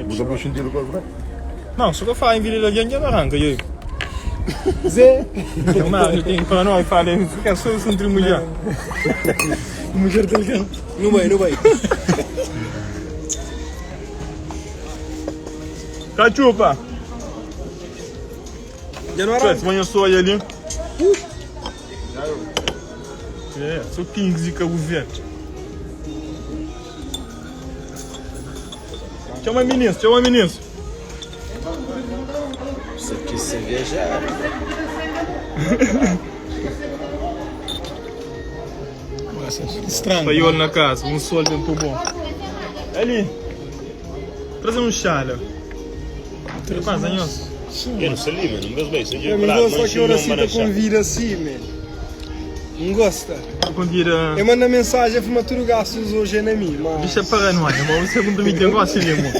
Bu ta poi xintidu ku el vre? Não, só que eu falo em vida de alguém que não arranca, e aí? Zé. Mano, tem para nós, fala, fica só entre mulher. Mulher de alguém. Não vai, não vai. Cachupa! Já não arranca. Se manhã sou aí ali. É, sou Kings de Cabo Verde. Chama ministro, chama ministro. Você quis ser viajar. Estranho. Paiol na casa, um sol muito bom. Ali, trazer um chá, lá. Rapaz, anhos. Eu não sei ali, mano. Não gosto bem. Isso Eu não gosto que hora assim te convida assim, man. Não gosta. Convida. Eu mando mensagem, afirma tudo gastos hoje é na mim, mas... Bicho é paranoia, mas você não me tem gosto ali, irmão.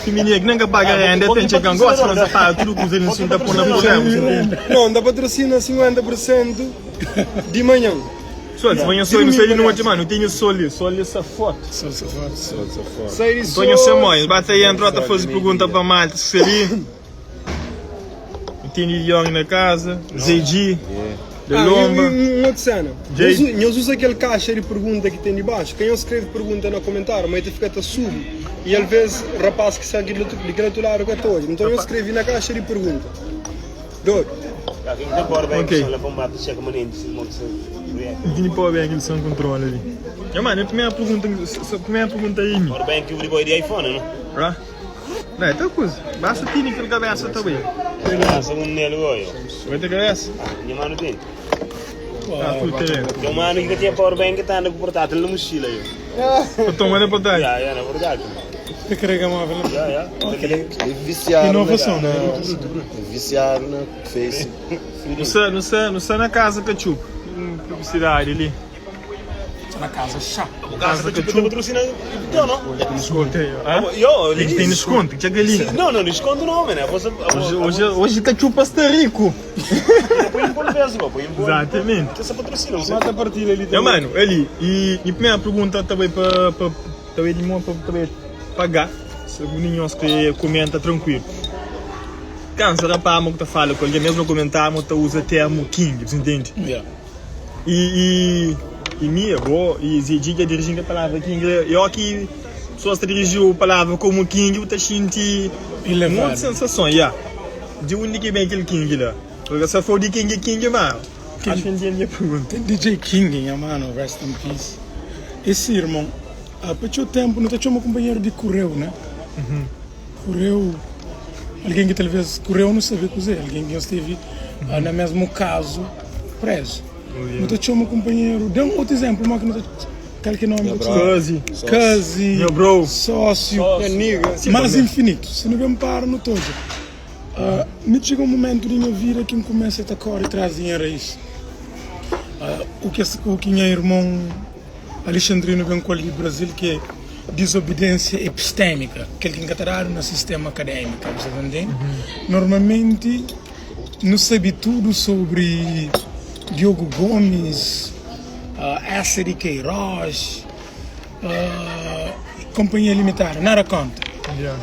Se menino que nunca paga renda, tem que gosta, mas você paga tudo com os eles assim, tá pondo na problema. Não, dá patrocina 50% de manhã. Só, se manhã só, não sei de noite, mano, não tenho sol ali, sol ali essa foto. Sol, sol, sol. Sai de sol. Antônio Simões, bate aí, entrou, tá fazer pergunta pra malta, se ali. Tem Young na casa, ZG, de Ah, Lomba. e, e, um outro cena. Jay. Nós, nós usa aquele caixa de pergunta que tem de baixo. Quem escreve pergunta no comentário, mas ele fica até sub. E às vezes rapaz que sai do outro, daquele outro lado que até hoje. Então eu escrevi na caixa de pergunta. Doido. Ok. Vini para o bem que são controle ali. Ya, mano, a primeira pergunta, a primeira pergunta aí, mi. Ora bem que o boy de iPhone, não? Tá? Não, então coisa. Basta ter aquela cabeça também. Ah, segundo nele, oi. Vai ter cabeça? Minha mano tem. Ah, tudo tem. Tem um mano que tinha power bank que tá andando com portátil na mochila, eu. Eu tomo na portátil. Já, já, na verdade. Te carrega móvel. Já, já. É viciado. Inovação, né? É viciado na Face. Não sei, não sei, não sei na casa cachupa. Publicidade ali. Na casa, chá. Casa Tipo, cachupa. patrocina então, não? Desconto aí. Hã? Eu, Tem tem desconto, tinha galinha. Não, não, desconto não, mano. Você, Hoje, hoje, hoje cachupa está rico. Põe um bolo peso, põe um bolo. Exatamente. Você patrocina, você. Mata a partilha ali É, mano, ali, e, e primeira pergunta também para para também limão para também pagar, se o ninho que comenta tranquilo. Cansa rapaz, mo que tá fala com alguém mesmo comentar, mo tá usa termo king, você entende? Yeah. E e e minha avó e Zedi que dirigindo a palavra king, eu que pessoas que dirigiu a palavra como king, eu tá sentindo Elevado. muita sensação, yeah. De onde que vem aquele king lá? Porque se for de king king, mano. Acho que entendi a minha pergunta. Tem DJ King, nha mano, rest in peace. Esse irmão, ah, para o tempo, não te chama companheiro de correu, né? Correu, alguém que talvez correu não sabia cozer, alguém que esteve ah, no mesmo caso preso. Não te chama companheiro, dê um outro exemplo, mas que não te. Qual que é o nome? Cause. Casi, Meu bro. sócio, Nigga. mas infinito. Se não bem para, não estou. Uh, me chega um momento da minha vida que me começa a tocar e traz dinheiro a isso. Ah, o que o que meu irmão Alexandrino vem com ali do Brasil que é desobediência epistêmica, que ele encatarado no sistema acadêmico, você entende? Normalmente não sabe tudo sobre Diogo Gomes, uh, Essa de Queiroz, ah, Companhia Limitada, nada conta.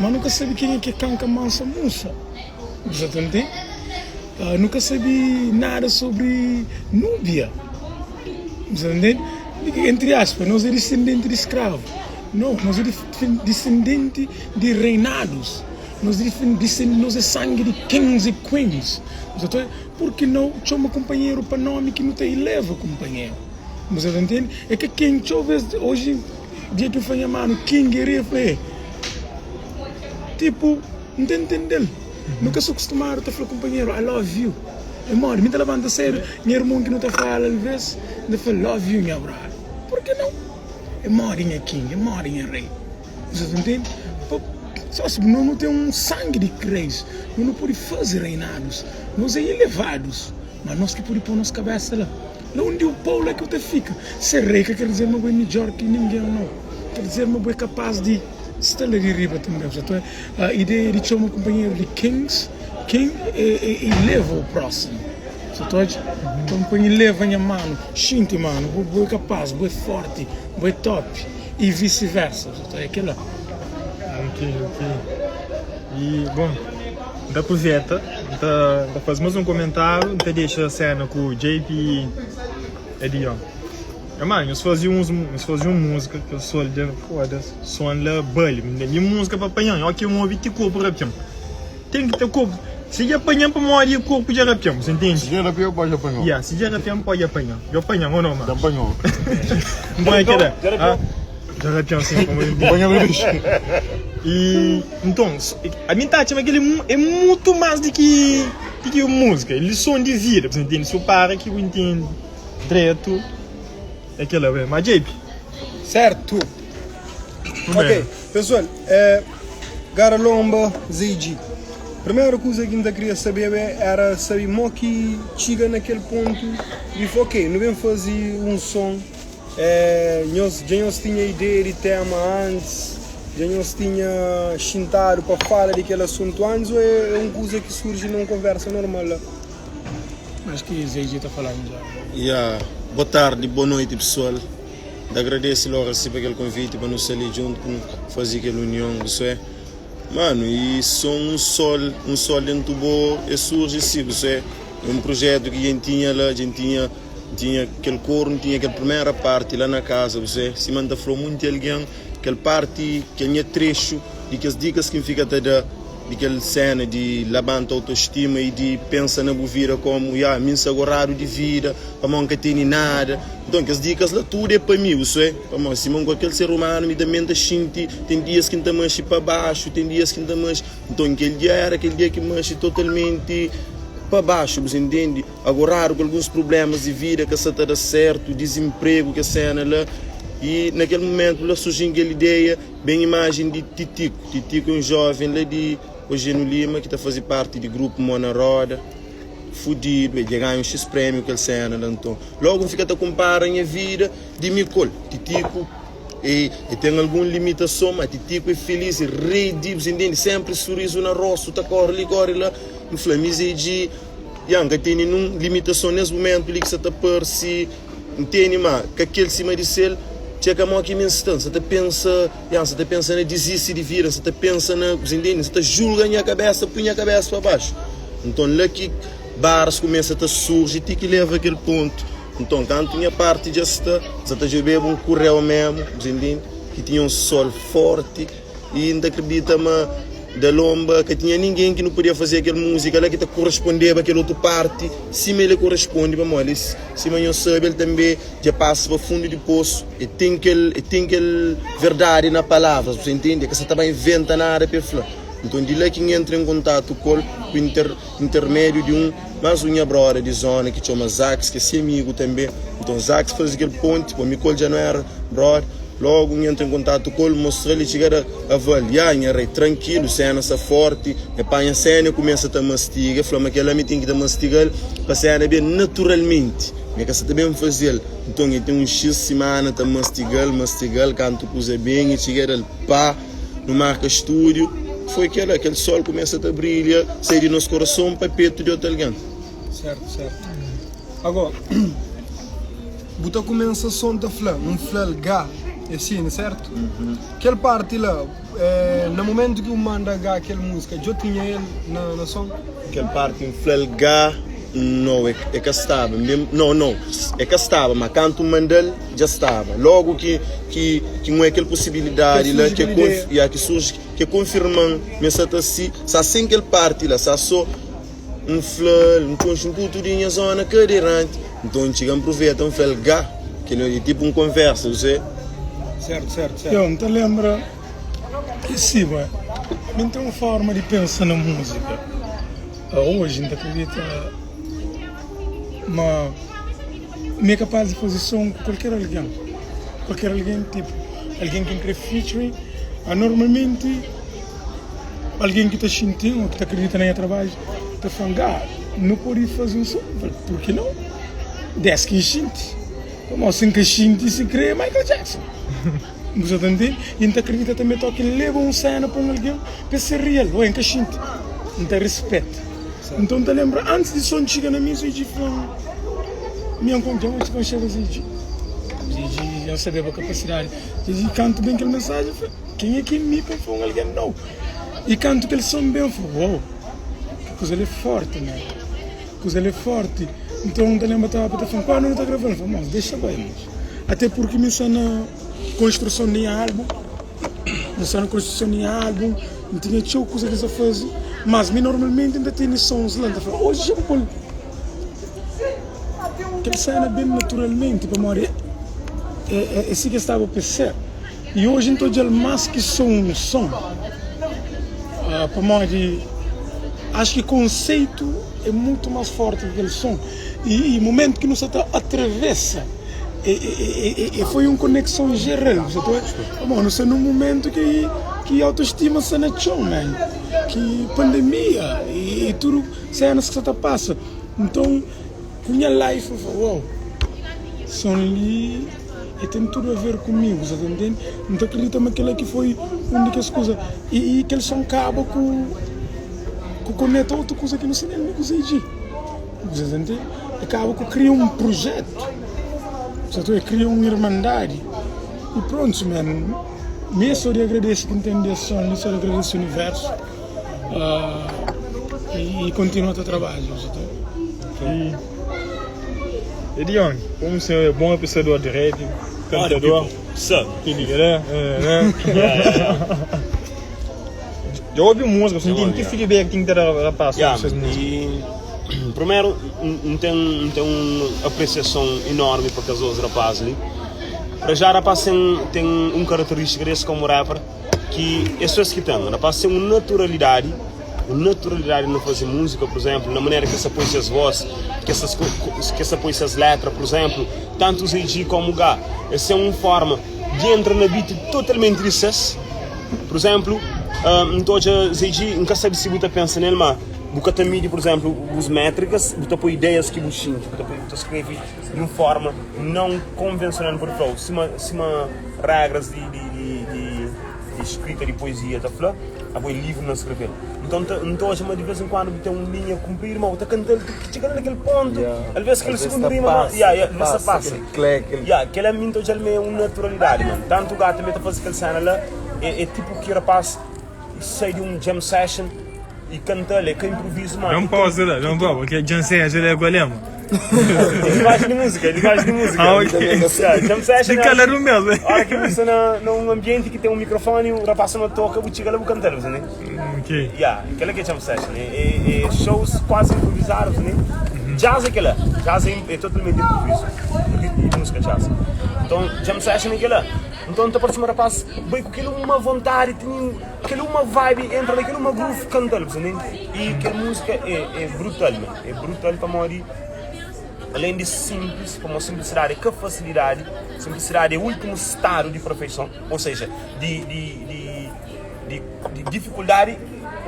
Mas nunca sabe quem é que é Canca Mansa Musa. Você entende? Ah, nunca sabe nada sobre Núbia. Você entende? Entre aspas, nós é descendente de escravo. Não, nós é dif- descendente de reinados. Nós é, descendente, nós é sangue de kings e queens. Você entende? Porque não chama companheiro para nome que não te eleva companheiro. Você entende? É que quem talvez hoje, dia que eu falei, mano, King, eu falei, tipo, não tem entender. Nunca sou acostumado a falar companheiro, I love you. É mano, me tá levanta sério, meu irmão que não tá falando, às vezes, me fala, love you, minha brother. Por que não? É morinha king, é morinha rei. Você entende? Pô, Só se nós não tem um sangue de reis, nós não podemos fazer reinados, nós é elevados, mas nós que podemos pôr nossa cabeça lá. Lá onde o Paulo é que você fica. Ser rei que quer dizer, mas é melhor que ninguém, não. Quer dizer, mas é capaz de estar ali de riba também. Então, a ideia de chamar um companheiro de Kings, King é, é, eleva o próximo. Você pode? Então, põe eleva minha mano, xinte, mano, vou, vou capaz, vou forte, vou top. E vice-versa. Você é aquilo. Ok, ok. E bon, N ta apruveita, N ta N ta faze más un komentáriu, N ta dexa sena ku JP e Dion. Nha mano, nhos faze uns, nhos faze un múzika kel sol dja foda-s, son la bali. Mi múzika pa panha-m, óki N obi ti korpu rapia-m. Ten ki ta korpu, si dja panha-m pamodi korpu dja rapia-m, bu ntende? Si dja rapia-u, pode apanha-u. Ya, si dja rapia-m, pode apanha-m. Dja panha-m ô no, mano? Dja panha-u. Nton é kela. Dja rapiam sim, pamodi N Panha bebês. E nton, ami ta atxa ma kel é mutu más di ki di ki un múzika, é lison di vida, bu ntende? Si bu para ki bu ntende dretu, é kel-la. Má JP. Sertu. Ok, pesoal, é Gara Lomba, ZG. Primeru kuza ki N ta kria sabeba era sabe mo ki txiga na kel pontu di fla, ok, nu ben faze un son. É, nhos, dja nhos tinha ideia di tema antis? Dja nhos tinha xintadu pa fala di kel asuntu antis ô é un kuza ki surji na un konversa normal la? Acho ki ZG ta fala midjor. Ya, bo tardi, bo noiti pesoal. N ta agradese Loracy pa kel konviti pa nu sta li djuntu pa nu faze kel union, bu sê. Manu, i son un sol, un sol dentu bo e surji si, bu sê. É un projetu ki dja N tinha la, dja N tinha. N tinha kel koru, N tinha kel primera parti la na kaza, bu sê, sima N ta fla munti algen, kel parti, kel nha trexu di kes dikas ki N fika ta da, di kel sena di labanta autostima i di pensa na bu vida komu, ya, mi N sta goradu di vida, pamodi N ka tene nada. Nton, kes dikas la tudu é pa mi, bu sê, pamodi sima N kualker ser umanu, mi tanbe N ta xinti, ten dias ki N ta manxe pa baxu, ten dias ki N ta manxe, nton kel dia era kel dia ki N manxe totalmenti pa baxu, bu intende? Agoradu ku alguns prublémas di vida ka sa ta da sértu, dizinpregu, kes séna la. I na kel mumentu la surji-m kel ideia, ben imajen di Titiku. Titiku é un jóven la di Ojenu Lima ki ta faze párti di grupu Mó na Róda. Fudidu, el dja ganha un xis prémiu kel séna la. Nton, lógu N fika ta konpara nha vida di mi ku el. Titiku e ten algun limitason, má Titiku é filís, é rei di, bu intende? Sénpri surizu na róstu, ta kóre li, kóre la. N fla, Mi Zé Dji. Ya, N ka tene nun limitason nes mumentu li ki sa ta parse N tene, ma ka kel sima di sel. Txeka mo ki mi N sta, N sa ta pensa, ya, N sa ta pensa na dizisti di vida, N sa ta pensa na, bu sa intende? N sa ta julga nha kabesa, pui nha kabesa pa baxu. Nton la ki baras kumesa ta surji ti ki leva kel pontu. Nton kantu nha parti dja sta, N sa ta djobeba un kureu memu, bu sa intende? Ki tinha un sol forti. I N ta kridita ma da Lomba ka tinha ningen ki nu podia fazia kel múzika la ki ta korespondeba kel otu parti sima el koresponde, pamodi sima nhos sabe el tanbe dja pasa pa fundu di posu, el ten kel el ten kel verdadi na palavras, bu ta intende? El ka sa ta ba inventa nada pa el fla. Nton di la ki N entra en kontatu ku el ku intermédiu di un más un nha broda di zona ki txoma Zax, ki é se amigu tanbe. Nton Zax faze kel ponti pa mi ku el dja nu éra broda. Logu N entra en kontatu ku el, N mostra-l i txiga da avalia, Nha rei, trankilu, sena sta forti. E panha sena e kumesa ta mastiga. E fla ma kel-la mi ten ki ta mastiga-l pa sena ben naturalmenti. Mi ka sa ta ben faze-l. Nton e ten un xis simana ta mastiga-l, mastiga-l, kantu kuza ben e txiga da-l pa. Nu marka stúdiu. Foi kel-la, kel sol kumesa ta brilha, sai di nos korason pa petu di otu algen. Sertu, sertu. Ago, bu ta kumensa son ta fla, N fla-l ga, é si, né sertu? Kel parti la, na mumentu ki bu manda ga kel múzika, djo tinha el na na son? Kel parti N fla-l ga, no, e ka staba, no, no, e ka staba, ma kantu N manda-l, dja staba. Logu ki ki ki N oia kel posibilidadi la, ki ya, ki surji, ki konfirma-m ma e sa ta si, sa sen kel parti la, sa so. N fla-l, N konxe un putu di nha zóna kaderanti. Nton, N txiga N pruveta, N fla-l, Gá, kel-li é tipu un konvérsa, bu sabe? Sértu, sértu, sértu. Yo, N ta lenbra ki si, bue, mi N ten un fórma di pensa na múzika. Oji N ta kridita ma mi é kapás di faze son ku kualker algen. Kualker algen, tipu, algen ki N kre featuring. Normalmenti. Algen ki ta xinti-m ô ki ta kridita na nha trabadju ta fla-m, Gá, nu pode faze un son? N fla, Purki nau? Dés ki N xinti. Pamodi si N ka xinti, sikrê é Michael Jackson. Bu sa ta ntende? I N ta kridita tanbê toki leba un séna pa un algen pa el ser real. Oi, N ka xinti. N ta rispeta. Nton, N ta lenbra antis di son txiga na mi, Ziji fla-m, Mi N konxe, dja N konxeba Ziji. Ziji, dja N sabeba kapasidadi. Ziji kantu ben kel mensajen, N fla. Kenha ki é mi pa N fla un algen nau? I kantu kel son ben, N fla, Uau, ki kuza li é fórti, man! Kuza li é fórti. Nton, N ta lenbra tava ta fla-m, Kuandu nu ta grava-l? N fla, Mos, dexa bai, mos. Até purki mi sta na konstruson di nha álbun, N sta na konstruson di nha álbun, N tinha txeu kuza ki N sta faze, mas mi normalmenti N ta tene sons la, N ta fla, Oji dja bu pô-l. Kel sena ben naturalmenti, pamodi é si ki es staba pa ser. I oji N ta odja-l más ki sô un son, pamodi acho ki konseitu é mutu más fórti ki kel son. I momentu ki nu sta ta atravesa e foi un konekson jeral, bu sa ta odja? Pamodi nu sta nun momentu ki autostima sta na txon, man, ki pandemia i tudu senas ki sta ta pasa. Nton, ku nha life N fla, wow, son li. E ten tudu a ver kumigu, sa ta ntende? N ta kridita ma kel-la ki foi un di kes kuza. I kel son kaba ku ku koneta otu kuza ki nu sta nen kuzê dji. Sa ta ntende? E kaba ku kria un prujetu, sa ta e kria un irmandadi. I prontu, man, mi é sô di agradese ki N ten di es son li, sô di agradese universu i kontinua ta trabadja, sa ta. Edion, como você é bom apreciador de rap, cantador, que liga, né? Já ouvi música, você tem que feedback tem que ter rapaz sobre essas músicas? E, primeiro, N ten, N ten un apresiason enorme pa kes dos rapaz li. Para já, rapaz ten, ten un característica desse como rapper ki é só es ki ten. Rapaz ten un naturalidade naturalidadi na faze múzika, pur izénplu, na manera ki es ta poi ses vós, ki es ta ki es ta poi ses létra, pur izénplu, tantu Zé Dji kómu Gá, es ten un fórma di entra na beat totalmenti di ses. Pur izénplu, N ta odja Zé Dji, N ka sabe si bu ta pensa nel, má bu ka ta midi, pur izénplu, bus métrikas, bu ta poi ideias ki bu xinti, bu ta poi, bu ta skrebe di un fórma nãu konvensional, N pode fla-u, sima sima régras di di di di skrita di poezia ta fla. Abo é livri na skrebe-l. Nton, N ta odja ma di vês en kuandu bu ten un linha kunpridu, ma bu ta kanta-l ti ki txiga la na kel pontu. Alvês kel sugundu rima, ma, ya, ya, alvês ta pasa. Ya, kel-la mi N ta odja-l ma é un naturalidadi, man. Tantu gata mi ta faze kel séna la, é, é tipu ki rapás sai di un jam session i kanta-l, é ka inprovizu, ma. Dá un pausa la, dá un pausa, porque jam session la é kual é, man? Linguagem de música, linguagem de música. Ah, ok. Yeah, jam session De calor mesmo. Hora que você na, num ambiente que tem um microfone, o rapaz não toca, você chega lá, você canta, né? Ok. Yeah, aquela que é jam session, né? É, é shows quase improvisados, né? Jazz é aquela, jazz é, é totalmente improviso. E música jazz. Então, jam session é aquela. Então, tá parece um rapaz, bem com aquele uma vontade, tem aquele uma vibe, entra naquele uma groove, canta, né? E aquela música é, é brutal, man. É brutal pamodi alén di sinplis, pamodi sinplisidadi é ka fasilidadi, sinplisidadi é últimu stadu di perfeison, ou seja, di di di di di difikuldadi,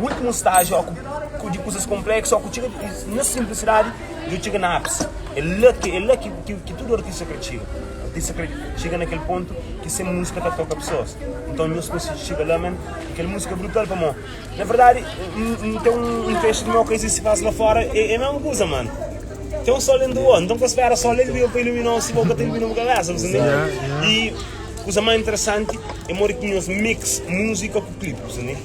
últimu stágiu ó ku di kuzas konpleksu ó ku txiga na sinplisidadi dja txiga na ápisi. É la ki é la ki ki tudu artista kre txiga. Artista kre txiga na kel pontu ki se múzika ta toka pesoas. Nton nhos konsigi txiga la men, i kel múzika é brutal pamodi Na verdadi, N ten un pexi di meu ka izisti fásil la fora, é mesmu kuza, mano. Ten un sol dentu bo, nton ka spera sol el riba pa iluminau si bo ka ta ilumina bu kabesa, bu sta ntende? I kuza más interesanti é modi ki nhos mix múzika ku klipi, bu sta ntende?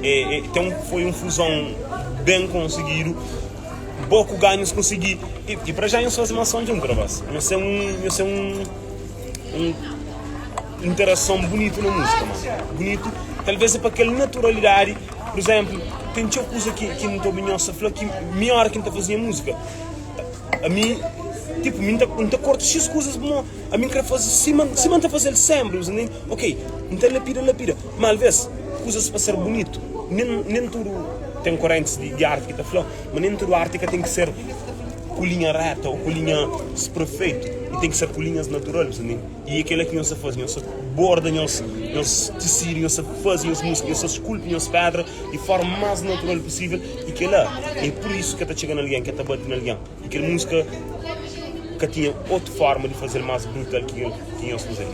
É, é, ten un, foi un fuzon ben konsigidu, bo ku Gá nhos konsigi, i, i pra já nhos faze más son djuntu, rapaz. Nhos ten un, nhos ten un, un. Interason bunitu na múzika mano, bunitu, talvez é pa kel naturalidadi, pur izénplu, ten txeu kuza ki ki N ta obi nhos ta fla ki mi óra ki N ta faze nha múzika, ami, tipu, mi N ta N ta korta xis kuzas pamodi ami N kre faze sima sima N ta faze-l sénpri, bu sta ntende? Ok, N ta lapida lapida, má alvês kuzas pa ser bunitu, nen nen tudu, ten korentis di di arti ki ta fla ma nen tudu arti ka ten ki ser ku linha réta ô ku linha perfeitu, e ten ki ser ku linhas natural, bu sta ntende? I é kel-la ki nhos ta faze, nhos ta borda nhos nhos tisidu, nhos ta faze nhos múzika, nhos ta skulpi nhos pédra di fórma más natural pusível. I kel-la é pur isu ki el ta txiga na algen, ki el ta bate na algen. I kel múzika ka tinha otu fórma di faze-l más brutal ki kel ki nhos faze-l.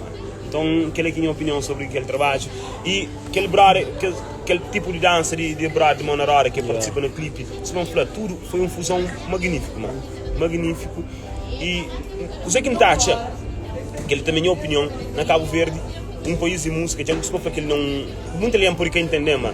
Nton, kel-la ki é nha opinion sobri kel trabadju. I kel brother, kel kel tipu di dansa di di brother di Mão na Roda ki partisipa na klipi, sima N fla, tudu foi un fuzon magnífiku, mano, magnífiku. I kuzê ki N ta atxa, kel-li tanbê é nha opinion, na Kabu Verdi, un país di múzika, dja N kustuma fla kel-li na un, munti algen pode ka intende-m, ma.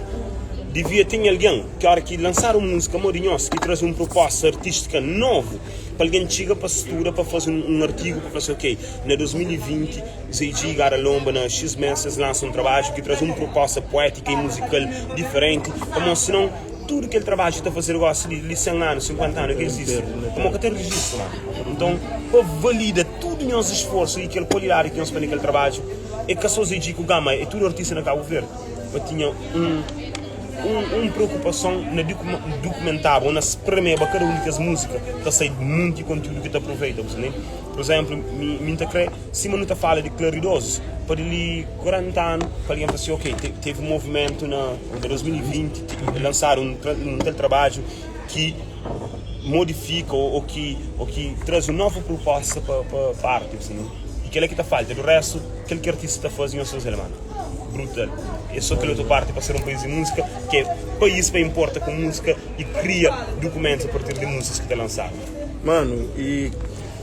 Divia ten algen ki ora ki lansadu un múzika modi nhos ki traze un proposta artístika novu pa algen txiga pa studa pa faze un artigu pa fla si ok na 2020 Zé Dji Gara Lonba na X mes es lansa un trabadju ki traze un proposta poétika i muzikal diferenti pamodi sinon tudu kel trabadju ki ta fazedu gosi li li 100 anu 50 anu ka izisti pamodi ka ten rejistu mano nton pa valida tudu nhos isforsu i kel kualidadi ki nhos poi na kel trabadju é ka so Zé Dji ku Gama é tudu artista na Kabu Verdi. pa tinha un un preokupason na dukumentaba ô na spremeba kada un di kes múzika ta sai munti kontiúdu ki ta aproveita bu ntende? Pur izénplu, mi mi N ta krê sima nu ta fala di klaridozus pa di li 40 anu pa algen fla si ok tevi un movimentu na 2020 lansadu un tal trabadju ki modifika ô ki ô ki traze un novu proposta pa pa arti bu ntende? I kel-la ki ta falta di réstu kel ki artista ta faze nhos faze-l mano. Brutal. É só kel otu parti pa ser um país di múzika, ki é país pa importa ku múzika e kria dukumentus a partir di múzikas ki ta lansadu. Mano, e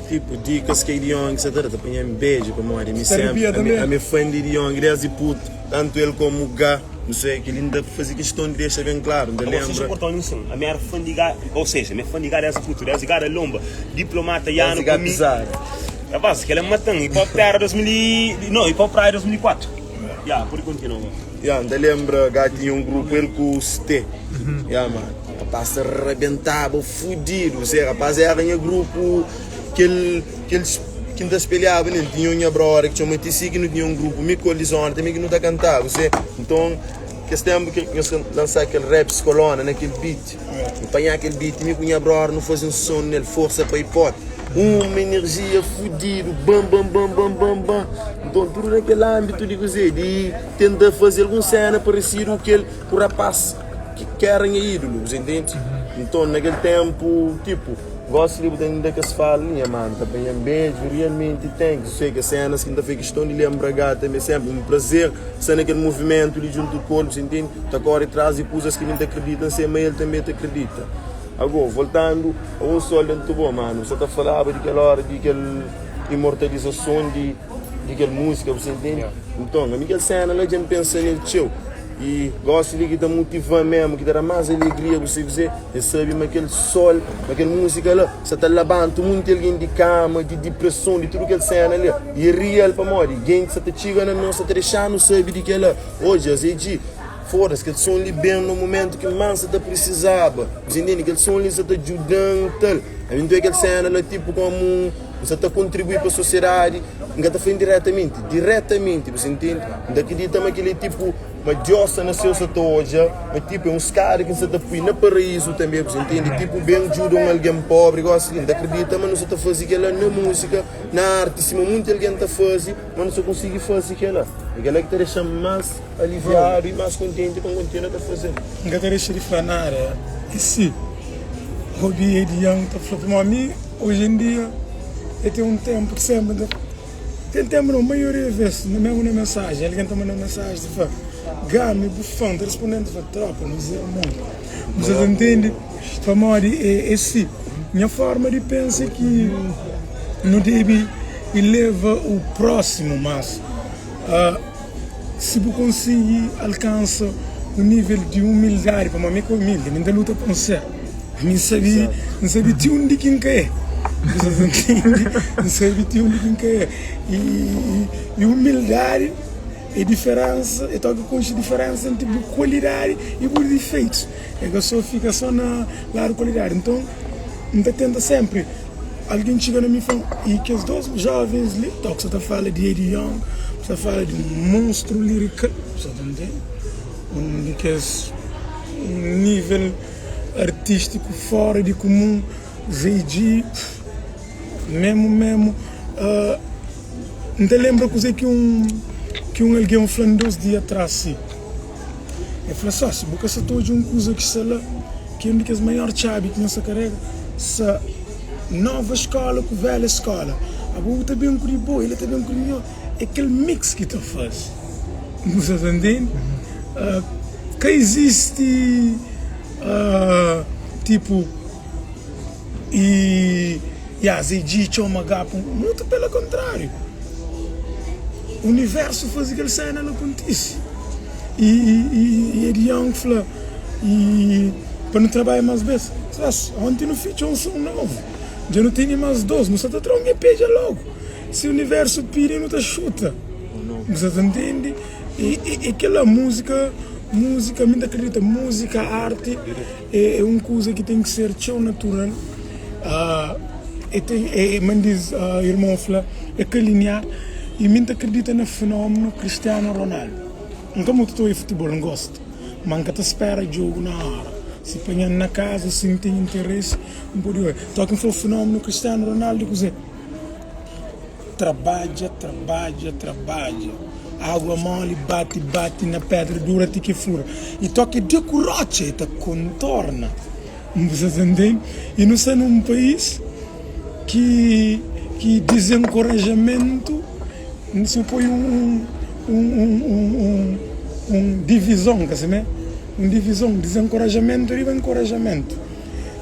tipo dikas ki Ediong sa ta da ta panha-m beju pamodi mi Ta sempre arrepia ami tanbe. ami é fã di Ediong desdi puto, tanto el como Gá, nu sei kel-li N ta faze kiston di dexa ben klaru, N ta Agora seja lenbra. korta un sin, ami era fã di Gá, ou seja, mi é fã di Gá desdi puto, desdi Gá da Lomba, Diplomata Desdi Yano Gá ku mi. Pizada. Rapaz, kel-la mata-m. Hip Hop Terra 2000 e... Não, Hip Hop Praia 2004. Ya, pode continua agora. Ya, N ta lenbra Gá tinha un grupu el ku Sté. Ya, mano, rapaz ta rabentaba fudidu. Se rapaz era nha grupu kel kel ki N ta spelhaba nel. Tinha un nha brother ki txoma Tisi ki nu tinha un grupu mi ku el di zona tanbe ki nu ta kantaba. Se, nton kes tenpu ki nhos lansa kel rap skolona na kel beat. Nu panha kel beat mi ku nha brother nu faze un son nel forsa pa hip hop uma energia fudidu bam bam bam bam bam bam nton tudu na kel ambitu di kuze di tenta faze algun sena paresidu ku kel ku rapaz ki era nha idulu bu entende nton na kel tenpu tipu gosi li bu ta inda kes fala li nha mano ta panha-m beju realmenti thanks sei kes senas ki N ta fai kiston di lenbra gata mi é senpri un prazer sta na kel movimentu li djuntu ku el bu intende Ta kore tras di kuzas ki mi ta kridita, N sai ma el tanbe ta kridita. Ago, voltandu a un sol dentu bo, manu, bu sa ta falaba di kel ora di kel imortalizason di di kel múzika, bu sa intende? Nton, ami kel sena la dja N pensa nel txeu. I gosi li ki ta mutiva-m memu, ki ta da más alegria, bu sabe kuzê? É sabe ma kel sol, ma kel múzika la sa ta labanta munti algen di kama, di dipreson, di tudu kel sena la. I é rial pamodi gentis sa ta txiga na nos, sa ta dexa-nu sabe di kel-la. Odja, Zé Dji, foda-se, kel son li ben na momentu ki más N sa ta prisizaba. Bu intende? Kel son li sa ta djuda-m tal. Ami N ta oia kel séna la tipu kómu N sa ta kontribui pa sosiedadi, N ka ta fla indiretamenti, diretamenti, bu intende? N ta kridita ma kel-li é tipu ma Diós sta na séu sa ta odja ma tipu é un skada ki N sa ta pui na paraízu tanbê, bu intende? Tipu ben djuda un algen póbri gósi li. N ta kridita ma nu sa ta faze kel-la na múzika, na arti, sima munti algen ta faze. Ma nu sa konsigi faze kel-la. É kel-la ki ta dexa-m más aliviadu i más kontenti pa N kontinua ta faze-l. N ka ta dexa di fla nada. I si obi Edian ta fla pamodi mi oji en dia e ten un tenpu ki senpri N ta ten tenpu nau maioria di ves memu na mensajen algen ta manda mensajen ta fla Gá mi bu fan ta responde N ta fla tropa nos é irmon bu sa ta ntende pamodi é si nha forma di pensa é ki nu debe i leva u prósimu mas si bu konsigi alkansa un nível di umildadi pamodi mi ka umildi mi N ta luta pa N ser mi N sabe N sabe ti undi ki N ka é bu sa ta ntende N sabe ti undi ki N ka é i umildadi é diferensa é toki konxe diferensa entri bu kualidadi i bu difeitus é ka so fika so na ladu kualidadi nton N ta tenta senpri Algen txiga na mi fla-m, i kes dos jovens li, tok sa ta fala di Eddie Young, sa fala di un monstru lirikal, sa ta ntende? Un di kes un nivel artistiku fora di kumun, ZG, memu memu. N ta lenbra kuze ki un ki un algen fla-m dos dia atras si. El fla, Sósi, bu ka sa ta odja un kuza ki sta la, ki é un di kes maior txabi ki nhos ta karega? Sa nova skóla ku velha skóla. Abo bu ta ben ku di bo, el ta ben ku di mi. É kel mix ki ta faze. Bu sa ta ntende? Ka izisti tipu i ya ZG txoma gapu. Mutu pela kontráriu. Universu faze kel sena la kontise. I Ed Young fla. I pa nu trabadja más bes. Sas, onti nu fitxa un son novu, dja nu tene más dos, nu sa ta tra un EP dja logu. Si universu pidi nu ta xuta. Bu sa ta ntende? I i kila múzika, múzika, mi ta kridita múzika, arti é un kuza ki ten ki ser txeu natural. E ten, e man diz irmon fla, é ka linear. I mi ta kridita na fenómenu Cristiano Ronaldo. N ka mutu ta obi futibol, N gosta. Ma N ka ta spera djogu na ora. Si panha-m na kaza, si N ten interesi, N pode obi. Toki N fla fenómenu Cristiano Ronaldo kuzê? Trabadja, trabadja, trabadja. Água moli bati, bati na pedra dura ti ki fura. I toki dia ku rotxa e ta kontorna. Bu sa ta ntende? I nu sta nun país ki ki dizenkorajamentu si bu poi un un un un un un divizon, ka si mé? Un divizon, dizenkorajamentu riba enkorajamentu.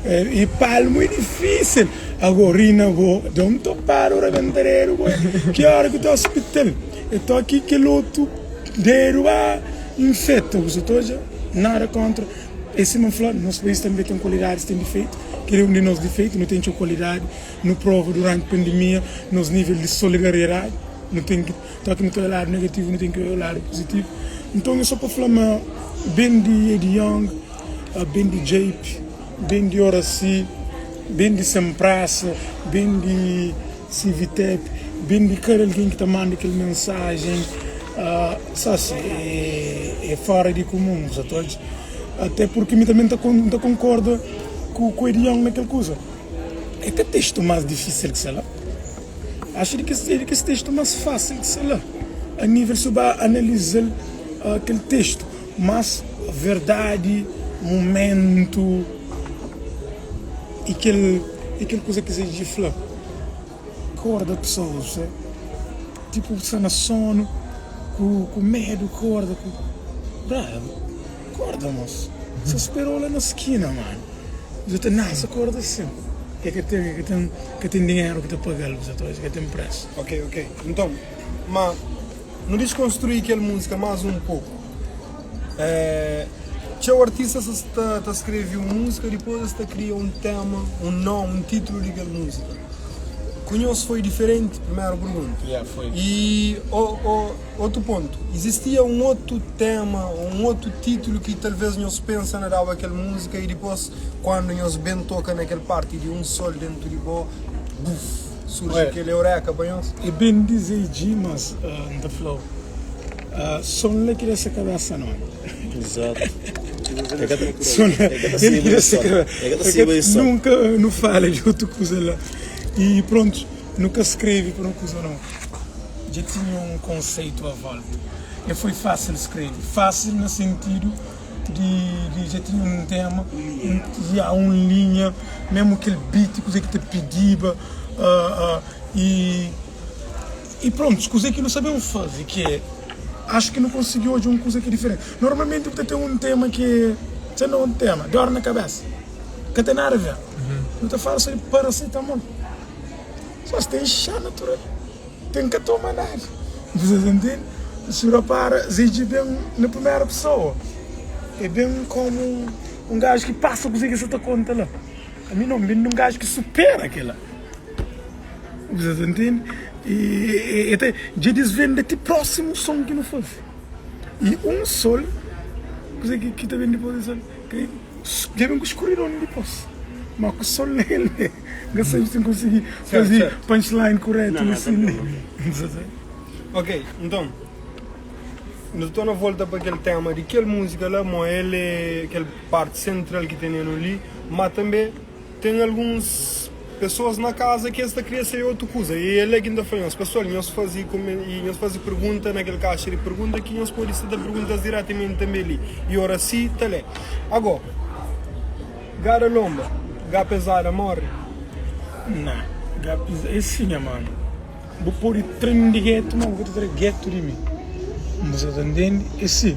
E palmu é difísil. Ago rina go da un topadu rabenta dedu go ki ora ki ta hospital e toki kel otu dedu ba infeta bu sa ta odja nada kontra é sima N fla nos país tanbe ten kualidadis ten difeitu kel é un di nos difeitu nu ten txeu kualidadi nu prova duranti pandemia nos nivel di solidariedadi nu ten ki toki nu ta odja ladu negativu nu ten ki odja ladu puzitivu nton é so pa fla ma ben di Edi Young. Ben di Jape, ben di Oracy, ben di Sem Pressa, ben di Civitep, ben di kada algen ki ta manda kel mensajen. Sasi é fora di kumun, bu sa ta odja. Até purki mi tanbe N ta konkorda ku Edion na kel kuza. É ka testu más difísil ki se la. Acho di kes é di kes testu más fásil ki se la. A nível si bu ba analiza-l kel testu. Mas verdadi, mumentu i kel i kel kuza ki Zé fla, korda pesoas, Zé. Tipu bu sta na sonu ku ku medu, korda ku bravo, korda mos. Sa sperou la na skina, manu. Bu ta nasa korda sin. E ka ten, e ka ten, ka ten dinheru ki ta pagal, bu sa ta odja, ka ten presu. Ok, ok. Nton, ma. Nu diskonstrui kel múzika más un poku. Txeu artista sa ta skrebe un múzika dipôs es ta kria un téma, un nómi, un títulu di kel múzika. Ku nhos foi diferenti? Primeru pergunta. I otu pontu, izistia un otu téma ô un otu títulu ki talvês nhos pensa na daba kel múzika i dipôs kandu nhos ben toka na kel párti di un sol déntu di bo, buf! Surji kel eureka pa nhos? É ben dize dji mas N ta fla-u Son la ki da se kabesa nomi. Exato. Son la el ki da se kabesa. Nunka nu fala di otu kuza la. I prontu, nu ka skrebe pa un kuza nau. Dja tinha un konseitu a volta. E foi fásil skrebe. Fásil na sentidu di dja tinha un tema, ya un linha, mesmu kel beat kuze ki ta pidiba i i prontu, kuze ki nu sabeu faze ki é acho ki nu konsigi odja un kuza ki é diferenti. Normalmenti bu ta ten un tema ki é, se nau un tema, dor na kabesa, ka ten nada a ver. Nu ta fala so di paracetamol, so si ten xá natural. Ten ka toma nada. Você ta ntende? Si rapara, Zedji ben na primera pesoa. E ben komu un gaju ki pasa kuze ki sa ta konta la. Ami no, N ben di un gaju ki supera kela. Você ta ntende? E e ta dja disvenda ti prosimu son ki nu faze. I un sol, kuze ki ta ben dipos di sol? Dja ben ku skuridon dipos. Ma ku sol na el. N ka sabe si N konsigi faze punchline kuretu li sin li. Ok, nton, nu ta torna volta pa kel tema di kel múzika la, mo el é kel parti sentral ki tenenu li, má tanbê ten alguns pesoas na kaza ki es ta kria sabe otu kuza. I é la ki N ta fla nhos, pesoal, nhos faze i nhos faze pergunta na kel kaxa di pergunta ki nhos pode sta ta pergunta-s diretamenti tanbê li. I Oracy ta lé. Agó. Gada lomba, gá pesada morre. Na, gá pisa, é si nha mano. Bu pode tra-m di getu, ma bu ka ta tra getu di mi. Bu sa ta ntende? É si.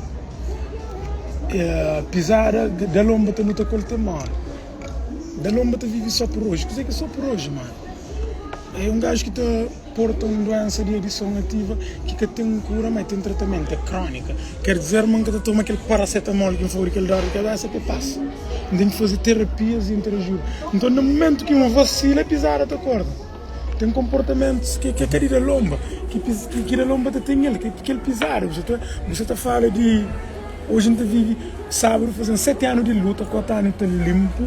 Pisada da lomba ta luta ku el te morre. Da lomba ta vive só por oji. Kuzê ki é só por oji, mano? É un gajo ki ta porta un duensa di adison ativa ki ka ten kura, ma ten tratamentu, é krónika. Ker dizer ma N ka ta toma kel paracetamol ki N fla di kel dor di kabesa pa e pasa. N ten ki faze terapias i N ta da ajuda. Nton na mumentu ki N vasila, pizada ta korda. Ten konportamentus ki ka di da lonba, ki da lonba ta ten el, kel pizada. Bu sa ta fala di oji N ta vive sábadu faze-m 7 anu di luta, 4 anu ta linpu.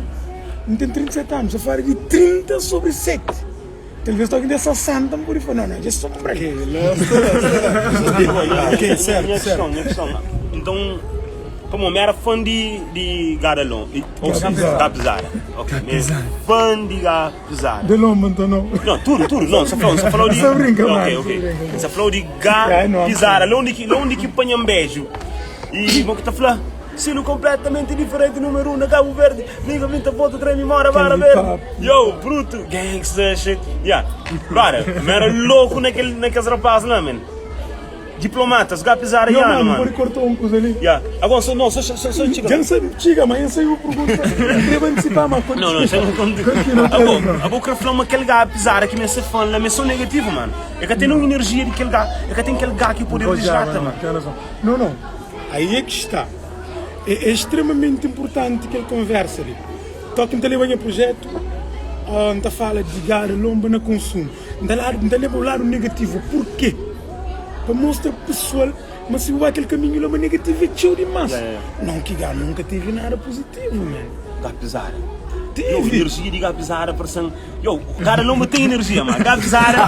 N ten 37 anu, bu sa fala di 30 sobri 7. Talvez toki de 60 n pode fla, no, no, dja sombra li. Ok, certo, certo. Nha questão, Então, como mi era fã di di Gada Lon, Gá Pizada. Ok, mi é fã di Gá Pizada. De Lomba então não. Não, tudo, tudo, não, só falou, só falou de. Só brinca, Ok, mano, ok. só brinca. Só falou de Gá Ai, não, Pizada, lá onde que, lá onde que panha um beijo. E mo que tá falando? Estilo completamente diferente, número 1 na Cabo Verde. Nigga, vim ta volta, treme, mora, bara, verde. Yo, bruto, gangsta shit. Yeah. Brother, me era louco naquele, naqueles rapazes lá, man. Diplomatas, gato pisar Yo, aí, mano, mano. pode cortar um coisa ali. Yeah. Agora, só, não, só, só, só, só chega. Já não sabe, chega, mas eu sei o pergunta. Eu queria antecipar, mas Não, não, isso não conta. Continua, Agora, agora eu quero falar uma aquele gato pisar aqui, me ser fã lá, me sou negativo, mano. É que tem uma energia de aquele gato, é que tem aquele gato que o poder desgata, mano. Tem razão. Não, não. Aí é que está. É, é extremamente importante que ele conversa ali. Toque não leva projeto, ah, não fala de gado, lomba na consumo. Não lado, não leva o lado negativo. Por quê? Para mostrar pessoal, mas se vai aquele caminho lá, mas negativo é cheio demais. Yeah, yeah. Não que gado nunca teve nada positivo, man. Gato pisar. Yo, Teve. energia de Gabi Zara, parecendo. Yo, o cara não tem energia, mano. Gabi Zara.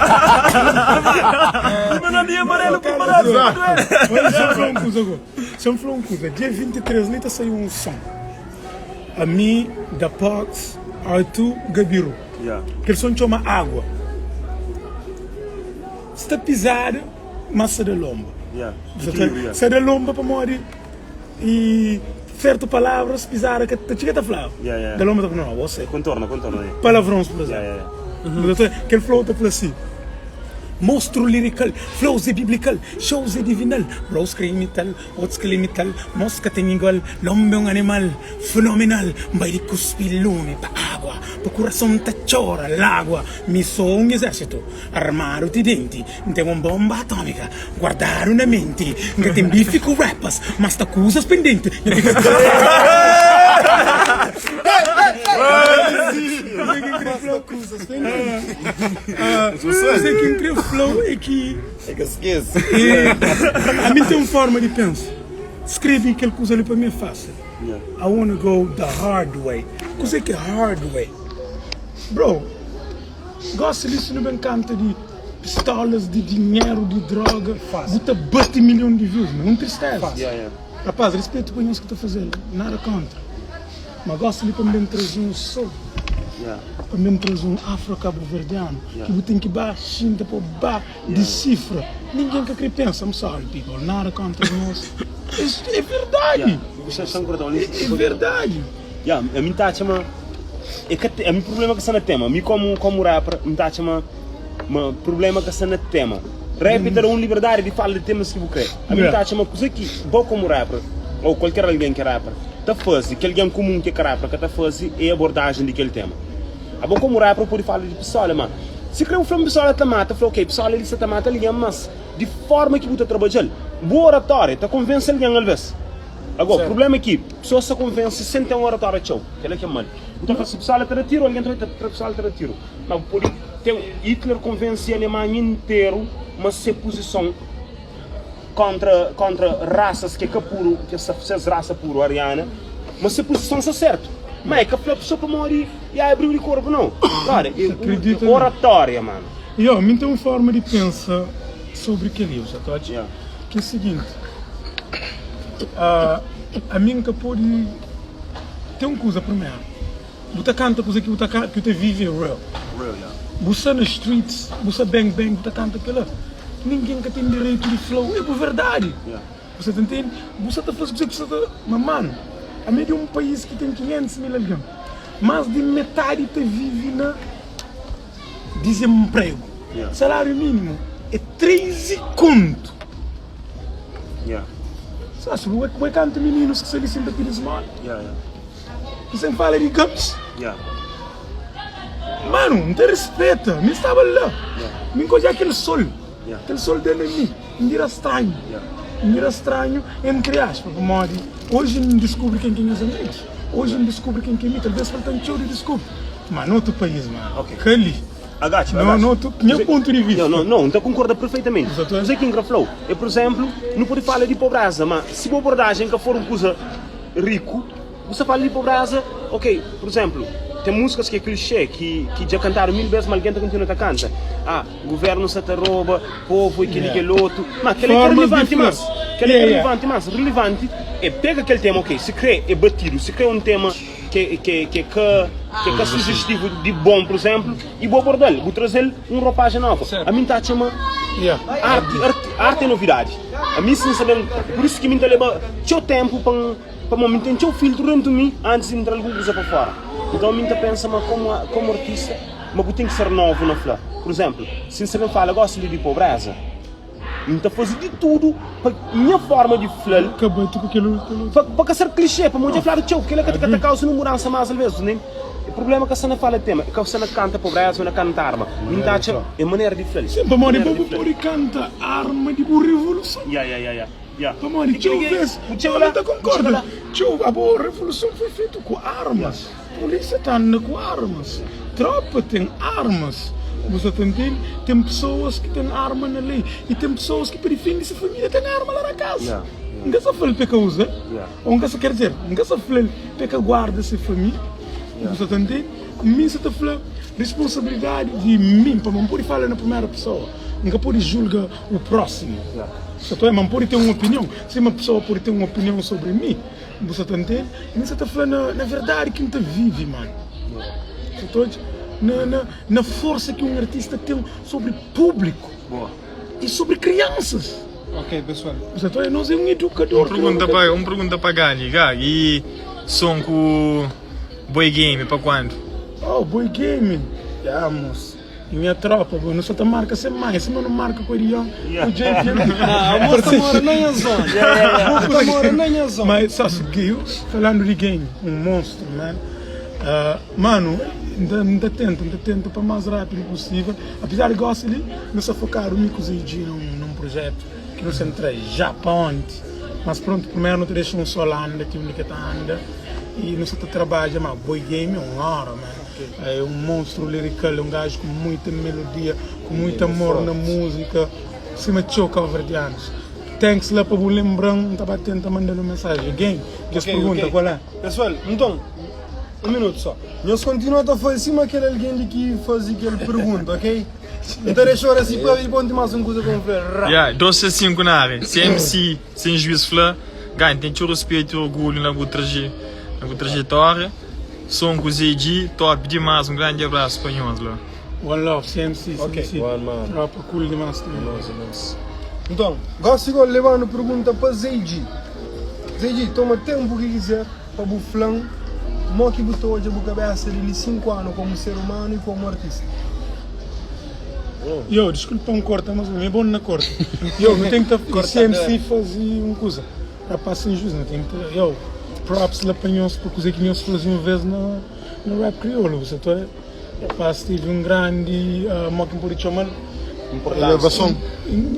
Não dia amarelo preparado. Olha, deixa eu falar uma coisa agora. Deixa eu falar uma coisa. Dia 23 ali tá saiu um som. A mim, da Pox, Arthur, Gabiru. Yeah. Aquele som chama Água. Está pisado, mas está da lomba. Yeah. Está da lomba para morrer. E certas palavras pisada que te chega a falar. Yeah, yeah. Da lomba tá não, você. Contorna, contorna aí. Palavrões, por exemplo. Yeah, yeah, yeah. Mas até Aquele flow tá falando assim. Monstro lyrical, flows é biblical, shows é divinal, bros crime tal, outros crime tal, mosca tem igual, lombe é um animal fenomenal, vai de cuspir lume pa água, pa coração tá chora lágua, me sou um exército, armado de dente, tem uma bomba atômica, guardado na mente, que tem bife com rappers, mas tá coisas pendentes. Sei que incrível flow é que É que esquece. e, a mim tem uma forma de pensar. Escreve aquele coisa ali para mim é fácil. Yeah. I wanna go the hard way. Coisa que é hard way. Bro, gosto disso não me encanta de pistolas, de dinheiro, de droga. Bota bate milhão de views, mas não tristeza. Yeah, yeah. Rapaz, respeito com isso que estou fazendo, nada contra. Mas gosto de também trazer um som Yeah. também trazer um afro-cabo-verdiano que você tem que baixar, para ba, decifra. Ninguém que quer pensa, I'm sorry people, nada contra nós. Isso é verdade. Gostei de cortar ali. É, é verdade. Yeah, a mim tá chama. É que a mim problema que está na tema. A mim como como rapper, me tá chama ma problema que está na tema. Rap ter uma liberdade de falar de temas que você quer. A mim Yeah. tá chama coisa que bom como rapper ou qualquer alguém que é rapper, tá fazendo, que alguém comum que é rapper que tá fazendo é a abordagem daquele tema. A bom como rapper pode falar de pessoa, mano. Se quer um filme pessoa tá mata, fala ok, pessoa ali está mata alguém, mas de forma que você trabalha, boa oratória, tá convence alguém às vezes. Agora, o problema é que a pessoa se convence sem ter uma oratória tchau, que ela que é mal. Então, se a pessoa te dá tiro, alguém também a pessoa te dá tiro. Mas pode ter, Hitler convence a Alemanha inteiro, mas se posição contra, contra raças que é que puro, que essa, essa raça puro ariana, mas se posição está certo. Mas é que a pessoa para morrer e abriu o corpo, não. Cara, é, Acredita oratória, mano. E ó, mim tem uma forma de pensar sobre aquele livro, já tá? Yeah. Que é o seguinte, ah, a mim que pode tem uma coisa primeiro. Você canta coisa que você que você vive real. Real, yeah. Você nas streets, você bang bang, você canta aquilo. Ninguém que tem direito de flow, é por verdade. Yeah. Você tá entende? Você está fazendo o que você está. Mas, mano, a meio de um país que tem 500 mil alguém, mais de metade te vive na desemprego. Yeah. Salário mínimo é 13 conto. Yeah. Sabe, você vai cantar meninos que se eles sentem pedir esmola. Yeah, yeah. Você fala de gums. Yeah. Mano, N ta rispeta, mi staba la, mi N ka odja kel sol, kel sol da na mi, N bira stranhu, N bira stranhu entri aspa, pamodi oji N diskubri ken ki é nhas amigus, oji N diskubri ken ki é mi, talvês falta-m txeu di diskubri, ma na otu país, mano, ka li. Agacha, No, agacha. no, tu, nha pontu di vista. Não, não, não, N ta konkorda perfeitamenti. Exatamente. Kuzê ki N kre fla-u é, pur izénplu, nu pode fala di pobreza, má si bu abordajen ka for un kuza riku, bu sta fala di pobreza, ok, pur izénplu, ten múzikas ki é klixé, ki, ki dja kantadu mil bês, má algen ta kontinua ta kanta. Ah, govérnu sta ta roba povu, é kel-li, kel otu. Má kel-li é ka Formas di relevanti fla. más. Kel-li é ka Yeah, yeah. relevanti más. Relevanti é pega kel tema, ok, si krê é batidu, si krê é un tema. ke ke ke ka ke ka sugestivu di bom, por exemplo, e bu abordal, bu trazel um roupagem nova. A mim ta atxa ma Yeah. arte, arte, arte é novidade. A mim sim sabem, por isso que mim ta leba txeu tempo pa pa mo, mim tem txeu filtro dentro de mim antes de entra algum coisa pa fora. Então mim ta pensa ma como como artista, ma bu tem que ser novo na fla. Por exemplo, se sabem fala gosto de pobreza, N ta faze di tudu pa nha forma di fla-l Ka bate ku kel otu. pa, pa ka ser klixé, pamodi dja fladu txeu, kel-la ka ta kauza un mudansa más alvês, nen prubléma ka sta na fala tema, ka sta na kanta pobréza ô na kanta arma. Mi N ta atxa é manera di fla-l. Sin, pamodi Manera bo di bu fla-l. pode kanta arma di bu revoluson. Ya, ya, ya, ya, ya. Pamodi I txeu kel ki vês, bu txega no, la, mi ta bu txega konkorda, la. txeu, abo revoluson foi fetu ku armas. Polícia ta anda ku armas, tropa ten armas, bu sa ta ntende? Ten pessoas ki ten arma na lei e ten pessoas ki pa difende se família ten arma la na casa. N ka sa fla-l pa e ka uza-l, ou n ka sa, ker dizer, N ka sa fla-l pa e ka guarda se família, bu sa ta ntende? Mi sa ta fla responsabilidadi di mi, pamodi N pode fala na primera pessoa, N ka pode julga o próximo, sa ta oia? Ma N pode ten un opinion, sima pessoa pode ten un opinion sobri mi. Bu sa ta ntende? Mi sa ta fla na na verdadi ki N ta vive, mano. Sa ta odja? Na na na forsa ki un artista ten sobri públiku i sobri kriansas. Ok, pessoal. Bu sa ta odja? Nos é un edukador. Un pergunta pa un pergunta pa Gali. Gali, i son ku Boi Game pa kuandu? Oh, Boi Game. Ya, mos. Nha tropa, bo, nu sa ta marka sen manha, sima nu marka ku Edion, ku JP. Ah, amor ta mora na nha zona. Amor ta mora na nha zona. Mas só seguiu, falando di game, um monstro, man. Uh, mano, N ta tenta, N ta tenta pa mais rápido possível. Apesar de gosta li, nu sta focado mi ku ZG num, num projeto que nu sta entra já pa onti. Mas pronto, primeiro nu ta deixa um sol anda, ti undi que ta anda, e nu sta ta trabadja, mas Boi Game é um hora, man. É um monstro lirical, é um gajo com muita melodia, com muito amor na música, sima txeu cabo-verdianos. Thanks lá pa bu lembra-m, N ta ba tenta manda-l un mensagem. Gang, dja-s Ok, pergunta ok. qual é? Pessoal, nton, un minuto só. Nhos kontinua ta faze sima kel algen li ki faze kel pergunta, ok? N ta dexa ora si pa i ponti más un kuza pa N fla. Ra. Yeah, 2 se 5 na área. CMC, sem juiz fla, Ganha, ten txeu respeito e orgulho na bu traje, na bu trajetória. Som ku ZG top dimas um grande abraço pa nhos la. One love CMC Ok. CMC One man. tropa cool dimas também. Nós é nós. Nton, gósi gó lebanu pergunta pa ZG. ZG, toma ténpu ki kizer pa bu fla-m mó ki bu ta odja bu kabésa di li 5 anu komu ser umanu i komu artista. Yo, desculpa n corta mas mi é bom na corta. Yo, nu tem ki ta CMC fazi um kuza. Rapaz sem juiz, nu tem ki ta yo, props la pa nhos pa kuze ki nhos fazi um vez na na rap kriolu. Bu sa ta rapaz tive um grandi mo ki n pode txomal? Elevason.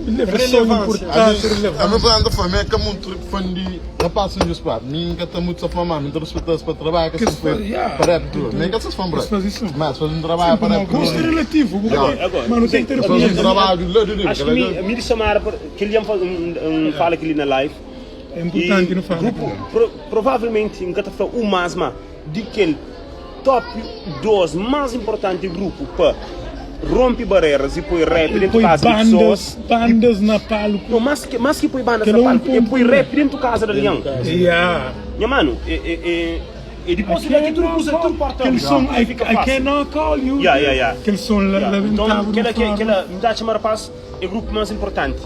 Elevason, importância, A mi relevância. planta fã, mi é ka mutu fã di rapaz sem jus pá. Mi nka ta mutu sa fã má, mi ta respeita-s pa trabalho que Que es faz, faz yeah. pa rap tudo. Mi é ka ses fã, bro. Es faz isso. Mas faz um trabalho Sim, pa rap pamodi gosto é tudo. relativo. Bu Yeah. Agora, Mas nu tem que ter Faz um opinião. trabalho lá de riba, Acho que que mi, lá mi di Samara, que ele um, um, fala aqui na live. É importante E nu fala. grupo, pro, provavelmente, nunca ta fala o mais, mas di kel top 2 mais importante grupo pa rompe barreiras e põe rap dentro Põe de casa de pessoas. bandas, bandas na palco. Não, mais que, mais que põe bandas Aquele na é um palco, é ponto põe também. rap dentro de casa da Leão. Yeah. Nha mano, é, é, é, e depois daqui tudo usa, tudo porta. Aquele som, I, fica I fácil. cannot call you. Yeah, yeah, yeah. Aquele som la- Yeah. Então, lamentável. aquela, do fora. aquela, me dá chamar rapaz, é o grupo mais importante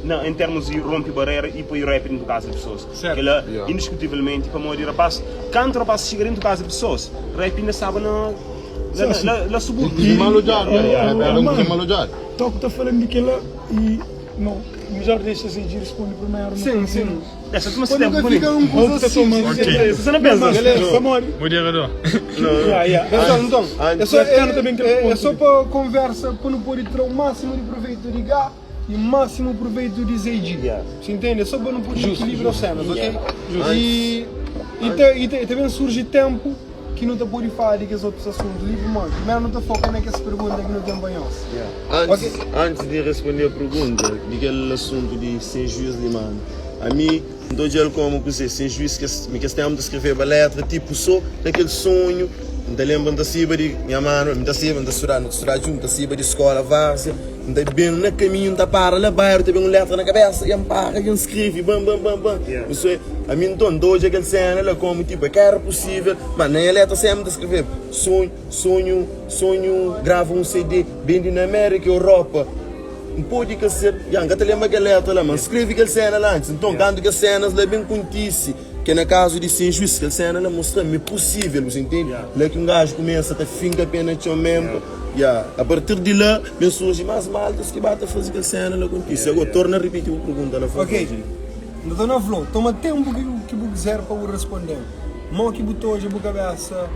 na, em termos de rompe barreira e põe rap dentro de casa de pessoas. Certo. Aquela, Yeah. indiscutivelmente, para morrer rapaz, quando o rapaz chega dentro de casa de pessoas, rap ainda estava na, na, na, na, na subúrbio. E malojado, Yeah, yeah. era um Mano. malojado. Toco tá falando de que lá e não, midjor dexa Zé responde primeru. Nu Sim, sim. kontinua. Essa toma Pa tempo, nunca fica bonito. um Ou coisa que assim. toma- sem Ok. certeza. Você não pensa? Beleza. Pamodi? Moderador. Yeah, yeah. Pessoal, então, é só, Antes- é, também que é, é ponto. só para conversa, para não poder tirar o máximo de proveito de Gá e o máximo proveito de ZG. Yeah. Se entende? É só para não pôr equilíbrio as cenas, ok? Yeah. E, e, te, e, te, e também surge tempo que não te pode falar de que os outros assuntos. Livre, mano. Primeiro não te foca naquela pergunta que não tem banhos. Antes, antes de responder a pergunta, daquele assunto de sem juiz de mano, a mim, não estou como que você, sem juiz, que me que tempo de escrever a letra, tipo, só naquele sonho, não te lembro da ciba de minha mano, me da ciba, me da estudar, não estudar junto, da ciba de escola, várzea, não tá bem no caminho, não tá para lá, bairro, tem bem uma letra na cabeça, e para, e escreve, bam, bam, bam, bam. Yeah. Isso é, a mim então, dou aquela cena lá como, tipo, é que era possível, mas nem a letra sempre de escrever, sonho, sonho, sonho, grava um CD, vende na América, Europa, não pode que ser, já, nunca te lembra aquela letra lá, mas escreve aquela cena lá antes, então, quando que as cenas lá bem contice, que é na caso de sem juízo, aquela cena lá mostra-me é possível, você entende? Lá que um gajo começa a finca a pena tchau mesmo, yeah. A partir de lá, me surge mais maltas que bate a fazer aquela cena lá contice. Agora, torna a repetir a pergunta lá, por Ok. favor. Doutor Flo, toma tempo que, que você quiser para o responder. Mo que botou hoje a cabeça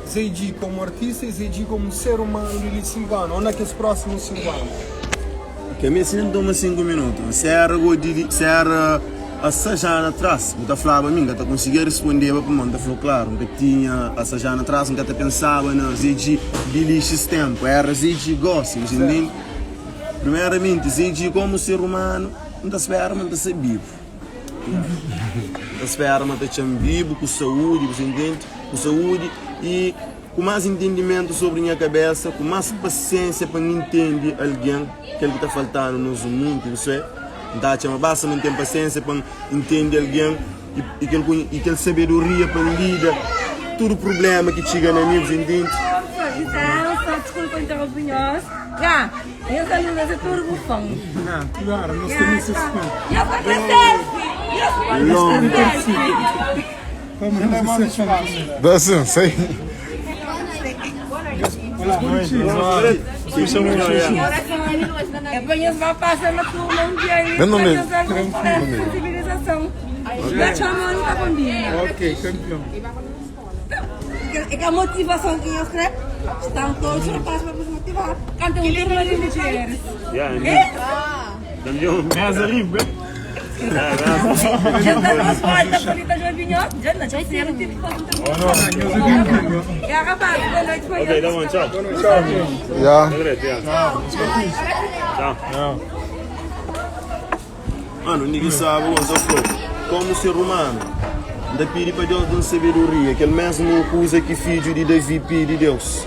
ZG como artista e ZG como ser humano de 5 anos, ou naqueles próximos 5 anos. Que a minha não toma 5 minutos. Se era, go de- se era a sajana atrás, eu falava a mim, que eu conseguia responder para mim, eu falou claro, que tinha a sajana atrás, que eu pensava na ZG de lixo tempo, era ZG gosto, entende? Primeiramente, ZG como ser humano, não está espera, mas está vivo. Não espera, mas está vivo, com saúde, você entende? Com saúde e com mais entendimento sobre minha cabeça, com mais paciência para entender alguém, que ele está faltando no nosso mundo, você Então, chama, basta não ter paciência para entender alguém e, e, que ele, e que ele sabedoria para lidar todo problema que chega na mim, você entende? Licença, desculpa interromper nós. Já, eu sou aluna de tudo bufão. Não, claro, nós temos esse fã. Eu vou fazer selfie. Eu vou fazer selfie. Vamos fazer esse fã. Dá sim, sei. Eu conheço uma passa na turma um dia aí. Vem no meio. pra fazer essa sensibilização. Já chamando tá combina. Ok, campeão. É que a motivação que eu escrevo, estão todos os rapazes para nos motivar. Canta um turma de mulheres. Yeah, Mesa rico, hein? Já tá nas portas, bonita Joavinho. Já não, já sei, não tive que fazer um É, rapaz, boa noite, foi Ok, tá bom, tchau. Yeah. Direto, yeah. Tchau. Mano, ninguém sabe o que falou. Como ser humano, ainda pedi para Deus de sabedoria, aquele mesmo coisa que filho de Davi pede Deus.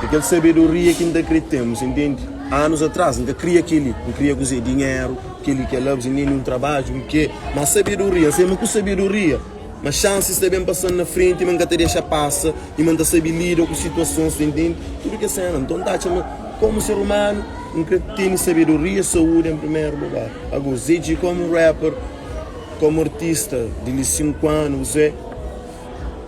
Aquele sabedoria que ainda acreditamos, entende? Anos atrás, ainda queria aquele, não queria cozer dinheiro, aquele que é love, nem um trabalho, o quê? Mas sabedoria, sempre com sabedoria. Mas chances também passando na frente, mas nunca te deixa passa, e manda saber lidar com situações, entende? Tudo que é cena. Então, tá, chama, como ser humano, nunca tem sabedoria, saúde em primeiro lugar. Agora, Zed como rapper, como artista, de 5 anos, é,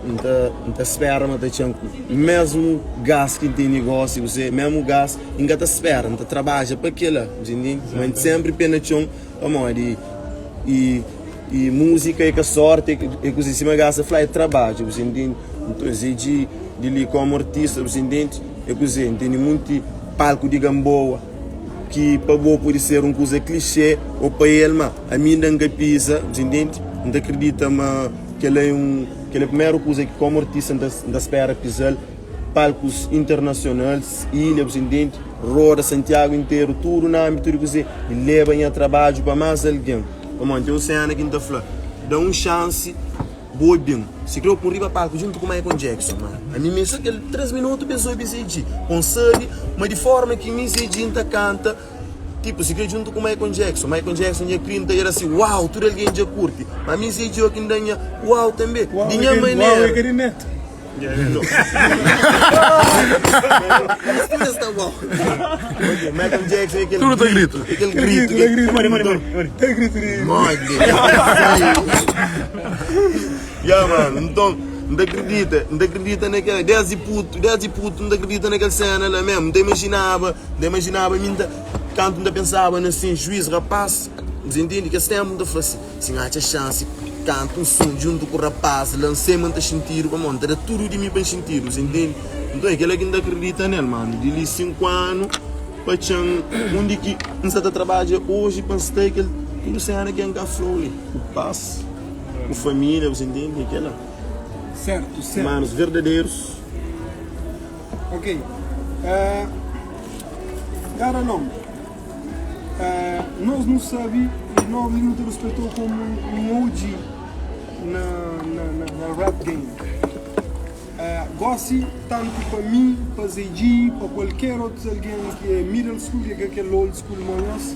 não tá espera, mas tá tinha mesmo gás que tem negócio, você mesmo gás, ainda tá espera, não tá trabalha para aquilo, entende? Mas sempre pena chão, amor, e e e música é que a sorte, é que em cima gás é trabalho, você entende? Então, de de ali como artista, você entende? É que você entende muito palco de Gamboa, que para boa pode ser um coisa clichê ou para ele, mas a mim não pisa, você entende? Não acredita, mas que ele é um que ele é a primeira coisa que como artista da, da espera pisar palcos internacionais, ilha, você entende? Roda Santiago inteiro, tudo na âmbito de você e leva em trabalho para mais alguém. Como tem um cena que está falando, dá um chance boa bem. Se criou por riba palco junto com Michael Jackson, mano. A mim mesmo aquele 3 minutos pensou em CD, consegue, mas de forma que me CD canta, tipo, se criou junto com Michael Jackson. Michael Jackson já cria, era assim, uau, tudo alguém já curte. Mas me CD que ainda uau também. Uau, De minha é que- Uau, é maneira. que neto. Mas está bom. Ok, Michael Jackson é aquele Tudo tá grito. Aquele grito. Grito, grito, grito. Tem grito de... Mole. Yeah, mano, então, não acredita, não acredita naquela, 10 e puto, 10 e puto, não acredita naquela cena lá mesmo, não imaginava, não imaginava, mim, tanto não pensava assim, juiz, rapaz, Nhos intende? Kes ténpu N ta fla si, si N atxa xansi kanta un son djuntu ku rapaz la, N sai ma N ta xintidu, pamodi N ta da tudu di mi pa N xintidu, nhos intende? Nton é kel-la ki N ta kridita nel, manu. Di li 5 anu pa txa-m undi ki N sta ta trabadja oji pa N sta kel tudu séna ki N ka fla-u li, ku pas, ku família, bu intende? É kel-la. Sertu, sertu. Manus verdaderus. Ok. Uh, Gara Longa. Nos nu sabe y nos li nu ta ruspetou komu un OG na na rap game. Gosi tantu pa mi, pa Zé G, pa kualker otus algen ki é middle school, ki é ka kel old school mo nos,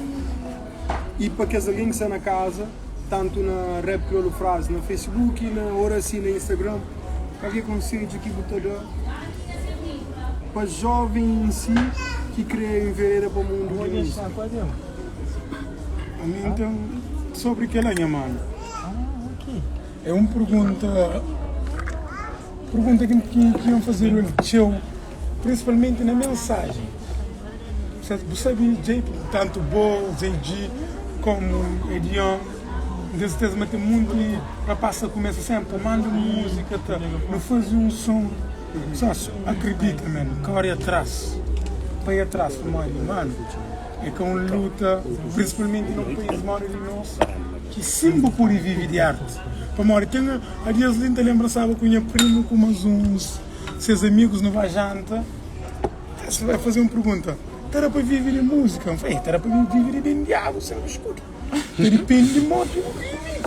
y pa kes algen ki sta na kaza, tantu na Rap Kriolu Frazi na Facebook y na Oracy na Instagram, kalker konsedju ki bu ta da Pa joven em si ki kre envereda pa mundu di musika. Ami N ten sobri kela nha manu. É un pergunta pergunta ki ki N fazedu el txeu, prinsipalmenti na mensajen. Bu sabe djei tantu bo, ZG, komu Edion, N ten serteza ma ten munti rapaz ta kumesa senpri ta manda musika, ta nu faze un son. Só akredita man, kore atras, bai atras pamodi mano é ka un luta, prinsipalmenti na un país modi di nos ki sin bu pode vive di arti, pamodi ten a dias li N ta lenbra staba ku nha primu ku mas uns ses amigus nu ba janta, es bai faze un pergunta, ta da pa vive di múzika? N fla, ta da pa vive di ben diabu sen biskutu, ta dipende modi ki bu vive,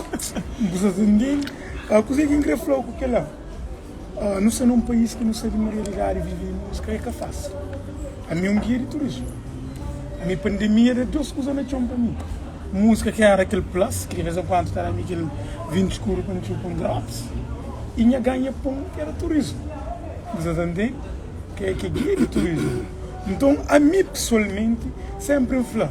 bu sa ta ntende? Kuzê ki N kre fla-u ku kel-la? Nu sta na un país ki nu sabe ma realidadi vive di múzika é ka fásil. Ami é un gia di turismu. Ami pandemia da dos kuza na txon pa mi. Múzika ki éra kel plus, ki di vez en kuandu ta da-mi kel 20 skudu pa N txupa un drops, i nha ganha pon ki éra turismu. Bu sa ta ntende? Ki é gia di turismu. Nton ami pesoalmenti sénpri N fla.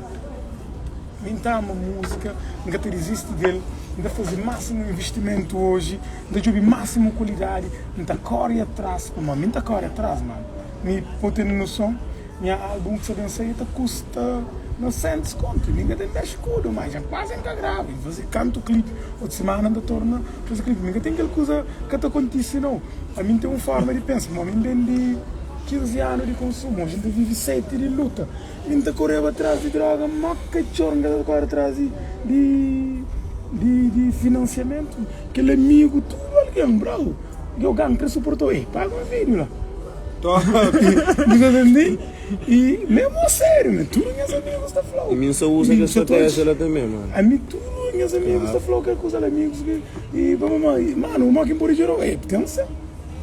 Mi N ta ama múzika, N ka ta dizisti del, N ta faze másimu invistimentu oji, N ta djobe másimu kualidadi, N ta kóre atras, pamodi mi N ta kóre atras, mano. Mi, pa bu ten noson, nha álbun ki sta ben sai ta kusta 900 kontu, mi N ka ten 10 kudu, ma dja kuazi N ka grava, N faze kantu klipi, otu simana N ta torna faze klipi, mi N ka ten kel kuza ka ta kontise nau. Ami N ten un fórma di pensa, pamodi mi N ben di 15 anu di konsumu, oji N ta vive 7 di luta. Mi N ta koreba tras di droga mo katxor N ka ta kore tras di di di di finansiamentu Kel amigu tudu algen brau Yo gan kre suportau Ey paga un video la Top Bu ta ntende? I mesmu a sériu man tudu nhas amigus ta flau I mi N sa usa kel stratéjia la tanbe man. Ami tudu nhas amigus ta flau kel kuza la amigus ki i pa pa manu mo ki N pode djudau Ey ten sen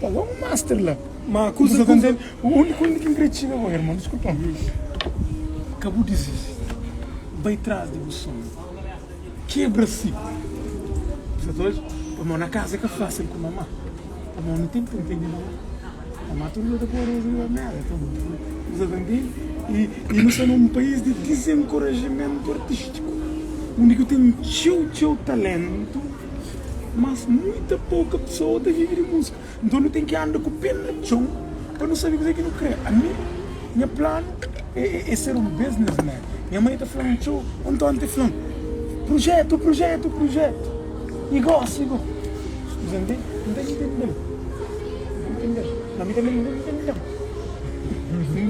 paga un master la. Ma Kuza kuza ta ntende? Undi kundi ki N kre txiga bo, irmon? Diskulpa-m. Ka bu dizisti. Bai tras di bu sonhu. Kebra siklu. Sa ta odja? Pamodi na kaza é ka fásil ku mamá. Pamodi nu ten ki ntende mamá. Mamá tudu dia ta poi arroz riba mesa. Então, bu sa ta ntende? I, i nu sta na un país di dizenkorajimentu artístiku, undi ki ten txeu, txeu talentu, mas muita pouka pesoa ta vive di múzika. Nton nu ten ki anda ku pé na txon pa nu sabe kuzê ki nu krê. Ami, nha planu é é ser un businessman. Nha mai ta fla-m txeu, ontonti el fla-m, Prujétu, prujétu, prujétu. I gósi go? N ta ntende-l. N ta ntende-l. Ma mi tanbê N ta ntende-l.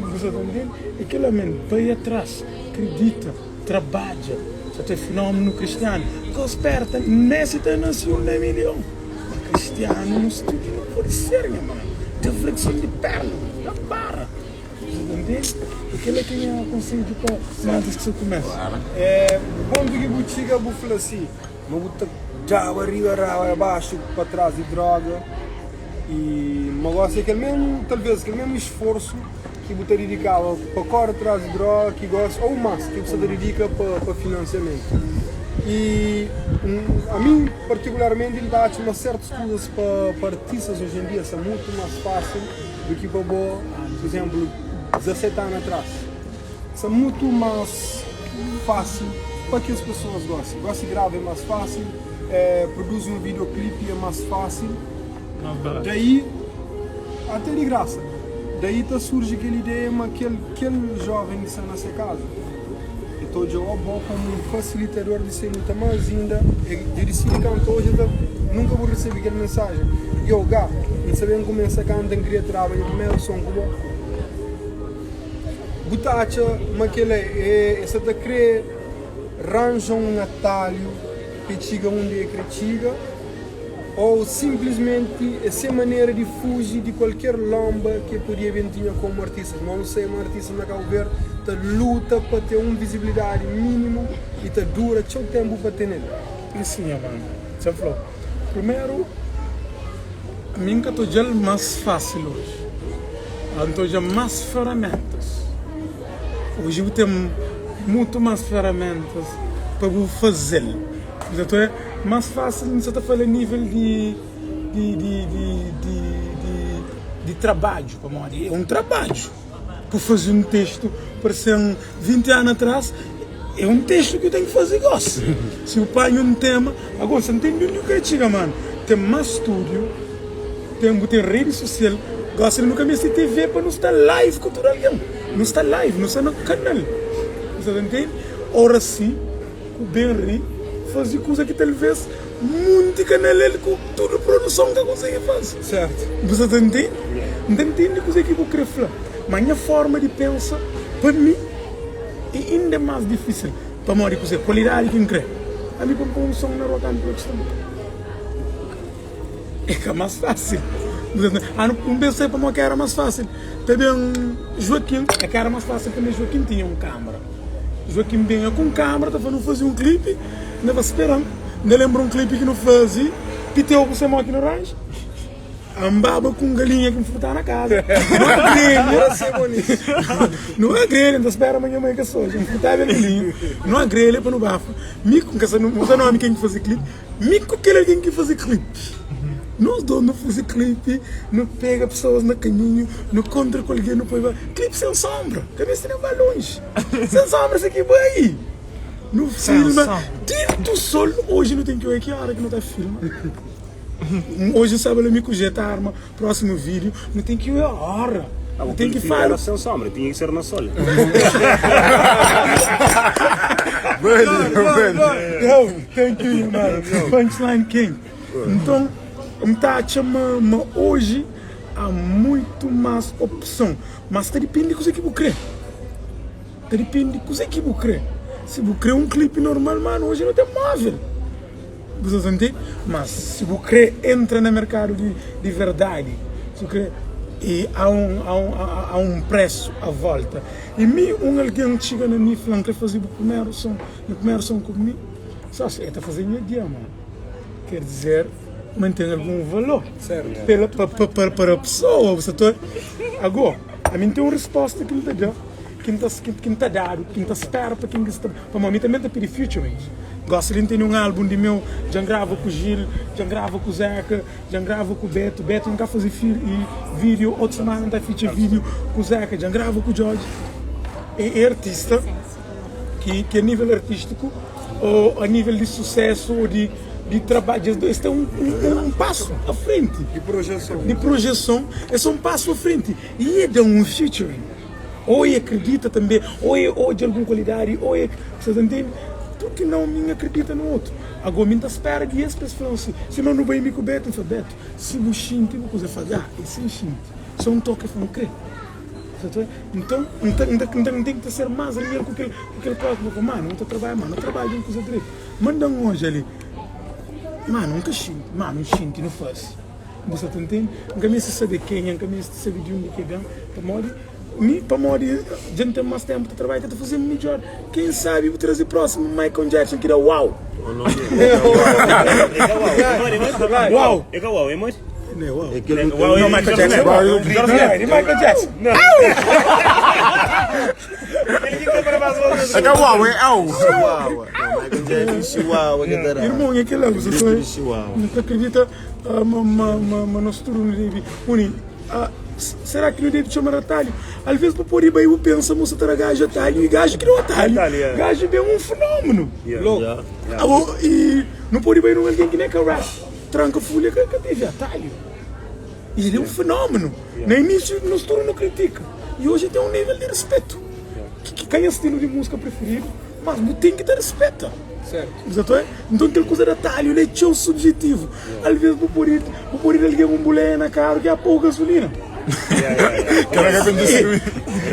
Bu sa ta ntende? É kel-la men, bai atras, kridita, trabadja. Sa ta é finómenu kristianu. Ka sperta, Messi ta nase un na milhon. Ma cristiano nos tudo no pode ser nha mano da flexão de perna da barra Você ta ntende? E kela ki nha consedju pa antes ki sa kumesa. É pontu ki bu txiga bu fla si ma bu ta daba riba raba baxu pa tras di droga i ma gosi é kel mesmu talvez kel mesmu isforsu ki bu ta didikaba pa kore tras di droga ki gosi ou mas ki bu sta ta didika pa finansiamentu i ami Partikularmenti N ta atxa ma sertus kuzas pa pa artistas oji en dia sta mutu mas fasil du ki pa bo, pur izemplu, 17 anu atras. Sta mutu mas fasil pa kes pesoas gosi. Gosi grava é mas fasil, produzi un videoclipe é mas fasil, daí ate di grasa. Daí ta surji kel ideia ma kel kel joven ki sta na se kaza. ta odja o bo komu un fasilitador di se luta mas inda e dja disidi kanta oji el ta nunka bu resebe kel mensajen yo ga N sa ben kumesa kanta N kria traba nha primeru son ku bo bu ta atxa ma kela e e sa ta kre ranja un atalhu pa e txiga undi e kre txiga Ou sinplismenti é se manera di fuji di kualker lonba ki e podia ben tinha komu artistas. Ma nu sai ma artistas na Kabu Verdi ta luta pa ten un vizibilidadi minimu i ta dura txeu tenpu pa tenel. I sin, nha manu, dja N fla-u, primeru, ami N ka ta odja-l más fásil oji, N ta odja más feramentas. Oji bu ten mutu más feramentas pa bu faze-l. Nton é más fásil, N sa ta fala a nível di di di di di di di trabadju, pamodi é un trabadju pa faze un testu parse-m 20 anu atrás é un testu ki bu ten ki faze gósi. Si bu panha un tema, agora sa ntende undi bu krê txiga, manu, ten más stúdiu, ten bu ten redi sosial, gósi nu ka meste TV pa nu sta live ku tudu algen, nu sta live, nu sta na kanal, bu sa ta ntende? Oracy. Ku ben ri fazi kuza ki talvez munti kanal el ku tudu produson ka konsigi fazi. Certo. Bu sa ta ntende? N ta ntende kuze ki bu kre fla, ma nha forma di pensa pa mi e inda mas difisil pamodi kuze kualidadi ki N kre. Ami pa N poi un son na rua kantu ki sta É ka más fásil. Ah, N pensa pamodi ki éra más fásil. Ta ben Joaquim, é ka éra más fásil tanbê. Joaquim tinha un kâmara. Joaquim benha ku un kâmara, ta fla nu faze un klipi. N ta spera-m. N ta lenbra un klipi ki nu faze, Piteu ku se mó ki nu ranja. N baba ku un galinha ki N furta na kaza. Nu agrelha. Nu agrelha, N ta spera ma nha mai ka soja. N furtaba el galinha. Nu agrelha pa nu bafa. Mi ku, N ka sabe, N ka sabe nomi ken ki faze klipi. Mi ku kel algen ki faze clip Nos dos nu faze clip Nu pega pessoas na kaminhu Nu kontra ku algen nu poi ba Clip sen sombra Ka meste nen ba lonji Sen sombra si ki bai Nu filma Dentu sol Oji nu ten ki oia ki ora ki nu ta filma Oji staba la mi ku Jeta arma Próximo vídeo Nu ten ki oia ora Nu ten ki fala Era sem sombra, tinha que ser na sol. Yo, thank you, man. Punchline King. Então, N ta atxa ma, ma oji há muito más opson. Mas ta dipende di kuzê ki bu krê. Ta dipende di kuzê ki bu krê. Si bu krê un klipi normal, mano, oji nu ten móvel. Bu sa ta ntende? Mas si bu krê entra na merkadu di di verdadi, si bu krê, e há un há un há un presu a volta. E mi, un algen txiga na mi i fla-m, N krê faze bu primeru son, nha primeru son ku mi. Só si e ta faze nha dia, mano. Ker dizer ma N ten algun valor pela pa pa pa para pesoa, bu sa ta. Ago, ami N ten un risposta ki N ta da. Ki N ta ki N ta dadu, ki N ta spera pa ken ki sta Pamodi mi tanbe N ta pidi featurings Gosi li N tene un album di meu Dja N grava ku Gil, dja N grava ku Zeca, dja N grava ku Beto Beto N ka faze video, otu semana N ta feature video ku Zeca Dja N grava ku Djodje É artista ki ki a nível artístiku ou a nível di susesu ou di di trabadju es ten un pasu a frenti Di projeson Di projeson es sta un pasu a frenti I e da un featuring Ou e akredita tanbe, ou e odja algun kualidadi, ou e, sa ta ntende? Purki nau mi N akredita na otu? Ago mi N ta spera di es pa es fla-m si, sima nu bai mi ku Betu, N fla, Betu, si bu xinti bu kuza, el fla, Ya, e si N xinti, so N toka, el fla, N kre. Sa ta Nton, N ta, N ta, N ta, N ten ki ta ser mas real ku kel, ku kel próximu, N fla, Manu, N ta trabadja, manu, N trabadja un kuza dretu, manda-m odja li, manu, N ka xinti, manu, N xinti, nu fase. Bu sa ta ntende? N ka meste sabe kenha, N ka meste sabe di undi ki e ben, pamodi mi, pamodi dja N ten más ténpu ta trabadja, ka ta faze-m midjór. Ken sabe bu traze prósimu Michael Jackson ki da uau! Uau! É ka uau, é modi? Não é uau. Não, Michael Jackson é uau. Não, é Michael Jackson. É ka uau, é au. Chihuahua. Não, Michael Jackson, Chihuahua, que tarado. Irmão, é aquele você Grito de Chihuahua. Não acredita, ma, ma, ma, ma nós tudo não deve. Uni, ah, será que não deve chamar atalho? Às vezes para pôr bem, eu penso, moça, terá gajo atalho e gajo que não atalho. Atalho, yeah. Gajo bem um fenômeno. Yeah. Louco. Yeah. Ah, oh, e não pode bem não alguém que nem que rap. Tranca folha que, que teve atalho. E ele é um fenômeno. No início, nós tudo não critica. E hoje tem um nível de respeito. Que, que quem é estilo de música preferido? Mas bu ten ki ta rispeta. Bu Nton kel kuza da talhu la é txeu subjetivu. Alvês bu pode bu pode da algen un buleia na karu ki é pô gasolina. Kela ka kontise ku mi.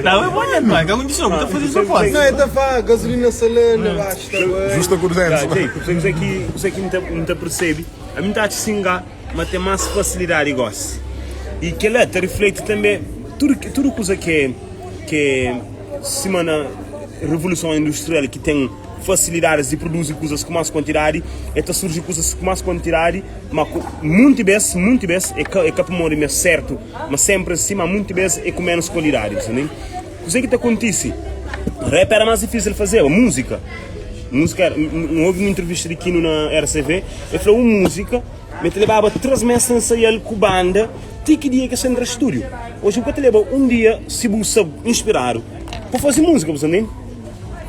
Não, é bom, né? Não, ka kontise, bu ta faze di propósitu. Não, el ta fala gasolina sta la na baxu ta bai. Justa ku 200 Jay, kuzê ki kuzê ki N ta persebe, ami N ta atxa sin ga ma ten más fasilidadi gósi. I kel-la ta rifleti tanbê tudu tudu kuza ki ki sima na revoluson industrial ki ten fasilidadis di produzi kuzas ku más kuantidadi, e ta surji kuzas ku más kuantidadi, ma ku munti bes, munti bes é ka é ka pamodi ma é sertu, ma senpri asi, ma munti bes é ku ménus kualidadi, bu sta ntende? Kuzê ki ta kontise? Rap éra más difísil fazeba, múzika, múzika éra, N obi un intrivista di Kino na RCV, el fla un múzika ma el ta lebaba 3 mês ta nsaia-l ku banda ti ki dia ki es ta entra stúdiu. Oji bu ka ta leba un dia si bu sta inspiradu pa faze múzika, bu sta ntende?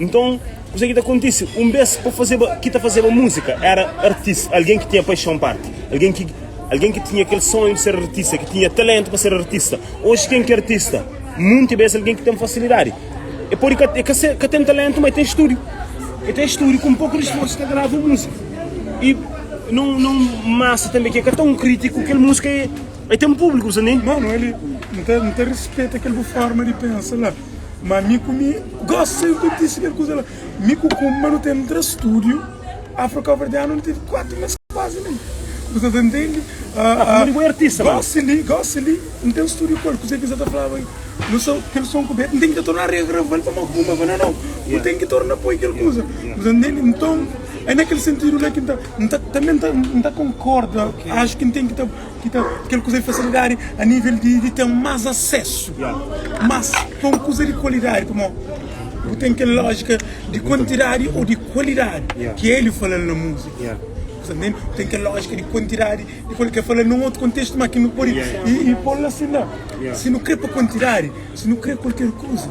Nton, kuzê ki ta kontise? Un bês pa fazeba, ki ta fazeba múzika éra artista, algen ki tinha paixon parti, algen ki algen ki tinha kel sonhu di ser artista, ki tinha talentu pa ser artista. Oji ken ki é artista? Munti bês algen ki ten fasilidadi. E pode ka, e ka ser, ka ten talentu, ma e ten stúdiu. E ten stúdiu, ku un poku di sforsu ta grava un múzika. I não não masa tanbê ki é ka tão krítiku, kel múzika é e ten públiku, bu sta ntende? Mano, ele N ta, N ta rispeta kel bu forma di pensa la. Ma mi ku mi gosi sai kontise kel kuza la. Mi ku Kumba nu ta entra studio Afro Cabo-Verdiano nu teve 4 mes kuazi li. Bu sa ta ntende? Ah, bo é artista, mano. Gosi li, gosi li N ten studio ku el. Kuzê ki N sa ta flaba nu sa kel son ku Beto N ten ki ta torna regraval pamodi Kumba fla no, no, bu ten ki torna poi kel kuza. Bu sa ntende? Nton é na kel sentidu la ki N ta N ta tanbe N ta N ta konkorda. Acho ki N ten ki ta Ki ta kel kuza di fasilidadi a nível di di ten más asesu, mas pa un kuza di kualidadi, pamodi bu ten kel lójika di kuantidadi ô di kualidadi ki Hélio fala-l na múzika. Bu sta ntende? Bu ten kel lójika di kuantidadi di kualidadi ki el fala-l nun otu kontestu, má ki nu pode i pô-l asin la. Si nu krê pa kuantidadi, si nu krê kualker kuza,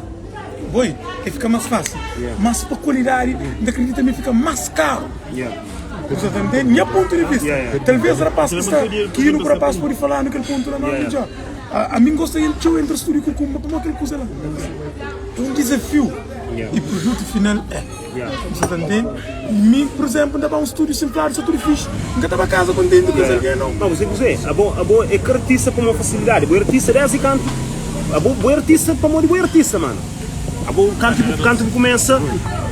boi, el fika más fásil, mas pa kualidadi, N ta kridita ma el fika más karu. Bu sa ta ntende? Nha pontu di vista. Talvez rapaz ki sta kinu ku rapaz podi falanu kel pontu la mas midjor. Ami N gosta el txeu entra studio ku Kumba pamodi kel kuza la é un dizafiu i produtu final é. Bu sa ta ntende? Mi, pur izemplu, N ta ba un studio sin fladu sta tudu fixi, N ka ta ba kaza kontenti ku es algen nau. Má kuzê kuzê? Abo abo é ka artista pamodi fasilidadi, bo é artista desdi kantu abo bo é artista pamodi bo é artista mano. Abo kantu kantu bu kumesa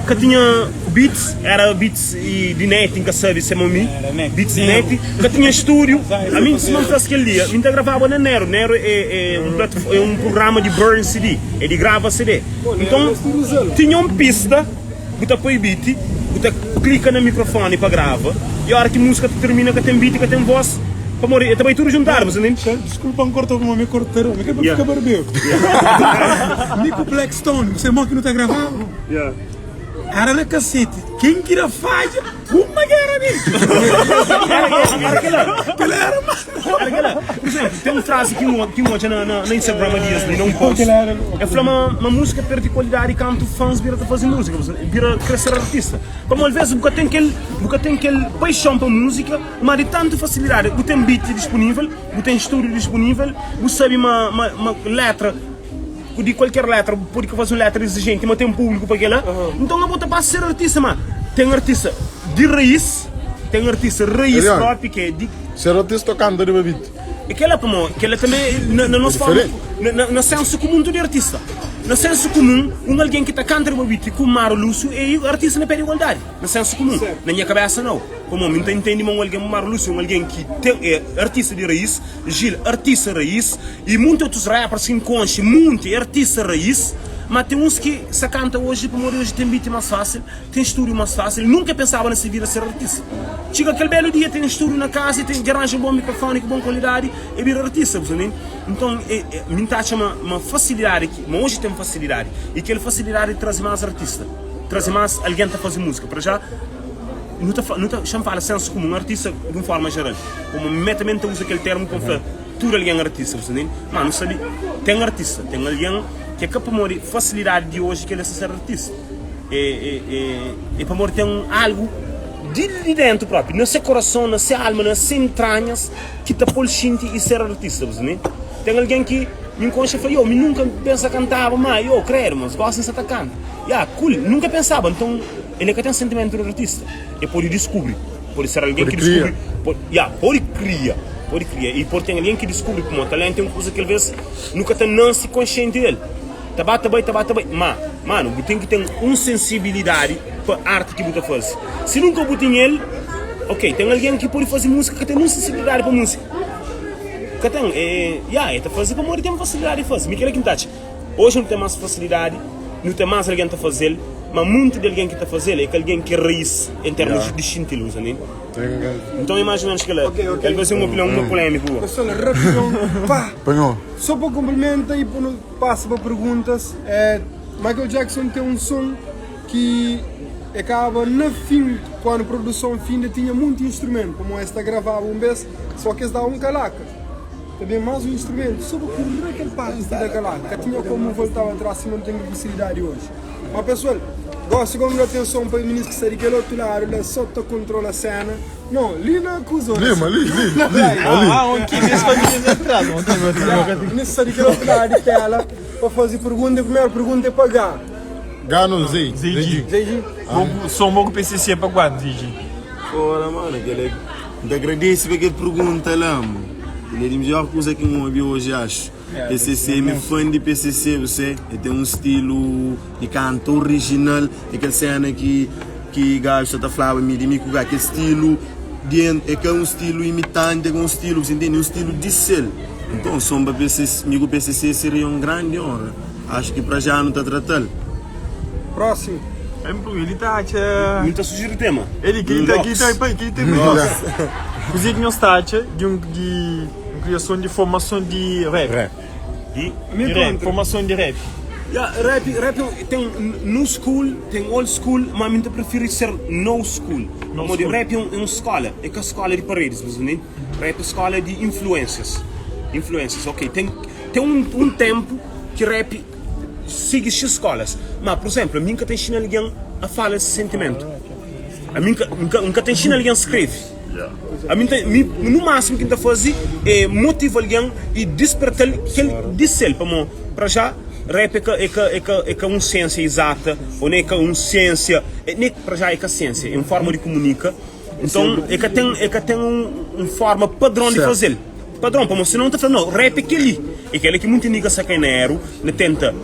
ka tinha beats, era beats di net, N ka sabe se ma mi beats di net, ka tinha stúdiu. Ami sima N fla-s kel dia, mi N ta gravaba na Nero. Nero é é un é un prugrama di burn CD, é di grava CD. Nton tinha un pista, bu ta poi beat, bu ta klika na mikrofoni pa grava, i ora ki múzika ta tirmina ka ten beat, ka ten vós, pamodi e ta bai tudu juntadu, bu sta ntende? Diskulpa N korta-bu, ma mi korta-u, mi ka pa fika barberu. Mi ku Blackstone, bu sabe mo ki nu ta gravaba? Era na kaseti, ken ki da fadja, uma ki era mi. Era kela. Kela era ma. Era kela. Pur izemplu, ten un frazi ki N odja na Instagram dias li, na un post, el fla ma ma múzika perde kualidadi kantu fans bira ta faze múzika, bira kre ser artista. Pamodi alvês bu ka ten kel bu ka ten kel paixon pa múzika, ma di tantu fasilidadi, bu ten beat dispunível, bu ten stúdiu dispunível, bu sabe ma ma letra. Di kualker letra, bu pode ka faze un letra izijenti, ma ten públiku pa kela. Nton abo ta pasa ser artista, ma ten artista di raiz, ten artista raiz Eliane, propi ki é di. Ser artista ô kanta riba beat? É kela pamo kela tanbe na na É nos forma, diferenti. na na na sensu kumun tudu é artista. Na sensu kumun, un algen ki ta kanta riba beat ku Mário Lúcio é artista na pé di igualdadi, na sensu kumun. Na nha kabesa nau, pamo mi N ta intendi ma un algen Mário Lúcio é un algen ki ten é artista di raiz. Gil, artista raiz, y munti otus rappers ki N konxe, munti é artista raiz, ma ten uns ki sa kanta oji pamodi oji ten beat más fásil, ten stúdiu más fásil, nunka pensaba na se vida ser artista. Txiga kel belu dia ten stúdiu na kaza y ten dja ranja un bon mikrofoni ku bon kualidadi e bira artista, bu sa ntende? Nton e mi N ta atxa ma ma fasilidadi ki ma oji ten fasilidadi y kel fasilidadi traze más artista, traze más algen ta faze múzika. Pra já nu ta nu ta xa-m fala sensu kumun, artista di un forma jeral. Komu mi tanbe N ta uza kel termu pa N fla tudu algen artista, bu sta ntende? Má nu sabe, ten artista, ten algen ki é ka pamodi fasilidadi di oji ki el sta ser artista. É, é, é, é pamodi ten algu di li déntu própi, na se korason, na se alma, na se entranhas ki ta pô-l xinti i ser artista, bu sta ntende? Ten algen ki mi N konxe fla, yo, mi nunka N pensa kantaba, má, yo, kredu, mas gósi N sta ta kanta. Ya, kul, nunka pensaba. Nton. El e ka ten sentimentu di artista. E pode diskubri, pode ser algen Pode ki kria. diskubri, pode, ya, pode kria, pode kria. I pode ten algen ki diskubri pamodi talentu é un kuza ki alvês nu ka ta nanse konsienti del. Ta ba ta bai, ta ba ta bai. Ma, manu, bu ten ki ten un sensibilidadi pa arti ki bu ta faze. Si nunka bu ten el, ok, ten algen ki pode faze múzika ka ten nun sensibilidadi pa múzika. Ka ten. E, ya, e ta faze pamodi ten fasilidadi di faze. Mi kila ki N ta atxa. Oji nu ten más fasilidadi, nu ten más algen ta faze-l, ma monti di algen ki ta faze-l é ka algen ki é raís en termus di xinti-l, bu sabe? Nton é más o ménus kila. El faze un opinion uma polémiku. Pessoal, rapidão, pá! Só pa komplimenta i pa nu pasa pa perguntas, Michael Jackson ten un son ki e kaba na fin, kuandu produson finda tinha munti instrumentu, pamodi es ta gravaba un bes, só ki es daba un kalaka. Ta ben más un instrumentu só pa kurre kel parti da kalaka. Ka tinha komu voltaba atrás sima nu ten kel fasilidadi oji. Ma pesoal, gosi gomi da atenson pa minis ki sta di kel otu ladu la só ta kontrola sena. No, li na kuza Li, ma li, li, na li, praia. ali. Ah, um ki mes famílias atrás, um ki mes Ya, minis sta di kel otu ladu di tela pa faze pergunta. Primeru pergunta é pa Gá. Gá no, Zei. Zeiji. Zeiji. Bom, som bom ku PCC pa quanto, Zeiji? Fora, mano, kel é. N ta agradese pa kel pergunta la, mano. Kel é di midjor kuza ki N obi oji, axu. PCC, mi é fã di PCC, você. El ten un stilu di kanta orijinal. É kel sena ki ki gaju sa ta flaba mi di mi ku ga. Kel stilu di en, é ka un stilu imitanti, é ka un stilu, você ntende? É un stilu di sel. Nton, son pa PCC, mi ku PCC seria un grandi onra. Axu ki pra já nu ta trata-l. Prósimu. Ele ta atxa. Mi ta sujeri tema. Ele ki ta ki ta pa ki ta Kuzê ki nhos ta atxa di un di un kriason di formason di rap? Rap. Di Mi Di rap, kontra. formason di rap. Ya, rap, rap ten new school, ten old school, ma mi ta preferi ser no school. No Pamodi school. rap é un, é un skola, é ka skola di paredis, bu ntende? Rap é skola di influências. Influências, ok. Ten ten un, un tempu ki rap sigi xis skolas. Ma, pur izénplu, ami N ka ta inxina algen a fala se sentimentu. Ami N ka, N ka, N ka ta inxina algen skrebe. Ami N ta, mi, nu másimu ki N ta faze é motiva algen i disperta-l kel di sel. Pamó, pra já, rap é ka, é ka, é ka, é ka un siénsia izata ô nen é ka un siénsia, é nen, pra já é ka siénsia, é un fórma di kumunika. Nton, é ka ten, é ka ten un, un fórma padron di faze-l. Padron, pamodi si no ta fla no, rap é kel-li. É kel-li ki munti nigga sa kai na eru, na tenta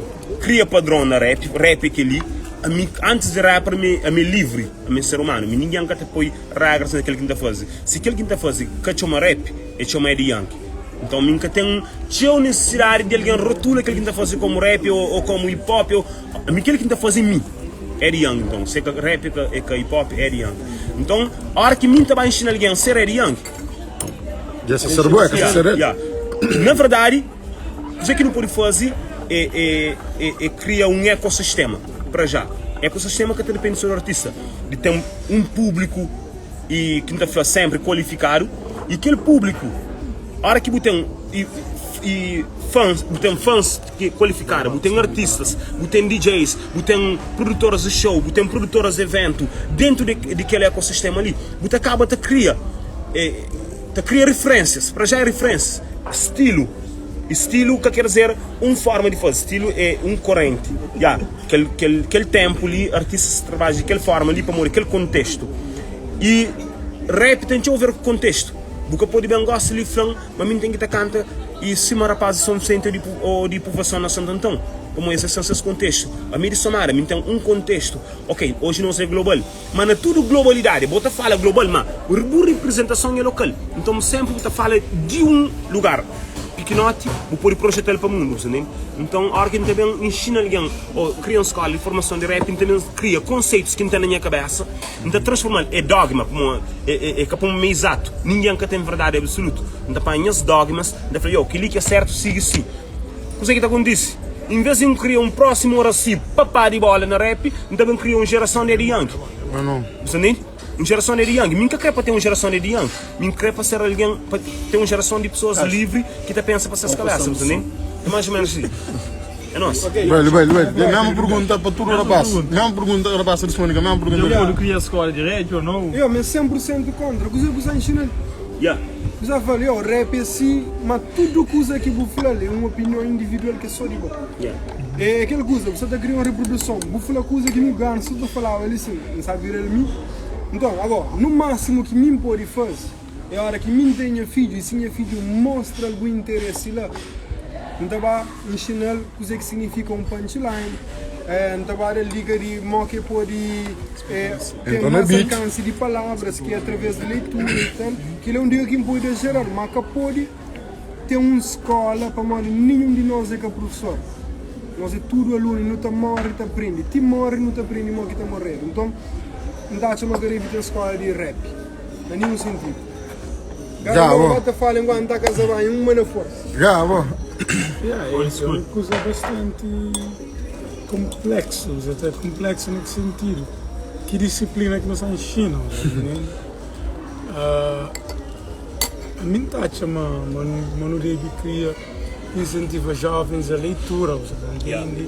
kria padron na rap, rap é kel-li. Ami, antis di rapper, ami, ami é livri, ami é ser umanu, ami ningen ka ta poi regras na kel ki N ta faze. Si kel ki N ta faze ka txoma rap, é txoma Eddie Yankee. Nton, ami N ka ten txeu nisisidadi di algen rotula kel ki N ta faze komu rap ô, ô komu hip hop ô, ami kel ki N ta faze é mi, Eddie Yankee. Nton, si é ka rap, é ka, é ka hip hop, Eddie Yankee. Nton, ora ki mi N ta ba inxina algen ser Eddie Yankee, Dja sa ser bo, é ka sa ser el. Ya. Na verdadi, kuze ki nu pode faze é, é, é, é kria un ekosistema. Pra já, ekosistema ka ta depende só di artista, di ten un públiku i ki N ta fla sénpri kualifikadu i kel públiku, óra ki bu ten i, i fans, bu ten fans ki kualifikadu, bu ten artistas, bu ten DJs, bu ten produtoras di show, bu ten produtoras di eventu, dentu di, di kel ekosistema li, bu ta kaba ta kria e ta kria referências, para já é referências, stilo, e stilo ka quer dizer um forma di faze, stilo é um corrente, ya, kel, kel, kel tempo li artistas trabadja di kel forma li pamodi kel contexto, e rap ten txeu a ver ku contexto, bu ka pode ben gosi li flan ma mi n ten ki ta kanta e sima rapaz di São Vicente ou di, ou di povoação na Santo Antão, pamodi es ten ses contexto, ami di Somada mi n ten um contexto, ok, hoje nos é global. Ma na tudu globalidadi, bo ta fala global, ma bu riprizentason é lokal. Nton, senpri bu ta fala di un lugar pikinoti, bu pode projeta-l pa mundu, bu sta ntende? Nton, óra ki N ta ben inxina algen ô kria un skóla di formason di rap, N ta ben kria konseitus ki N ten na nha kabésa, N ta transforma-l. É dógma, pamodi é ka pa un mei izatu. Ningen ka ten verdadi absolutu. N ta panha nhas dógmas, N ta fla, Yo, kel-li ki é sértu, sigi si. Kuzê ki ta kontise? En vês di N kria un prósimu Oracy papá di bóla na rap, N ta ben kria un jerason di Daddy Yankee. Bu sta ntende? Un jerason di Daddy Yankee. Mi N ka krê pa ten un jerason di Daddy Yankee. Mi N krê pa ser algen, pa ten un jerason di pesoas livri ki ta pensa pa ses kabésa. Bu sta ntende? É más ô ménus si. É nos. Bali, bali, bali. É mesmu pergunta pa tudu rapaz. Mesmu pergunta, rapaz ta responde ku mesmu pergunta. Dja pode kria skóla di rap ô nau? Yo, mi é 100% kontra. Kuzê ku sa nxina-l? Ya. Bu sa fla-l, yo, rap é si, ma tudu kuza ki bu fla-l é un opinion individual ki é sô di bo. É kel kuza, bu sa ta kria un reproduson, bu fla kuza ki mi gana, si bu ta falaba li sin, N sa bira-l mi. Nton, agó, nu másimu ki mi N pode faze é óra ki mi N ten nha fidju i si nha fidju mostra algun interesi la, N ta ba inxina-l kuzê ki signifika un punchline, N ta ba da-l dika di mó ki el pode ten más alkansi di palavras ki é através di leitura i tal. Kel-li é un dika ki N pode da jeral, má ka pode ten un skóla pamodi ninhun di nos é ka profesor. Nos é tudu alunu i nu ta móre ta prende. Ti móre nu ta prende mó ki ta moredu. Nton, N ta atxa ma ka debe ten skóla di rap na ninhun sintidu. Já, Gaba bo. ba ta fala enquanto ta casa banho, uma na força. Já, bo. Yeah, é uma coisa bastante complexo, até complexo no que sentido? Que disciplina que nós ensinam, né? Uh, a mim tá acha ma, ma, ma não deve criar incentiva jovens a leitura, você entende?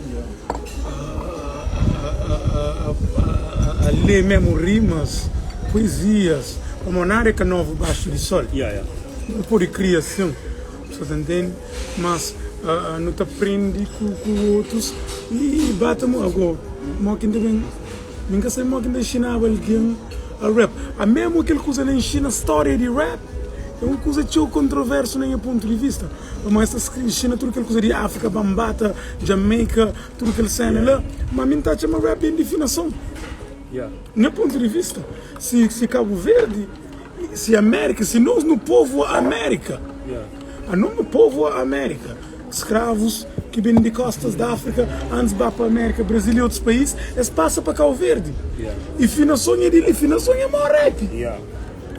A, a, a, a, a ler mesmo rimas, poesias, como nada que novo baixo de sol. Yeah, yeah. Não pode criar assim, você tá entende? Mas uh, não te aprende com, com outros e bate agora, mo que também nunca sei mo que ensinava alguém a rap. A mesmo aquele coisa na ensina história de rap, é uma coisa tão controverso na meu ponto de vista. Mas essa ensina tudo aquela coisa de África, Bambata, Jamaica, tudo aquele cena lá. Mas mim tá chama rap em definição. Yeah. Meu ponto de vista, se, se Cabo Verde, se América, se nós no povo América, Yeah. a nome povo América, escravos que vêm de costas da África, antes vá para América, Brasil e outros países, eles passam para Cabo Verde. Yeah. E finação é dele, finação é maior rap. Yeah.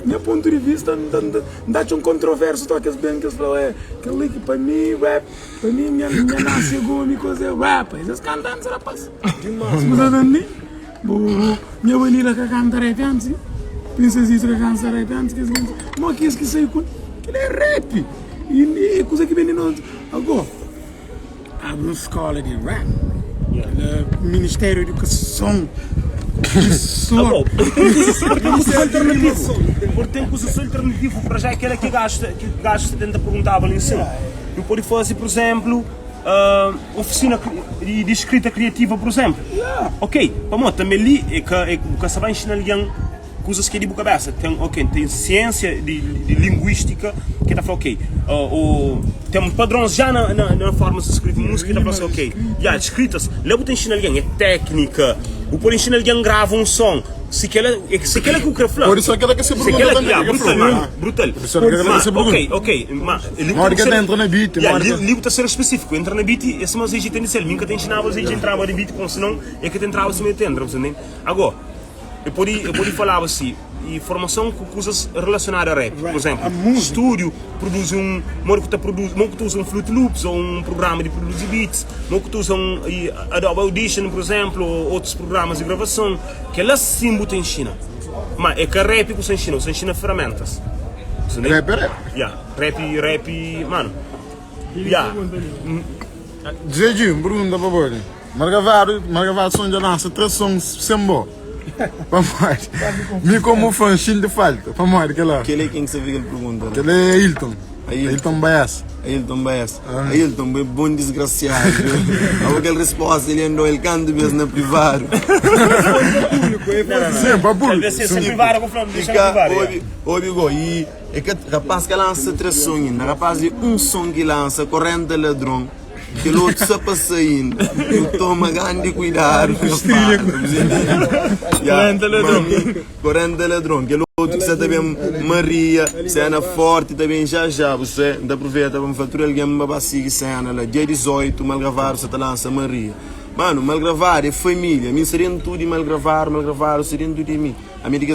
Meu ponto de vista, não dá um controverso, toque as bem que eles falam, é, que ali que para mim, rap, para mim, minha, minha nasce gome, coisa é rap. Eles cantam, rapaz. Demais. Mas eu não Minha vanilla que canta rap antes, Princesita que canta rap antes, que eles Mas que esqueci com ele é rap. E, e coisa que vem de nós. Agora, abre uma escola de rap. Yeah. Ministério da Educação. Professor. Bom, porque tem curso alternativo. Porque tem curso alternativo para já aquela que gasta, que gasta 70 perguntava ali em cima. Eu pode fazer, por exemplo, ah, oficina cri- de, de escrita criativa, por exemplo. Ok, vamos, também ali é que é que você vai ensinar alguém coisas que é de boa cabeça. Tem, ok, tem ciência de, de linguística que está falando, ok, ah, o, tem padrões já na, na, na forma de se escrever música que está falando, ok, yeah, escritas, logo tem ensinar alguém, é técnica, o pode ensinar alguém grava um som. Se aquela, é que se aquela que o quer falar. Por isso aquela que se Se pergunta aquela também. yeah, que brutal, falou. mano, brutal. Por isso aquela que Mas, se pergunta. Ok, ok, mas ele Uma hora que tem entra na beat, uma Yeah, hora que- li- livro tá ser específico, entra na beat, esse mas a tem de ser, nunca te ensinava, a gente entrava de beat, com senão é que te entrava assim, te entra, você entende? Agora, eu podia, eu podia falar assim, e formação com coisas relacionadas a rap, por exemplo, a música. estúdio, produz um, modo que tu produz, modo que tu usa um Fruit Loops ou um programa de produzir beats, modo que tu usa um e Adobe Audition, por exemplo, ou outros programas de gravação, que ela sim te ensina. Mas é que a rap que você ensina, você ensina ferramentas. Você entende? Rap é rap. Yeah, rap, rap, mano. Yeah. Zé pergunta para favor. Margavado, Margavado som já lança três sons sem bo. Vamos Me como fã, sinto falta. Vamos que lá. Aquele é quem que você vê que ele pergunta, né? Aquele é Hilton. Ailton. Hilton Baez. Ailton Baez. Ailton, bem bom desgraciado. viu? Aquela resposta, ele andou, ele canta mesmo na privado. Público, é Sim, para público. Talvez seja Sim. privado, eu vou falar, deixa Fica, privado. yeah. ouve, ouve, go, e é que rapaz que lança três sons ainda, rapaz é um som que lança, corrente ladrão, aquele outro só passa ainda. Eu toma grande cuidado, rapaz. Corrente ladrão. Corrente ladrão, aquele outro que você também Maria, cena forte também já já, você ainda aproveita para me faturar alguém para seguir cena lá, dia 18, Malgravar, você tá lança Maria. Mano, Malgravar é família, mim seria tudo de Malgravar, Malgravar seria tudo de mim. A minha diga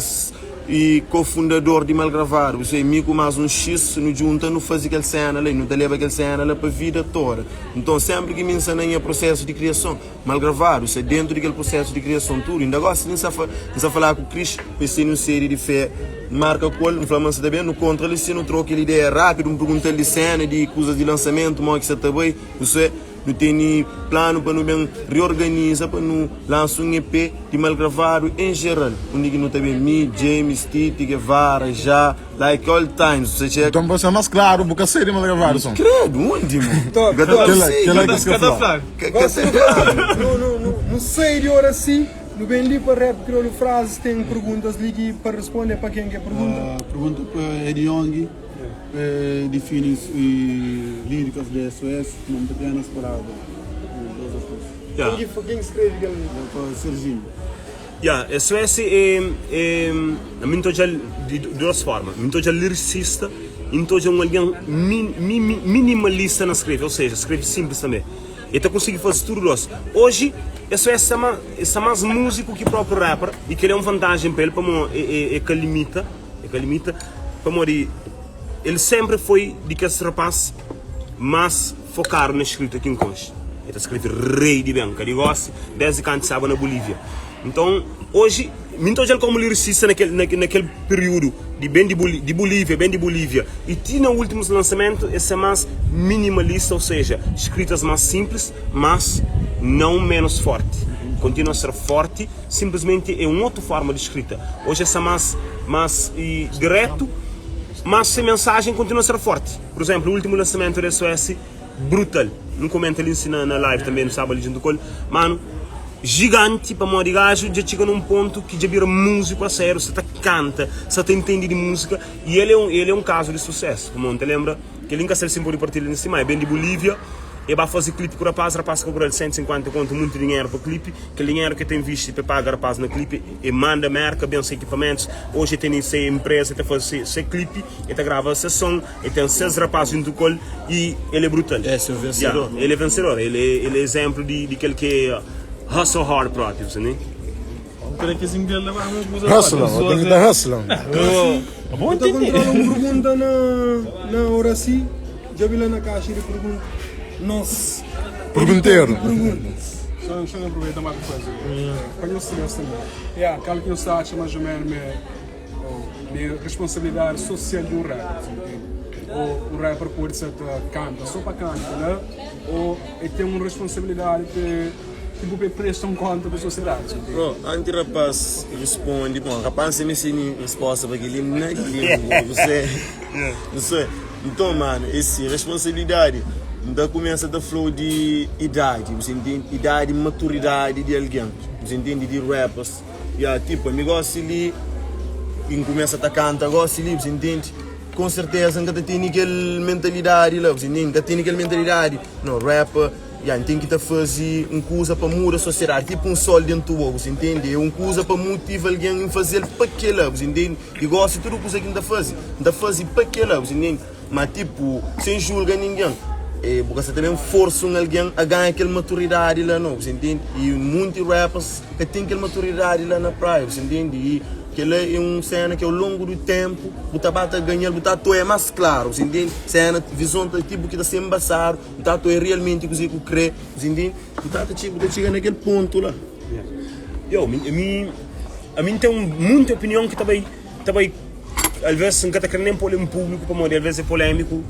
e cofundador de Malgravar, você mim com mais um X, no junta, não faz aquela cena lá, não te leva aquela cena lá para a vida toda. Então sempre que me ensina em processo de criação, Malgravar, você dentro daquele processo de criação tudo, ainda agora se nem sabe falar com o Cris, pensei numa série de fé, marca com ele, me fala, mas você tá bem, no contra ele, se não troca aquela ideia rápido, me pergunta ele de cena, de coisas de lançamento, como é que você tá bem, você. Nu tene planu pa nu ben reorganiza pa nu lansa un EP di Malgravadu en jeral, undi ki nu ta ben mi, James, Titi, Guevara, Ja, like all times, bu sa txeka. Nton pa ser más klaru, bu ka sai di Malgravadu son. Kredu, undi mo? Top, Ka ta top. Kela, konsigi. kela ki es Ka ka ta fla. fla. Ka ka Gosi ta nu fladu. nu nu nu nu sai di Oracy, nu ben li pa Rap Kriolu Frases, ten perguntas li ki pa responde pa ken ke pergunta. Pergunta pa Ed Yong. Pa difini líricas di SOS, não ta apenas palavras. Yeah. Ken ki ken ki skrebe kel. Pa Serginho. Yeah, SOS é, é mi n'ta odja-l di duas forma. Mi n'ta odja-l liricista y n'ta odja un algen mi, mi, minimalista na skrebe, ou seja, skrebe simples tanbe. El ta konsigi faze tudu dos. Oji SOS sta ma, sta más múziku ki própriu rapper y kel-la é un vantajen pa el pamodi e, e, e ka limita. E ka limita pamodi el senpri foi di kes rapaz más fokadu na skrita ki N konxe. El ta skrebe rei di ben, ka di gósi, désdi kantu staba na Bulívia. Nton, oji, mi N ta odja-l kómu liricista na kel, na kel piriúdu di ben di di Bulívia, ben di Bulívia i ti na últimus lansamentu, es ser más minimalista, ô seja, skritas más sinplis, mas nãu ménus fórti. Kontinua ser fórti. Simplesmenti é un otu forma di skrita. Oji é sta más más diretu, mas se mensajen kontinua ser forti. Pur izénplu, últimu lansamentu di SOS, brutal. Nu komenta li nsi na na live tanbê, nu staba li djuntu ku el. Manu, jiganti pamodi gaju dja txiga na un pontu ki dja bira múziku a sériu, sa ta kanta, sa ta intende di múzika i el é un el é un kazu di susésu. Pamodi N ta lenbra kel-li N ka sabe si N pode partilha li nsi, má é ben di Bulívia, e ba faze klipi ku rapaz, rapaz kobra-l 150 kontu, munti dinheru pa klipi. Kel dinheru ki el ta invisti pa el paga rapaz na klipi, el manda Merka ben se ekipamentus. Oji el tene se enpreza, el ta faze se klipi, el ta grava se son, el ten ses rapaz djuntu ku el i el é brutal. Ese é un vensedor. Ya, el é vensedor, el é el é izénplu di di kel ki é hustle hard propi, bu sabe? Hustler, o ten ki ta hustler. Bu ta kontrola un pergunta na na Oracy, djobe la na kaxa di pergunta. Nos Pergunteru. perguntas. Só só aproveita mais coisa. Pa nhos saber também. Yeah. Kal ki nhos ta atxa mais ou menos me oh, me responsabilidade social di un rapper, você entende? Ou um rapper pode ser ta canta só pa canta, né? Ou ele tem uma responsabilidade pe tipo pe presta um conta pa sociedade, você entende? Bro, anti rapaz responde, bom, rapaz sem mexer em resposta para aquele na língua, você, não sei. Então, mano, esse responsabilidade, então começa a flow de idade, você entende? Idade, maturidade de alguém, você entende? De rappers. Yeah, tipo, amigo gosta ali, e começa a canta, gosta ali, você entende? Com certeza nunca tem aquela mentalidade lá, você entende? Nunca tem aquela mentalidade, não, rapper, yeah, tem que tá fazer um coisa para mudar a sociedade, tipo um sol dentro do ovo, você entende? É um coisa para motivar alguém a fazer para que lá, você entende? E gosta de tudo coisa que tá faz, tá fazer para que lá, você entende? Mas tipo, sem julgar ninguém. É, porque você também força um alguém a ganhar aquela maturidade lá, não, você entende? E muitos rappers que têm aquela maturidade lá na praia, você entende? E aquela é uma cena que ao longo do tempo, você tá ganhando, você tá é mais claro, você entende? Cena, visão tá tipo que tá sendo embaçado, você tá é realmente o que você crê, você entende? Você tá tipo, tá chegando naquele ponto lá. Yo, mi, mi, a mim tem muita opinião que também, também, às vezes nunca tá querendo nem pôr em público, pamodi às vezes é polêmico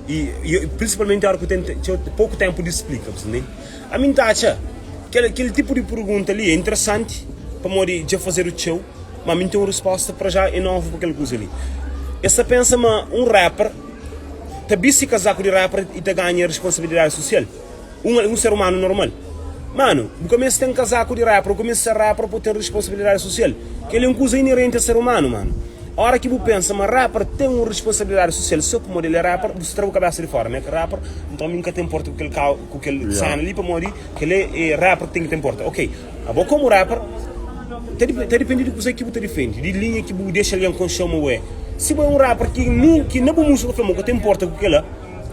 e, e principalmente a hora que eu tenho pouco tempo de explica, você entende? A mim tá acha aquele, aquele tipo de pergunta ali é interessante, pamodi já fazer o show, mas a mim tem uma resposta para já é nova para aquela coisa ali. Essa pensa, mas um rapper tá bici casaco de rapper e tá ganha responsabilidade social. Um, um ser humano normal. Mano, bu começa tem casaco de rapper, começa a ser rapper por ter responsabilidade social. Que ele é uma coisa inerente a ser humano, mano. A hora que bu pensa, mas rapper tem uma responsabilidade social, só como ele é rapper, você traz a cabeça de fora, né? Que rapper, então nunca tem importa com aquele com aquele yeah. cena ali para morrer, que ele é rapper tem que ter importa. Ok, a bom como rapper, tá depende do que você defende, de linha que você deixa alguém com chama ué. Se você é um rapper que não que não música fala, que tem importa com aquela,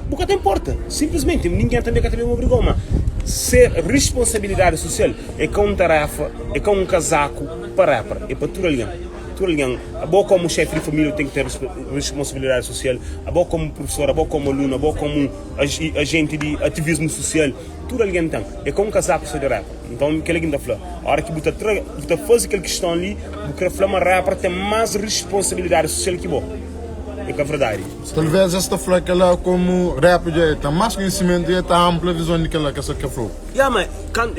Buka ta inporta, simplesmenti ningen tanbe ka ta ben obrigau, ma se responsabilidadi susial é ka un tarefa, é ka un kazaku pa rapper, é pa tudu algen. Tudu algen, abo komu xefi di familia bu ten ki ten responsabilidadi susial, abo komu prufesor, abo komu alunu, abo komu ajenti di ativismu susial, tudu algen ten. É ka un kazaku so di rapper. Nton kel-la ki N ta fla, óra ki bu ta tra, bu ta faze kel kiston li, bu kre fla ma rapper ten más responsabilidadi susial ki bo. É ka verdadi. Talvez es ta fla kela komu rap dja e ten mas konhisimentu i e ta ampla vizon di kela kes ke fla-u. Ya ma kan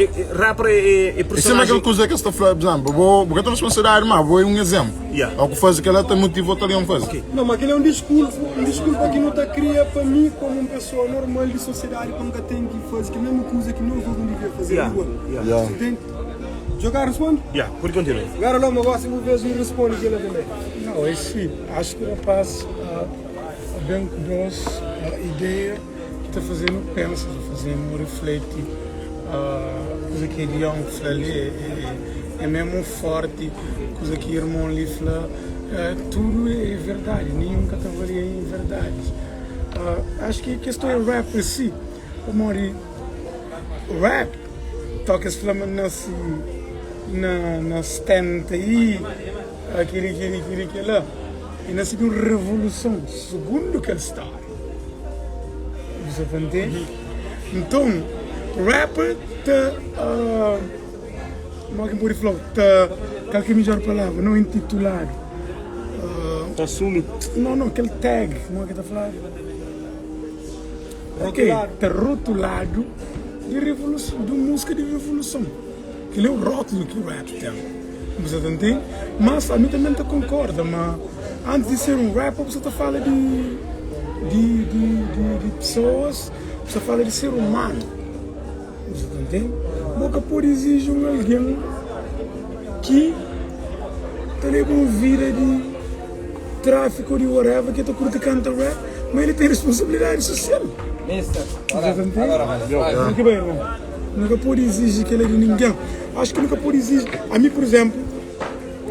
rapper é É sima personajen. kel kuza kes ta fla, por exemplo, bo bo ka ten responsabilidadi ma bo é un exemplo. Ya. O ku faze kela ta motiva otu algen faze. Ok. Não, ma kel é un diskulpa, un diskulpa ki nu ta kria pa mi komu un pesoa normal di sosiedadi pa N ka ten ki faze kel mesmu kuza ki nos dos nu devia faze Ya, igual. ya. Ya. Entende? Djogar responde? Ya, pode kontinua. Agora Loma gosi bu vez un responde kela também. Não, é sim. Acho que o rapaz ah, bem com nós a ideia que está fazendo pensa, está fazendo reflete. Ah, coisa que Leon fala ali é, é, é mesmo forte, coisa que irmão ali fala, ah, tudo é verdade, nenhum categoria é verdade. Ah, acho que a questão é rap em si. Pamodi rap toka es fla ma nase na na 70 i kili kili kili kila e nase di un revoluson sugundu kel stória bu sa ta ntende nton rapper ta modi ki N pode fla-u ta kal ki é midjor palavra não intituladu Ta asumi. não não kel tag modi ki ta fladu. Ok, ta rotuladu di revoluson, di un múzika di revoluson. Kel-li é un rótulu ki rap ten. Bu sa ta ntende? Mas ami tanbe N ta konkorda ma antis di ser un rapper bu sa ta fala di di di di di pesoas, bu sa fala di ser umanu. Bu sa ta ntende? Bo ka pode iziji un algen ki ta leba un vida di tráfiku di whatever ki ta kurti kanta rap, ma el ten responsabilidadi sosial. Bu sa ta ntende? Ki bai, irmon? Nu ka pode iziji kel-la di ningen. Acho ki nu ka pode iziji. Ami, pur izénplu,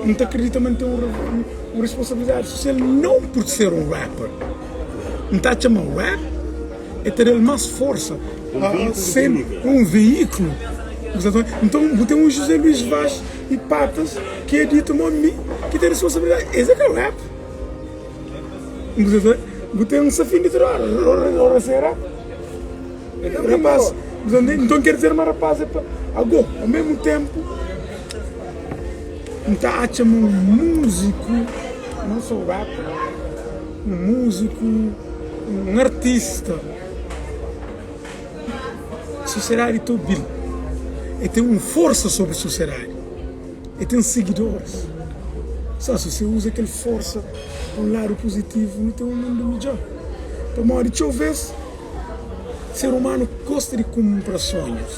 N ta kridita ma N ten un responsabilidadi sosial nau pur ser un rapper. N ta atxa ma rap e ta da-l más forsa. Sem um veículo. Então, bu tem um José Luís Vaz e Patas que é dito mo mi que tem responsabilidade. Esse é que é rap. Bu tem um safim de toda hora. Ora será? Rapaz, então quer dizer, mas rapaz, é pa... Agora, ao mesmo tempo, não tá achando um músico, não só rapper, um músico, um artista. Sosiedadi ta obi-l. El ten un forsa sobri sosiedadi. El ten sigidoris. Só si si uza kel forsa pa un ladu puzitivu, nu ten un mundu midjór. Pamodi txeu vês ser umanu gosta di kunpra sonhus.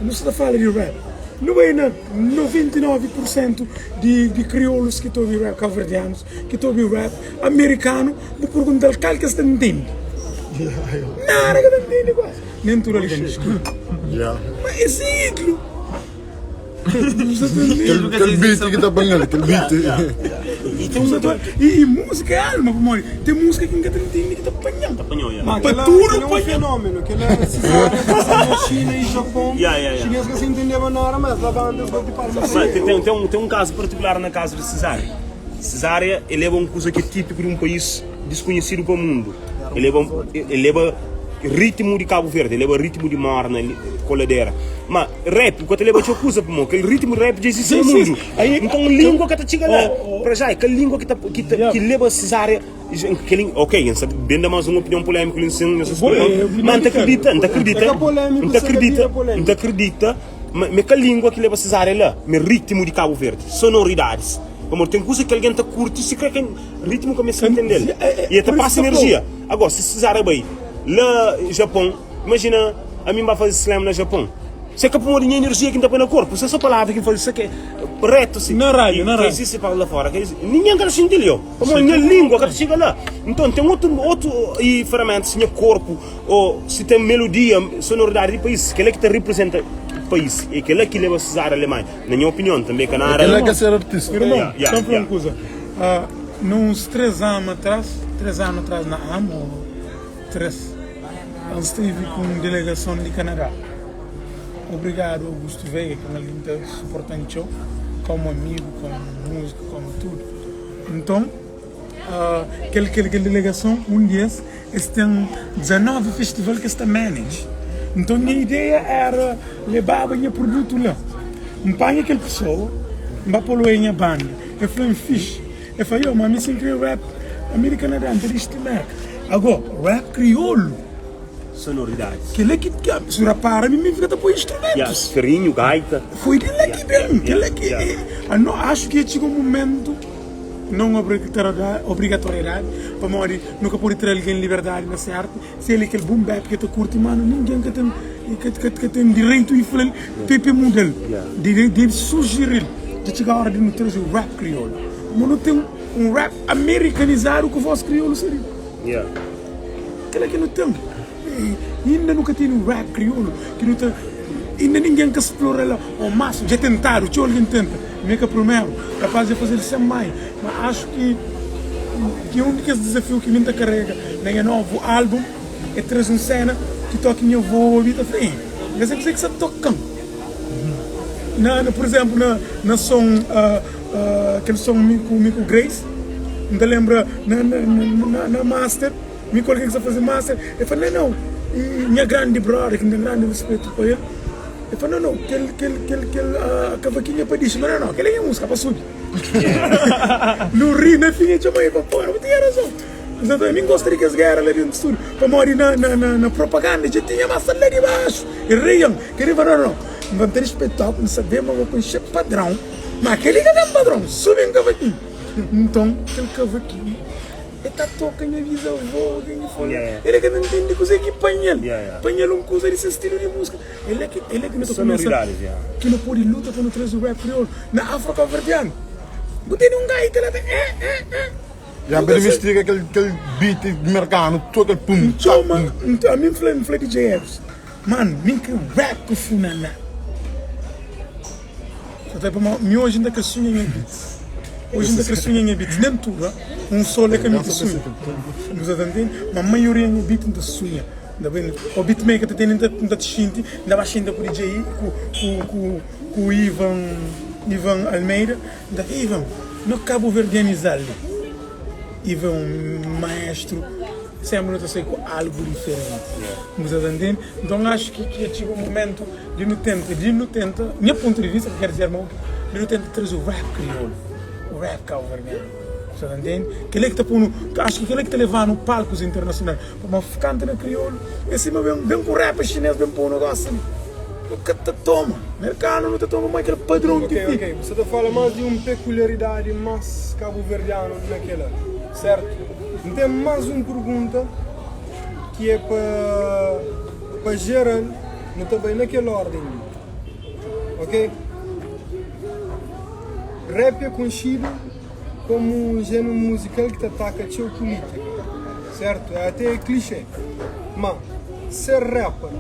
Nu sta ta fala di rap. Nu bai na 99 pur sentu di kriolus ki ta obi rap, kabuverdianus ki ta obi rap amerikanu, bu pergunta-l kal ki es ta ntende. Nada ka ta ntende kuazi. Nen tudu algen, diskulpa. Ma es é ídulu. Kel beat ki ta panha-l, kel beat. E músika é alma, pamodi ten músika ki N ka ta ntende ki ta panha-m. Pa tudu Kel é um panha-m. fenómeno. Kel é Cesária pasa na China e Japão. Chinês ka sa intendeba nada, mas labanta es bate palma. Mas ten un kazu partikular na kazu di Cesária. Cesária el leba un kuza ki é típiku di un país diskonhesidu pa mundu. El leba, el leba ritmu di Kabu Verdi, el leba ritmu di morna, koladera. Ma rap ka ta leba txeu kuza pamodi kel ritmu di rap dja izisti na mundu. Nton língua ka ta txiga la. Pra já é kel língua ki ta, ki ta, ki leba Cesária kel, ok, N sta ben da más un opinion polémiku li nsin, nhos diskulpa-m, ma N ta akredita, N ta akredita, N ta akredita, N ta akredita ma ma é ka língua ki leba Cesária la, ma é ritmu di Kabu Verdi, sonoridadis. Pamodi ten kuza ki algen ta kurti si kre ke ritmu ka meste ntende-l i el ta pasa enerjia. Agora, si Cesária bai la Japon, imajina ami N ba faze slam na Japon, se ka pamodi nha enerjia ki N ta poi na korpu, se so palavra ki N faze, se ke retu si, Na rádiu, na ka rádiu. izisti pa la fora, ka izisti, ningen ka ta xinti-l yo, pamodi nha lingua ka ta txiga la. Nton, ten otu, otu i feramentas, nha korpu, o si ten melodia, sonoridadi di país, kel-la ki ta riprizenta país, e kel-la ki leba Cesária Alemanha. Na nha opinion tanbe ka nada. Kel la ka ser artista. Irmon, só fla un kuza. Na uns 3 anu atras, 3 anu atras na anu ou 3, N stive ku un delegason di Kanadá. Obrigadu Augusto Veiga, ki é un algen ki ta suporta-m txeu, komu amigu, komu múziku, komu tudu. Nton, kel kel kel delegason, un di es, es ten 19 festival ki es ta manage. Nton, nha ideia éra Lebaba nha produtu la. N panha kel pesoa, N ba pô-l oi nha banda. El fla-m, Fixi. El fla, Yo, ma mi si N kre rap. Ami di Kanadá, N ta disti Merka. Agó, rap kriolu. Sonoridadis. Kel-la ki, si bu rapara, mi mi fika ta poi instrumentus. Ya, ferinhu, gaita. Foi di la ki ben, kel-la ki Ano, acho ki txiga un mumentu, non obrigatoriedadi, pamodi nu ka pode tra algen liberdadi na se arti, si el é kel boom bap ki el ta kurti, mano, ningen ka ten ka ten direitu di fla-l pa el muda-l, debe sujeri-l. Dja txiga ora di nu traze rap kriolu, pamodi nu ten un rap amerikanizadu ku vos kriolu sabi. Kela ki nu ten. Inda nu ka tene un rap kriolu ki nu ta inda ningen ka splora la o mas dja tentadu txeu algen tenta mi é ka primeru rapaz dja fazel sen mai ma axu ki ki un di kes dizafiu ki mi nta karega na nha novu album é traze un sena ki toki nha avó obi ta fla ei nha sa kuzê ki sa tokan na na pur izemplu na na son kel son mi ku mi ku Grace nta lembra na na na na master. Mi ku algen ki sta faze master, el fla, Nau, nau. I nha grandi brother, ki N ten grandi ruspetu pa el, el fla, Nau, nau, kel, kel, kel, kel kavakinhu é pa dixi. Ma nau, nau, kel é nha múzika, pa subi. Nu ri, na fin el txoma el pa fora, bu tinha razon. N fla, Mi N gosta di kes géra la déntu stúdiu, pamodi na, na, na, na propaganda dja tinha ma sta la di baxu. El ri-m, kel li fla, Nau, nau, N fla, N ta rispeta-u, N sabe ma bu konxe padrãu, ma kel-li ka ten padrãu, subi un kavakinhu. Nton, kel kavakinhu. E ta toka nha bisavó, ken ki fala, el é ka ta ntende kuzê ki panha-l, panha-l un kuza di se stilu di múzika. El é ki, el é ki nu ta kumesa, ki nu pode luta pa nu traze rap kriolu na afro-kabuverdianu. Bu tene un gaita la ta eh eh eh. Ya, pa investiga kel kel beat merkanu, tudu kel pum, N txoma, ami N fla, N fla DJ Elvis, mano, mi N kre rap ku funaná. Mi oji N ta kre sunha nha beats Oji N ta kre sunha nha beats Nen tudu, un sol é ka mi ta sunha Bu sa ta ntende? Ma maioria nha beat N ta sunha N ta bai O beatmaker ta tene N ta xinti N ta ba xinta ku DJ ku ku ku Ivan Ivan Almeida N ta fla Ivan, no kabuverdianizal li Ivan é un maestru Senpri nu ta sai ku algu diferenti Bu sa ta ntende? Nton acho ki ki txiga un momentu Di nu tenta, di nu tenta, nha pontu di vista, ka ker dizer ma di nu tenta traze o rap kriolu, o rap kabuverdianu, sa ta ntende? Kel-la ki ta pô-nu, acho ki kel-la ki ta leva-nu palkus internasional, pamodi kanta na kriolu é sima ben, ben ku rap xinês ben pô-nu gosi li, nu ka ta toma, merkanu nu ta toma ma kel padron ki Ok, fika. ok, bu sa ta fala mas di un pekuliaridadi mas kabuverdianu na kel-la, sertu? N ten mas un pergunta ki é pa pa jeral. Nu ta bai na kel orden li, ok? Rap é konxidu komu un jénru muzikal ki ta ataka txeu pulítika, sértu? É até klixé. Má, ser rapper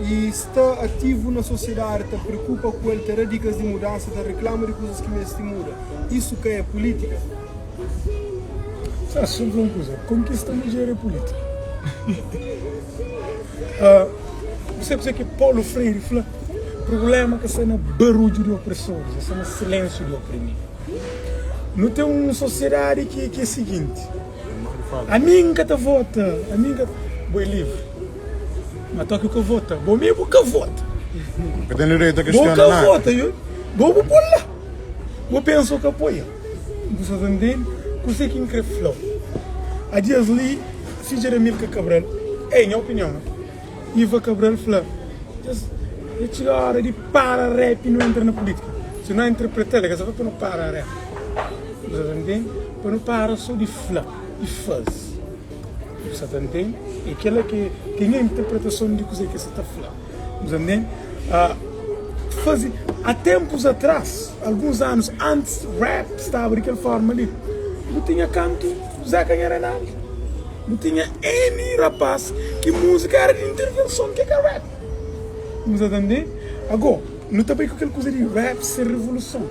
i sta ativu na sosiedadi, ta preokupa ku el, ta da dikas di mudansa, ta riklama di kuzas ki meste muda, isu ka é pulítika? Sá sobre un kuza, konkista mudjer é pulítika. Bu sabe kuzê ki Paulo Freire fla? Prubléma ka sta na barudju di opresoris, el sta na silénsiu di oprimidu. Nu ten un sosiedadi ki é siginti, Ami N ka ta vota, ami N ka ta. Bo é livri, ma toki bu ka vota, bo mê bu ka vota. Ka ten direitu a Bo kestiona ka nada. vota, bo bu pô-l la. Bo pensa ô ka apoia. Bu sta ta ntende kuzê ki N krê fla-u? Há dias li. Fidja di Amilcar Cabral, é nha opinion, Iva Cabral fla, Dja txiga ora di para rap i nu entra na pulitika. Si nu interpretal, el ka sta fla pa nu para rap. Bu sa ta ntende? Pa nu para so di fla i faze. Bu sa ta ntende? É kela ki é nha interpretason di kuzê ki el sa ta fla. Bu sa ta ntende? Faze, há tempos atrás, alguns anos antes rap staba di kel forma li, bu tinha kantu. Zeca nha Renaldo bu tinha N rapaz ki música era di intervenson ke ka rap bu sa ta ntende ago nu ta bai ku kel kuza di rap ser revoluson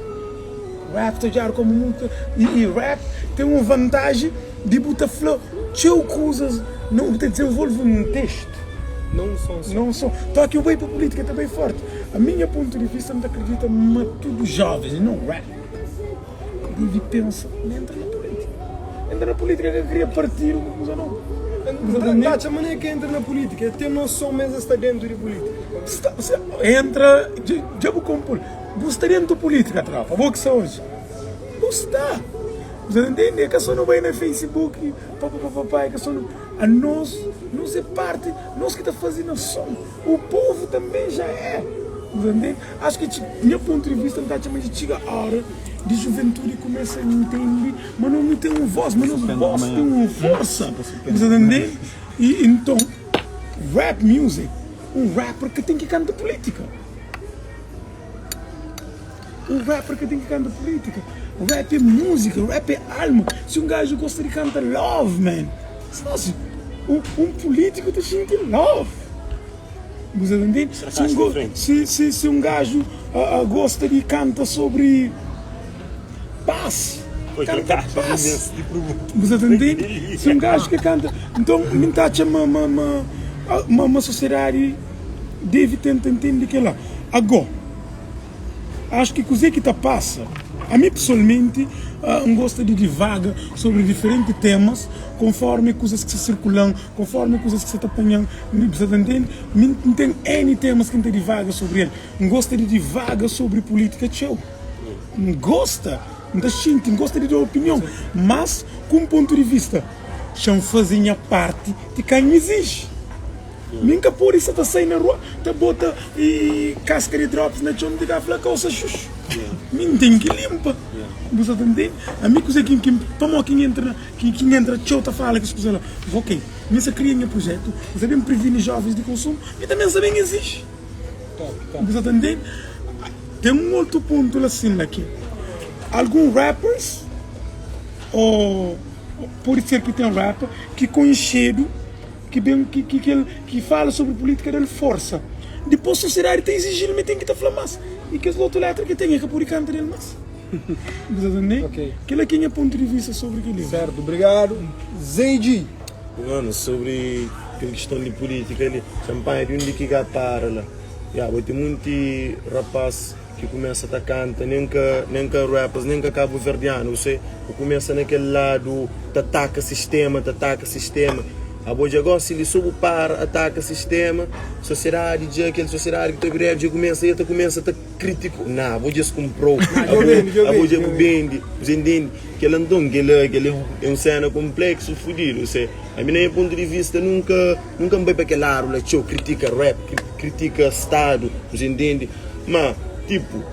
rap ta odjadu komu música i rap ten un vantaji di bu ta fla txeu kuzas bu ta dizenvolve un testu não son toki bu bai pa pulitika ta bai forti ami nha pontu di vista N ta akredita ma tudu jovens não rap. Debe pensa na entra na pulítika. Entra na pulítika ka kria partidu ku kuza nau. N ta atxa ma nen ke entra na pulítika, e ten noson ma es sta dentu di pulítika. Sta, entra, dja bu konpul, bu sta dentu pulítika tropa, bo ki sta oji, bu sta. Você tá entende? É que só não vai na Facebook, pá, pá, pá, pá, pá, é que só não... A nós, nós é parte, nós que tá fazendo som. O povo também já é. Você entende? Acho que, meu ponto de vista, não tá chamando de chega a hora de juventude começa a entender, mas não, não tem uma voz, mas não voz tem uma força. Você entende? E então, rap music, um rapper que tem que cantar política. Um rapper que tem que cantar política. Rap é música, rap é alma. Se um gajo gosta de cantar love, man. Se um, um político tem que love. Você entende? Se um, go- se, se, se um gajo ah, ah, gosta de canta sobre paz, Foi canta gajo paz. imenso de pergunta. Você entende? Se um gajo que canta. Então, me tá uma, uma, uma, uma, uma sociedade deve tentar entender que lá. Agora, acho que coisa que tá passa. A mim pessoalmente, ah, não gosto de divaga sobre diferentes temas, conforme coisas que se circulam, conforme coisas que se está apanhando, você tá entende? Mim Não tem N temas que não divaga sobre ele. Não gosta de divaga sobre política, tchau. Não gosta, não tá sentindo, não gosta de dar opinião, mas com um ponto de vista, chão fazer a parte de quem exige. Nunca por isso tá saindo na rua, tá bota e casca de drops na chão de gafla calça xuxu. Mim tem que limpa. Você tá entendendo? A mim coisa que que toma quem entra, quem quem entra tchau tá fala que escusa lá. Ok, mim se cria meu projeto, você bem previne jovens de consumo e também sabem exige. Você tá entendendo? Tem um outro ponto lá assim aqui. Alguns rappers ou pode ser que tem um rapper que conhecido que bem que que que, ele, que fala sobre política dele força. Depois a sociedade tem exigido, mas tem que estar falando mais. E que as outras letras que tem é que por canta dele mais. Você tá entendendo? Ok. Aquilo aqui é ponto de vista sobre aquele livro. Certo, obrigado. Zeidi. Mano, sobre aquela questão de política ali, champanhe de onde que cá para lá. Yeah, vai ter muito rapaz que começa a canta, nem que, nem que rappers, nem que cabo verdiano, você começa naquele lado, te ataca sistema, te ataca sistema. A boa agora se ele soube para, ataca sistema, sociedade, já aquele sociedade que está breve, já começa, ele começa a te critico. Não, vou já comprou. eu vendo, eu A boa vendo, já eu vende, você entende? Que ele então, que ele, que ele é um cena complexo, fudido, você. A minha ponto de vista nunca, nunca me vai para aquele lado, lá, tchau, critica rap, cri- critica Estado, você entende? Mas, tipo,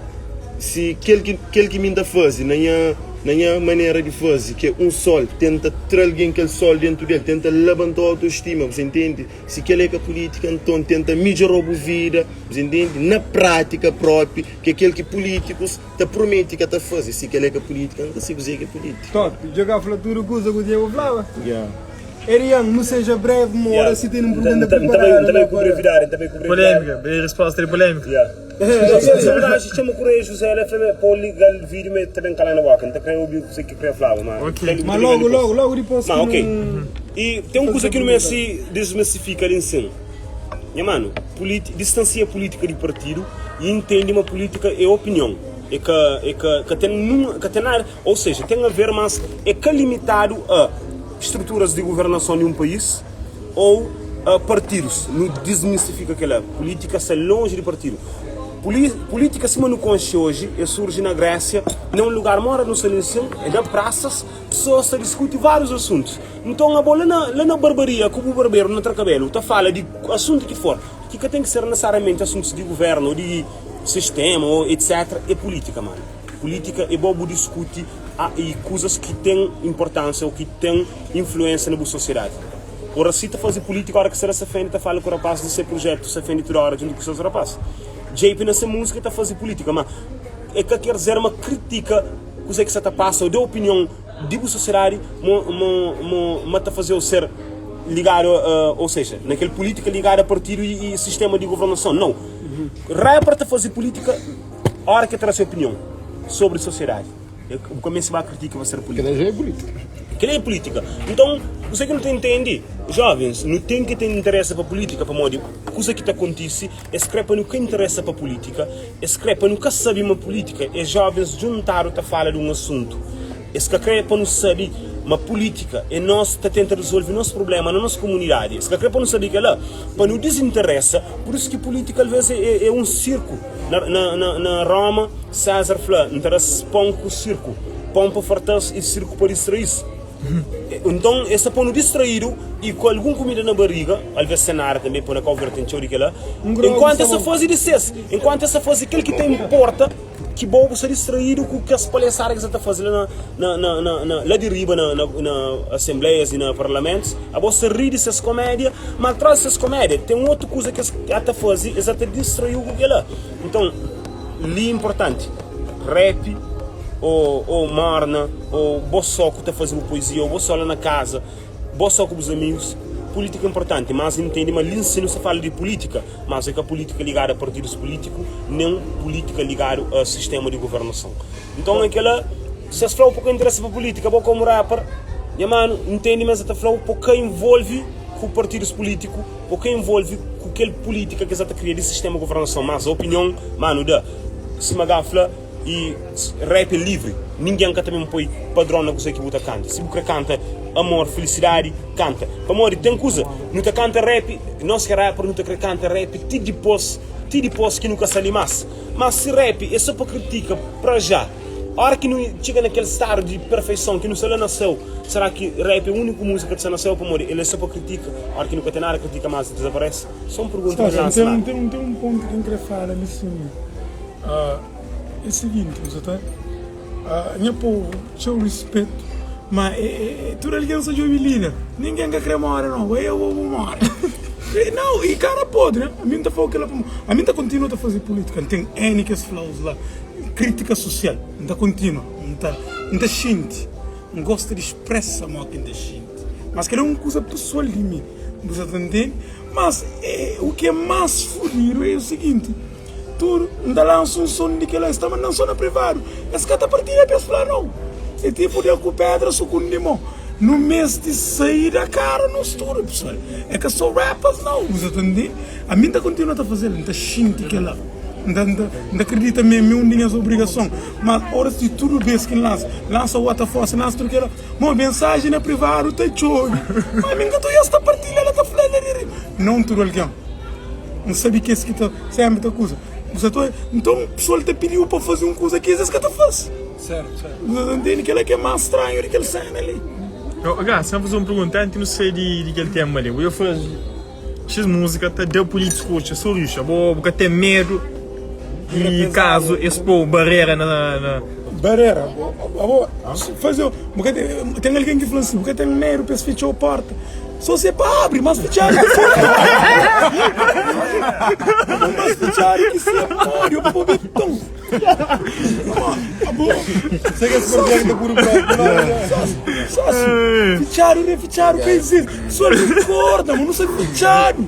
se aquele que, aquele que me ainda faz, na minha, na minha maneira de fazer, que é um sol, tenta trazer alguém aquele sol dentro dele, tenta levantar a autoestima, você entende? Se aquele é que a política, então tenta melhorar a vida, você entende? Na prática própria, que é aquele que políticos te promete que te fazer, se aquele é que a política, não consigo dizer que é política. Top. Jogar tudo coisa que o Diego falava. Yeah. Erian, não seja breve, uma hora se tem uma pergunta preparada. Também lá com para- brevidade, também com brevidade. Polêmica, bem resposta de polêmica. Yeah. Não, um gajo chama Correio José, ele foi para ligar o vídeo, mas também calar na boca. Não queria ouvir o que queria falar, mas. Ok. Mas logo, logo, logo depois Mas que ok. não- E tem uma coisa que não me se desmistifica ali em cima. Nha mano, politi distancia a política de partido e entende uma política é opinião. É que, é que, que tem num, que tem nada, ou seja, tem a ver, mas é que é limitado a estruturas de governação de um país ou a partidos. Não desmistifica aquela política, está longe de partido. Poli política acima no conche hoje, e surge na Grécia, num lugar mora no silêncio, é da praças, pessoas se discutem vários assuntos. Então a bola lá na, lá na barbaria, como o barbeiro no tracabelo, tá fala de assunto que for, que que tem que ser necessariamente assuntos de governo, de sistema, ou etc. É política, mano. Política é bobo discute ah, e coisas que têm importância ou que têm influência na boa sociedade. O racista fazer política, a hora que será se frente, tá fala com o rapaz de seu projeto, se frente toda hora junto com os seus rapazes. JP nessa música tá fazer política, mas é que quer dizer uma crítica, coisa que se tá passa, ou da opinião de boa sociedade, mo, mo, mo, mo tá fazer o ser ligado, ah, ou seja, naquele política ligada a partido e, e sistema de governação. Não. Rapper tá fazer política, a hora que traz sua opinião sobre a sociedade. Eu começo a crítica vai ser política. Aquilo já é política. Aquilo é política. Então, você que não te entende, jovens, não tem que ter interesse para política, para modo, coisa que te acontece, escreve no que interessa para política, escreve nunca sabe uma política, é jovens juntaram a fala de um assunto. Escreve para não saber uma política, é nós que tenta resolver nosso problema na nossa comunidade. Escreve para não saber que ela, para não desinteressa, por isso que política às vezes é, é, é um circo. Na, na, na, na Roma, César falou, interessa pão com circo. Pon pa farta-s i sirku pa distrai-s. Nton, es ta pô-nu distraídu i ku algun kumida na bariga, alvês sen nada tanbê, pô na Kau Verdi ten txeu di kel-la. Enkuantu es ta faze di ses, enkuantu es ta faze kel ki ta inporta, ki bo bu sta distraídu ku kes palhaçada ki es ta faze la na, na, na, na, la di riba na, na, na asenbleias i na parlamentus. Abo sta ri di ses komédia, ma tras di ses komédia ten otu kuza ki es ta faze, es ta distraiu ku kel-la. Nton, li inportanti, rap ô, ô morna, ô bo só ku ta faze bu poezia, ô bo só la na kaza, bo só ku bus amigus. Pulítika é inportanti, mas intende ma li nsi nu sta fala di pulítika, mas é ka pulítika ligadu a partidus pulítiku, nen pulítika ligadu a sistema di guvernason. Nton é kela, si es fla-u pa ka interesa pa pulítika, bo komu rapper, nha manu, ntende ma es ta fla-u pa ka involve ku partidus pulítiku, pa ka involve ku kel pulítika ki es ta kria di sistema guvernason. Mas opinion, manu, da, sima Gá fla, i rap é livri, ningen ka ta ben poi padron na kuzê ki bu ta kanta. Si bu kre kanta amor, filisidadi, kanta. Pamodi ten kuza, nu ta kanta rap, nos ki é rapper nu ta kre kanta rap ti dipôs, ti dipôs ki nu ka sta li más. Má si rap é sô pa kritika pra já, óra ki nu txiga na kel stadu di perfeison ki nu sta la na séu, será ki rap é úniku múzika ki sta na séu pamodi el é sô pa kritika? Óra ki nu ka ten nada kritika más, el dizaparese? Sô un pergunta ki N lansa la. Ten un pontu ki N kre fala li sin. É siginti, bu sa ta Nha povu, txeu rispetu, ma tudu algen sa djobe líder, ningen ka kre more no, bai abo bu more. Nau, i kara podri, ami N ta fla-u kila pamodi ami N ta kontinua ta faze pulítika, N ten N kes flaus la, krítika susial, N ta kontinua, N ta N ta xinti, N gosta di spresa mo ki N ta xinti, mas kila é un kuza pesoal di mi, bu sa ta ntende? Mas u ki é más fudidu é u siginti. Tudu N ta lansa un son di kel-la, es ta manda-m so na privadu. Es ka ta partilha pa es fla nau. É tipu da ku pedra sukundi mô. Nu meste sai da kara nos tudu, pesoal. É ka so rappers nau, bu sa ta ntende? Ami N ta kontinua ta faze-l, N ta xinti kel-la. N ta, N ta, N ta kridita ma é mi un di nhas obrigason. Ma óras di tudu bês ki N lansa, lansa Waterforce, lansa tudu kel-la, mô mensaji na privadu ta txobe. Ma ami N ka ta oja-s ta partilha la, ta fla la di riba. Nau tudu algen. N sabe kes ki ta senpri ta kuza. Bu sa ta oja? Nton, pesoal ta pidi-u pa faze un kuza ki es ka ta faze. Bu sa ta ntende? Kel-la ki é más stranhu di kel séna li. Gá, si N faze un pergunta antis nu sai di kel téma li. Bu dja faze xis múzika ta da pulítiku otxa so rixa. Bo bu ka ten medu di kazu es pô-u barera na. Barera? Abo, faze, bu ka ten, ten algen ki fla-m si, bu ka ten medu pa es fitxa-u pórta. Só se pa abri, mas fitxadu ki se Mas fitxadu ki se mori, eu vou beton. Abo, Sei que esse porquê ainda puro só se fitxadu, re fitxadu ka existe. Só recorda, mas não sabe fitxadu.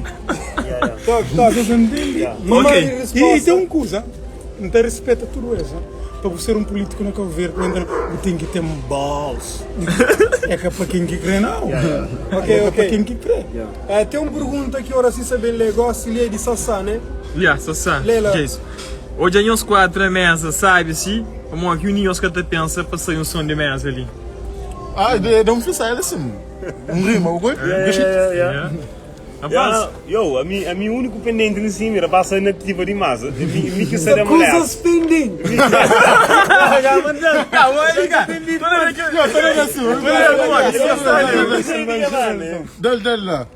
Top, top. Vocês entendem? Ok. E tem um coisa, não te respeita tudo isso. Pa bu ser un pulítiku na Kabu Verdi, bu entra, bu ten ki ten balls. É ka pa ken ki kre nau. Ok, É ka ok. pa ken ki kre. Eh, ten un pergunta ki Oracy sa ben lé gosi, li é di Sasá, né? Ya, Sasá, Lê la. Jason. Odja nhos 4 na mesa, sabi si, pamodi ki un di nhos ka ta pensa pa sai un son di mesa li? Ah, da un freestyle asin, un rima, bu koi? Ya. Rapaz. Yo, ami, ami único pendente no cima, rapaz, sai nativa demais. Mi, mi que sai da mulher. Coisas pendentes. Dal, dal lá.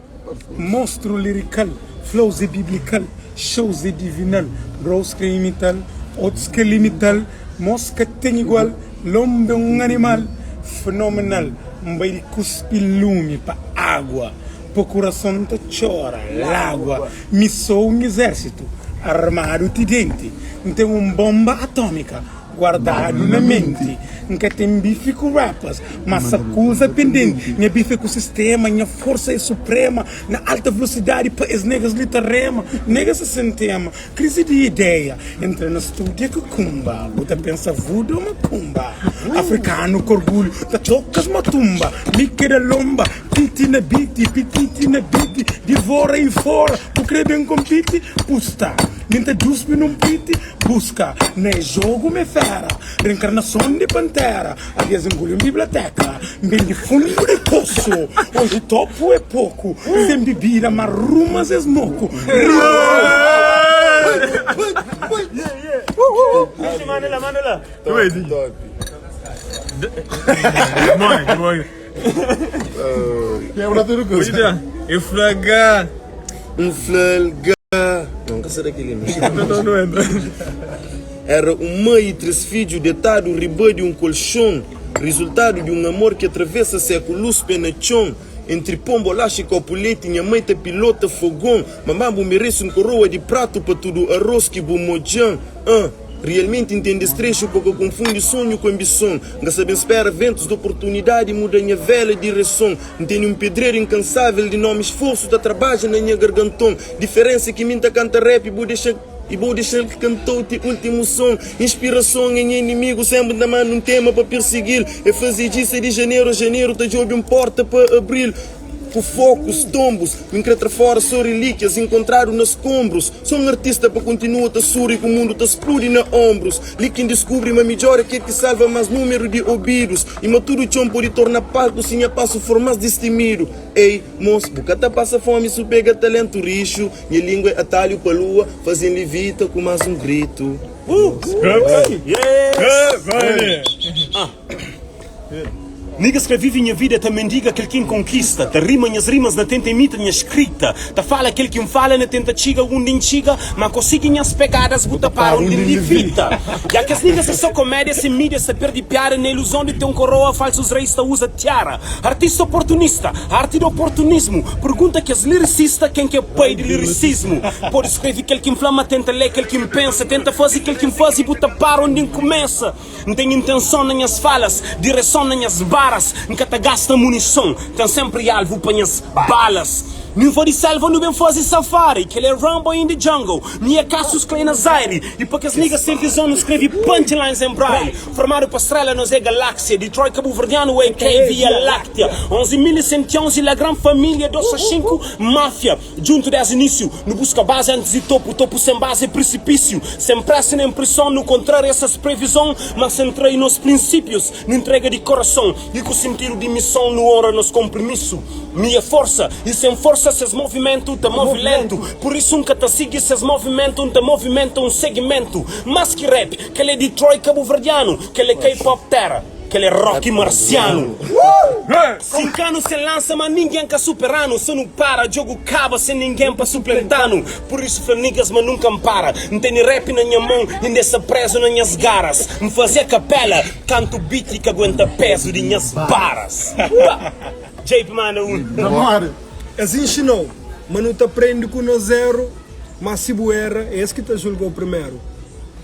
Monstru lirical, flows é biblical, shows é divinal, bros kre imital, otus kre limital, mos ka ten igual, lomba é un animal fenomenal, N bai di kuspi lumi pa água. Pa kurason ta txora lágua. Mi sou un izérsitu armadu ti denti. N ten un bonba atómika guardadu na menti. N ka ten bifi ku rappers, ma sa kuza pendenti. Nha bifi é ku sistema, nha forsa é suprema. Na alta velosidadi pa es negas li ta rema. Negas é sen tema, krizi di ideia. Entra na stúdiu é kukumba, bu ta pensa vudu ô makumba. Afrikanu ku orgulhu ta toka-s matumba. Mi ke da lonba. Piti na biti, pititi na biti, divora i fora, bu kre ben konpiti? Pusta, mi nta duspi nun piti, buska na e jogu mi fera, renkarnason di pantera, avias nguli un biblateka, N ben di fundu di posu, oji topu e poku, sen bibida ma rumas es moku, Manda lá, manda lá. Top, top. Mãe, mãe. Quebra tudo coisa. Eu fla H. Um fla H. Não, ka será aquele Não, não, não entra. Era un mai i tres fidju detadu riba di un kolxon, rizultadu di un amor ki atravesa sékulus pe na txon. Entri pon, bolaxa i kopu leti, nha mai ta pilota fogon. Mamá, bu merese un koroa di pratu pa tudu arros ki bu modja-m. Ahn, rialmenti ntende es trexu pa ka konfundi sonhu ku anbison. N ka sa ben spera ventus di oportunidadi muda nha vela direson. N tene un pedreru inkansável di nomi sforsu ta trabadja na nha garganton. Diferensa ki mi N ta kanta rap i bu dexa. I bo dexa-l ki kantau ti últimu son. Inspirason é nha inimigu, sénpri N ta manda un tema pa pirsigi-l. E faze djisa di janeru a janeru, ta djobe un pórta pa abri-l. Ku fokus, tonbus, mi N kre tra fóra sô relíkias inkontradu na skonbrus. Sô un artista pa kontinua ta suri ku mundu ta spludi na onbrus. Li ki N diskubri ma midjór é kel ki salva más númeru di obidus i ma tudu txon pode torna palku si nha pasu for más distimidu. Ei, mos, bu ka ta pasa fómi su pega taléntu rixu. Nha língua é atalhu pa lua, faze-m livita ku más un gritu. Niggas kre vive nha vida ta mendiga kel ki N konkista Ta rima nhas rimas na tenta imita nha skrita Ta fala kel ki N fala na tenta txiga undi N txiga Ma konsigi nhas pegadas bu ta para undi N livita Ya kes niggas é so komédia sen mídia Sa perde piada na iluzon di ten koroa Falsus reis ta uza tiara Artista oportunista, arti di oportunismu Pergunta kes liricista ken ki é pai di liricismu Pode skreve kel ki N fla ma tenta lé kel ki N pensa Tenta faze kel ki N faze bu ta para undi N kumesa N ten intenson na nhas falas, direson na nhas baras N ka ta gasta munison, ten senpri alvu pa nhas balas Mi N foi di selva nu ben faze safari Kel é Rambo in the jungle, mi é Cassius Clay na Zaire I pa kes niggas sen vizon nu skreve punchlines en braille Formadu pa strela nos é galáxia Detroit kabuverdianu AK Via Láctea 11111 la gran família 2 a 5 máfia Djuntu des inísiu nu buska bazi antis di topu Topu sen bazi é prisipísiu Sen presa nen prison nu kontraria ses previzon Ma sen trai nos prinsípius nu ntrega di korason I ku sintidu di mison nu onra nos konprimisu Mi é forsa i sen forsa ses movimentu ta move lentu Pur isu N ka ta sigi ses movimentu N ta movimenta un segimentu Más ki rap Kel é Detroit kabuverdianu, kel é K-pop terra, kel é rock marsianu. Sinkanu sen lansa ma ningen ka superanu, so nu para djogu kaba sen ningen pa suplentanu. Pur isu fla niggas ma nunka N para, N teni rap na nha mon inda é sta prezu na nhas garas. N faze akapela kantu beat ka aguenta pezu di nhas baras. JP manda un. Es inxina-u ma nu ta prende ku nos éru, má si bu era, é es ki ta julga-u primeru.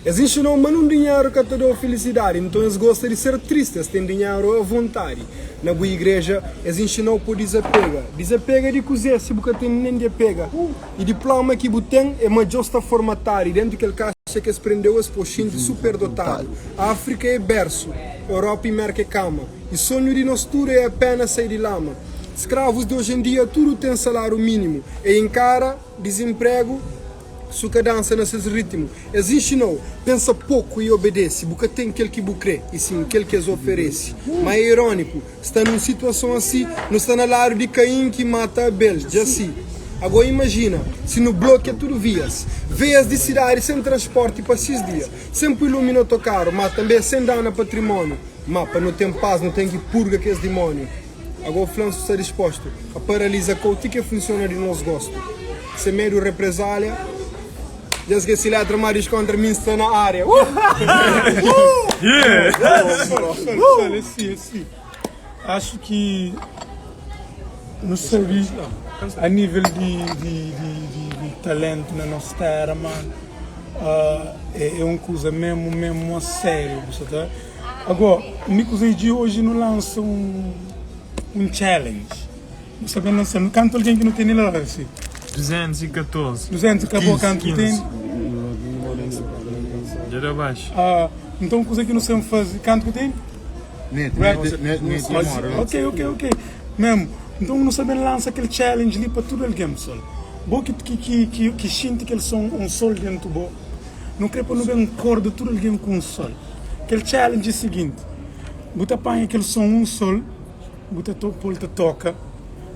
Es inxina-u ma nun dinheru ka ta da-u filisidadi, nton es gosta di ser tristi, es ten dinheru avontadi. Na bu igreja, es inxina-u po dizapega. Dizapega di kuzê si bu ka ten nen di apega? I diploma ki bu ten é ma djo sta formatadu i dentu kel kaxa ki es prende-u es po xinti superdotadu. Áfrika é bersu, Europa i Merka é kama, i sonhu di nos tudu é apenas sai di lama. Skravus di oji en dia tudu ten saláriu mínimu e inkara dizinpregu. Su ka dansa na ses ritmu. Es inxina-u pensa poku i obedese. Bu ka ten kel ki bu kre, i sin kel ki es oferese. Má é iróniku, sta nun situason asi, nu sta na ladu di Kain ki mata Abel. Dja si. Agó imajina si nu blokia tudu vias, veias di sidadi sen transporti pa sis dia, sen pui lumi na otokaru, má tanbê sen dana patrimóniu. Má pa nu ten pas nu ten ki purga kes dimóniu. Agó fla-m si sta dispostu a paraliza kou ti ke funsiona di nos gostu. Sen medu represalia. Dja skesi letra ma diskontra mi nsta na area. Pessoal, é si, é si. Acho que nu sabe a nível di, di, di, di, di talento na nos terra, mano, ah, é, é um kuza mesmo, mesmo a sério, bu sa ta. Agora, mi ku Zé G hoje nu lança um, um challenge. Nu sta ben lansa, nu kantu algen ki nu tene la si? 214. 200 acabou kantu tem? Dja da baxu. Ah, então kuza ki nu sem faze, kantu ki tem? Net, net, net, net, Ok, ok, ok. Mesmo. Então nu sta ben lansa kel challenge li pa tudu algen, pessoal. Bo ki ki ki ki, ki xinti kel som um sol dentu bo. Nu kre pa nu ben korda tudu algen ku um sol. Kel challenge é seguinte, bu ta panha kel som um sol Bu ta pô-l ta toka,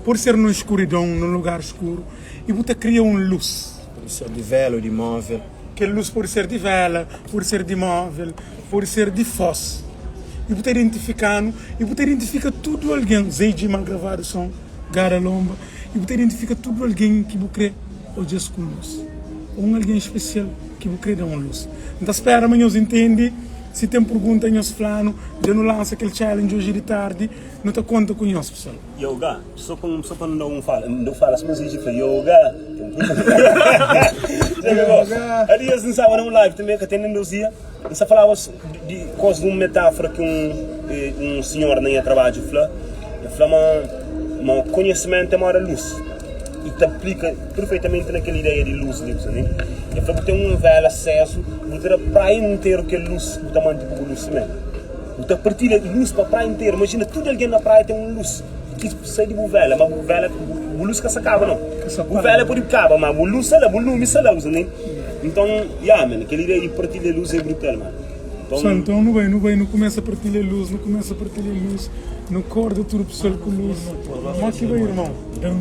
pode ser nun eskuridon, nun lugar skuru, i bu ta kria un lus. Pode ser di vela ô di móvel. Kel lus pode ser di vela, pode ser di móvel, pode ser di fós. i bu ta identifika-nu i bu ta identifika tudu algen, Zé Dji mal gravadu son, Gara Lomba, i bu ta identifika tudu algen ki bu kre odja-s ku lus, ô un algen spesial ki bu kre da un lus. N ta spera ma nhos intende. Si ten pergunta nhos fla-nu. Dja nu lansa kel challenge oji di tardi. Nu ta konta ku nhos, pessoal. Yoga, só pa só pa não um fala, não fala só mas fala yoga. Aliás, não sabe um live também que tem nem dois dias. Não sabe falava de coisa de uma metáfora que um um senhor nem trabalho fala. Ele fala ma ma conhecimento é maior luz. E te aplica perfeitamente naquela ideia de luz ali, né? Ele fala que tem uma vela aceso, você a praia inteira que é luz, você mantém com luz também. Bu ta partilha lus pa praia interu. Imajina tudu algen na praia ten un lus ki sai di bu vela, ma bu vela, bu lus ka sa kaba nau. Bu vela pode kaba, ma bu lus sta la, bu lumi sta la, bu sta ntende? Nton, ya man, kel ideia di partilha lus é brutal, man. Nton. Nton, nu bai, nu bai, nu kumesa partilha lus, nu kumesa partilha lus, nu korda tudu pesoal ku lus. Mó ki bai, irmon? Nau,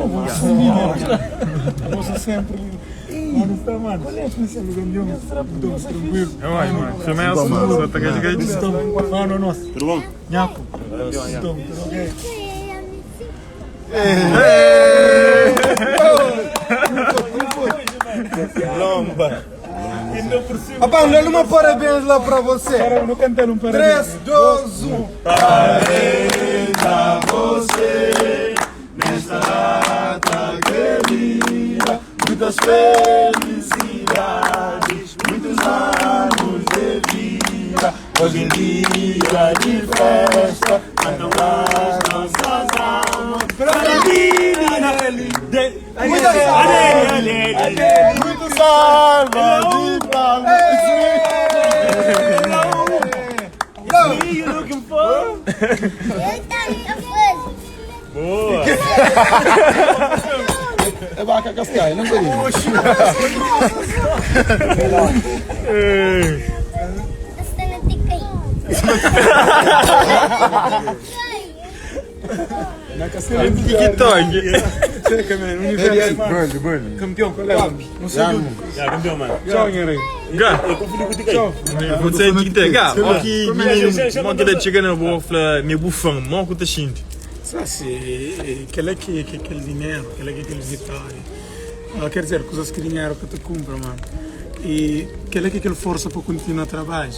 bo sta li, bo sta senpri li. Mano, tá, mano. Qual é a função do campeão? Tranquilo. Mano, nossa. Tudo bom? Nhaco. Então, tudo ok? Lomba. Rapaz, dá uma parabéns lá pra você. Para, não cantar um parabéns. 3, 2, 1. Parabéns a você nesta data querida. Muitas felicidades, muitos anos de vida. Hoje é dia de festa, cantam as nossas almas. Muita saúde. Muito salva de palmas. Boa! É vaca cascaia, não sei. TikTok. Seca, man. Universo. Burn, burn. Campeão, qual é? Não sei. Ya, campeão, mano. Tchau, Nherei. Ga. Eu confundi com o Tikai. Vou dizer que tem. Ga, ó que menino, mó que da chega na boa, fala, meu bufão, mó que tá xinte. Sabe, se, aquele que, que aquele dinheiro, aquele que aquele vitória. Ah, quer dizer, coisas que dinheiro que te compra, mano. E aquele que aquele força para continuar a trabalhar.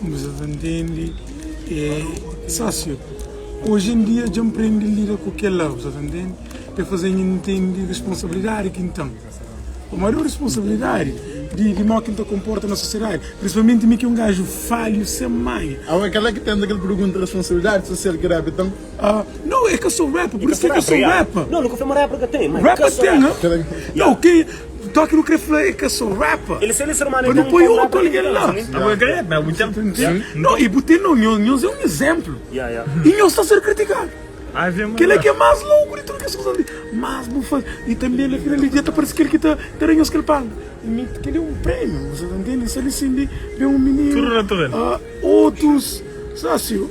Você entende? E, sócio, hoje em dia já aprendi a lidar com aquele lá, você entende? Para fazer entender responsabilidade que então. A maior responsabilidade de, de modo que te comporta na sociedade, principalmente me que um gajo falho sem mãe. Ah, aquela que tem aquele pergunta de responsabilidade social que rap, então. Ah, não, é que eu sou rapper, por isso é que eu sou rapper. Não, nunca foi uma rapper que tem, mas Rapper que sou tem, rapper. né? Não, quem toque no querer falar é que eu sou rapper. Ele se ser humano, Mas então, não põe um outro rapper alguém lá. né? Ah, eu ganhei, mas muito tempo. Não, e botei não, nós é um exemplo. Yeah, yeah. E nós está a ser criticado. Ah, vem, Que ele é que é mais louco de tudo que as pessoas dizem. Mas, bufa. E também na final do dia parece que ele que está tá que ele paga. E me- Que ele é um prêmio, você entende? Se ele se vê um menino. Tudo natural. Ah, outros, sócio,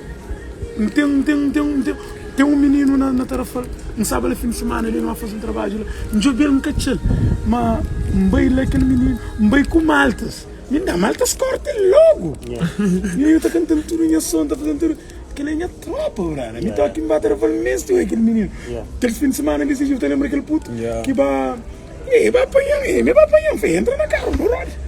tem, tem, tem, tem, tem um menino na, na Tarrafal, não sabe ali fim de semana, ele não vai fazer um trabalho lá. Não joga ele um cachel, mas um bem lá aquele menino, um bem com maltas. Me dá maltas corta logo. E aí eu tô cantando tudo em som, tá fazendo tudo. Aquele é minha tropa, brother. Me toca em bater, eu falo, mesmo aquele menino. Aquele fim de semana, ele se eu lembra aquele puto que vai. E vai apanhar, e me vai apanhar, filho, entra na carro, não roda.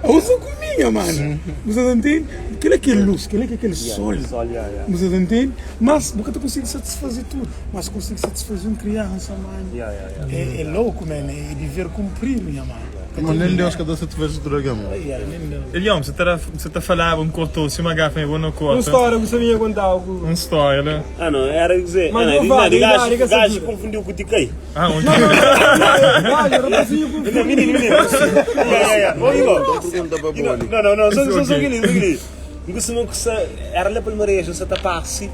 Usa cominha, mano. Você entende? Aquele é aquele luz, aquele é aquele sol. Sol, yeah, yeah. Você entende? Mas nunca te consigo satisfazer tudo. Mas consigo satisfazer uma criança, mano. Yeah, yeah, yeah. É, é louco, mano. É dever cumprido, minha mano. Mas nem Deus que dá satisfazer tudo alguém, mano. Yeah, nem Deus. Elião, você tá, você tá falando, um cortou, se uma garrafa, eu não Uma corta. história que você vinha contar. algo. Um história, né? Ah, não, era dizer. Mas ah, não não, vale, não, não, gajo, liga essa gajo dura. confundiu com o Tikai. Ah, um Olha, rapazinho com Não, menino, menino. Yeah, yeah, yeah. Ô, Igor. Pergunta para Boli. Não, não, não, só só só aquele, só aquele. Não não que era lá para Marés, não se tapasse.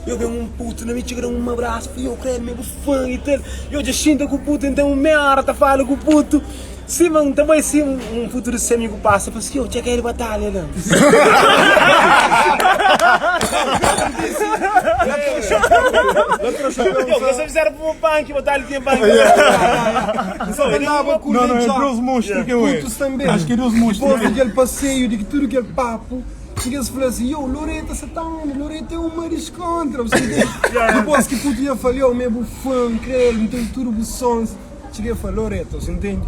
Eu vi um puto na minha chega um abraço, fui eu credo, meu fã e tal. Eu já sinto com o puto, então meia hora tá falando com o puto. Sim, man, ta bai sim um futuro se amigo passa, fala assim, yo, txeka ele batalha lá. Yo, você fizeram pro punk, batalha tinha punk. Andava com Não, não, é dos monstros que eu é. Putos também. Acho que é dos monstros. Depois daquele passeio, de que tudo aquele papo, chega-se e fala assim, yo, Loreta, você tá onde? Loreta é uma descontra. Você entende? Depois que puto ia falar, yo, meu fã, creio, não tem tudo sons. Cheguei a falar, Loreta, você entende?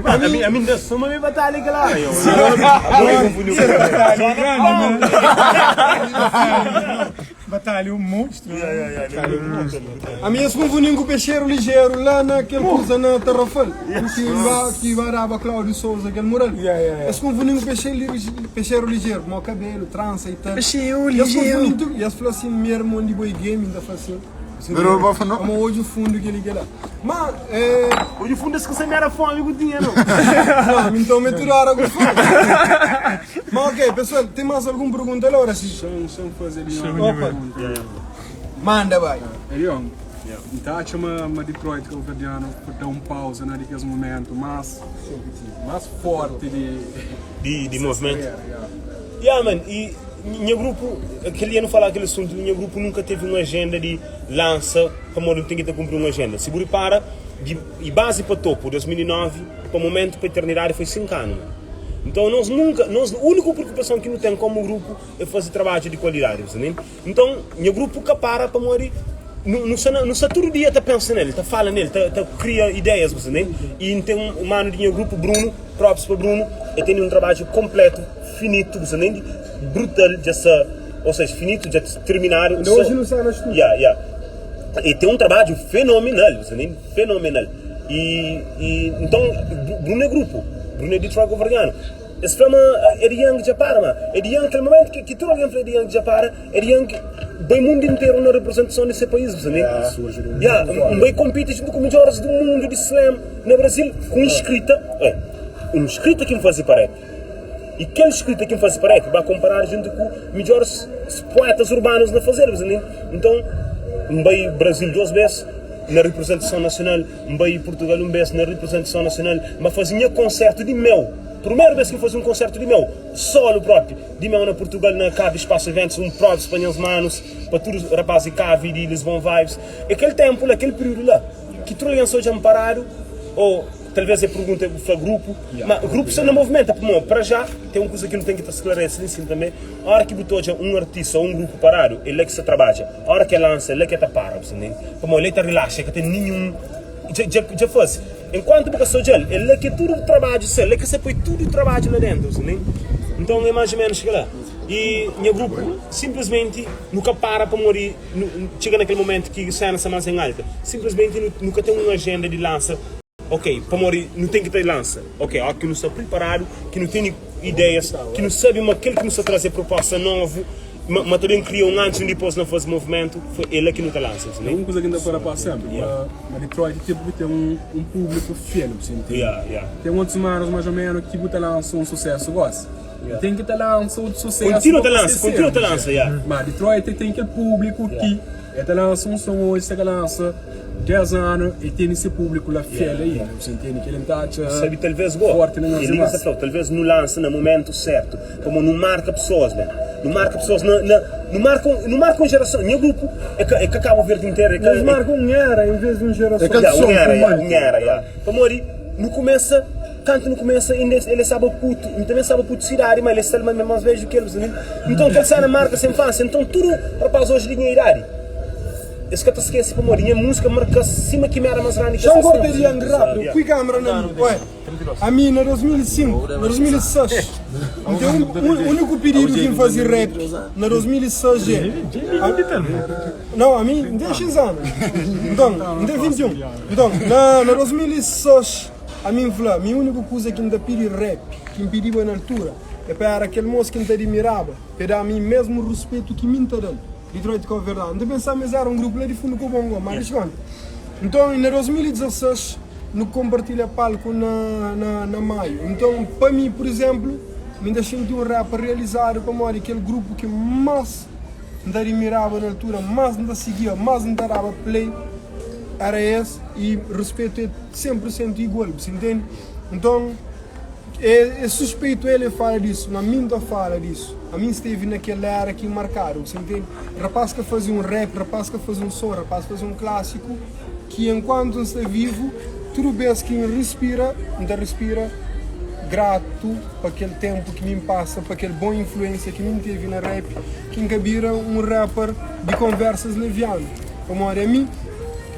A mim, a mim da suma me batalha que lá, eu. Batalha um monstro. Batalha um monstro. A minha se confundiu com o peixeiro ligeiro lá naquele coisa na Tarrafal. Que vai que vai dar Cláudio Souza, aquele mural. Yeah, yeah, yeah. Eles confundiam com o peixeiro, peixeiro ligeiro, com o cabelo, trança e tal. Peixeiro E eles ligeiro. confundiam tudo. E eles falaram assim, meu irmão de boy game, ainda fala assim. Virou pra falar. Mas hoje o fundo que ele quer lá. Mas, é. Hoje o fundo é que você me era fome, eu tinha, não. Não, então me tiraram com fome. Mas ok, pessoal, tem mais alguma pergunta agora? Sim. Deixa eu fazer ali uma Opa. pergunta. Manda, vai. Elion, então acho uma, uma Detroit cabo-verdiano por dar um pausa né, naqueles momentos mais, mais forte de... De, de movimento. Yeah, yeah. Yeah, man, e minha grupo, aquele ano falar aquele assunto, minha grupo nunca teve uma agenda de lança, para não tem que ter cumprir uma agenda. Seguro e para, de, e base para topo, 2009, para o momento, para a eternidade, foi 5 anos. Man. Então nós nunca, nós, a única preocupação que não tem como grupo é fazer trabalho de qualidade, você entende? Então, meu grupo que para para morrer, não, não, não, não todo dia tá pensando nele, tá falando nele, tá, tá cria ideias, você entende? E tem um mano de meu grupo, Bruno, props para Bruno, ele tem um trabalho completo, finito, você entende? Brutal, já se, ou seja, finito, já terminado. Ainda hoje não sai na estúdio. Yeah, yeah. E tem um trabalho fenomenal, você entende? Fenomenal. E, e então, Bruno é grupo, Bruno é Detroit Governiano. Esse filme é de Young Japara, mano. É de Young, aquele momento que, que todo alguém fala de Young Japara, é de Young, bem mundo inteiro na representação desse país, você entende? Yeah, um bem compete junto com melhores do mundo de slam no Brasil, com escrita, é, uma escrita que me fazia para E aquela escrita que me faz para vai comparar junto com melhores poetas urbanos na fazer, você entende? Então, um bem Brasil duas vezes na representação nacional, um bem Portugal um vez na representação nacional, mas fazia concerto de meu. Primeira vez que eu fazia um concerto de meu, solo próprio, de meu na Portugal, na Cave Espaço Eventos, um próprio espanhol manos, para todos os rapazes de Cave de Lisbon Vibes. Aquele tempo, aquele período lá, que tu lançou já parado, ou talvez eu pergunte para o grupo, mas o grupo só não movimenta, porque para já tem uma coisa que não tem que estar esclarecendo assim também. A hora que botou já um artista ou um grupo parado, ele é que se trabalha. A hora que lança, ele é que está parado, você entende? Como ele está relaxa, que tem nenhum. Já, já, já fosse. Enquanto porque sou gel, ele é que tudo o trabalho, ele é que se põe tudo o trabalho lá dentro, você entende? Então é mais ou menos que lá. E meu grupo simplesmente nunca para para morrer, chega naquele momento que a cena está mais em alta. Simplesmente nunca tem uma agenda de lança. Ok, para morrer não tem que ter lança. Ok, ó, que não está preparado, que não tem ideias, que não sabe mas aquele que não está trazer proposta nova, mas, mas também cria um antes e um depois não faz movimento, foi ele que não está lança. É uma coisa que ainda para passar sempre. Yeah. Mas Detroit tipo, tem um, um público fiel, você entende? Yeah, yeah. Tem outros manos mais ou menos que botam lança um sucesso, gosta. Yeah. Tem que te lança outro sucesso. Continua te lança, continua te lança, yeah. Mas Detroit tem aquele público que é te lança um som hoje, você lança 10 anos e tem esse público lá fiel aí, você entende? Que ele está Sabe, talvez go, forte na ele liga essa talvez não lança no momento certo, como não marca pessoas, né? Não marca pessoas, não, não, não marcam, não marcam geração. Meu grupo é que, é que acaba o verde inteiro. É que, Eles marcam um era em vez de um geração. É que Yeah, som, um era, yeah, um um era, yeah. Como ali, não começa, canto não começa, ainda ele sabe puto, e também sabe puto cidade, mas ele sabe mais velho que eles, né? Então aquele cena marca sem infância, então tudo rapaz hoje de minha idade. Esse que te esquece para morrer, minha música marca acima que me era mais grande que Já um essa corte de cena. Young rápido, fui câmera na minha. Ué, a mim na 2005, na 2006. Então, o único pedido que me fazia rap na 2006 é. A, não, a mim, não tem X anos. Então, não tem 21. Então, na, na 2006, a mim falou, a minha única coisa que me dá pedir rap, que me pediu na altura, é para aquele moço que me admirava, para dar a mim mesmo o respeito que me está dando. Detroit com a verdade. Não pensar, mas era um grupo lá de fundo com o Bongo, mas yeah. Então, em 2016, no compartilha palco na, na, na Maio. Então, para mim, por exemplo, me ainda senti um rapper realizado como era aquele grupo que mais me admirava na altura, mais me seguia, mais me dava play. era es i respetu é 100% igual, bu intende? Nton, é, é suspeito el fala disso, mas mim ta fala disso. A mim esteve naquela era que marcaram, você entende? Rapaz que fazia um rap, rapaz que fazia um som, rapaz que fazia um clássico, que enquanto está vivo, tudo vez que respira, ainda respira grato para aquele tempo que me passa, para aquela boa influência que me teve na rap, que encabira um rapper de conversas leviano. Como a mim,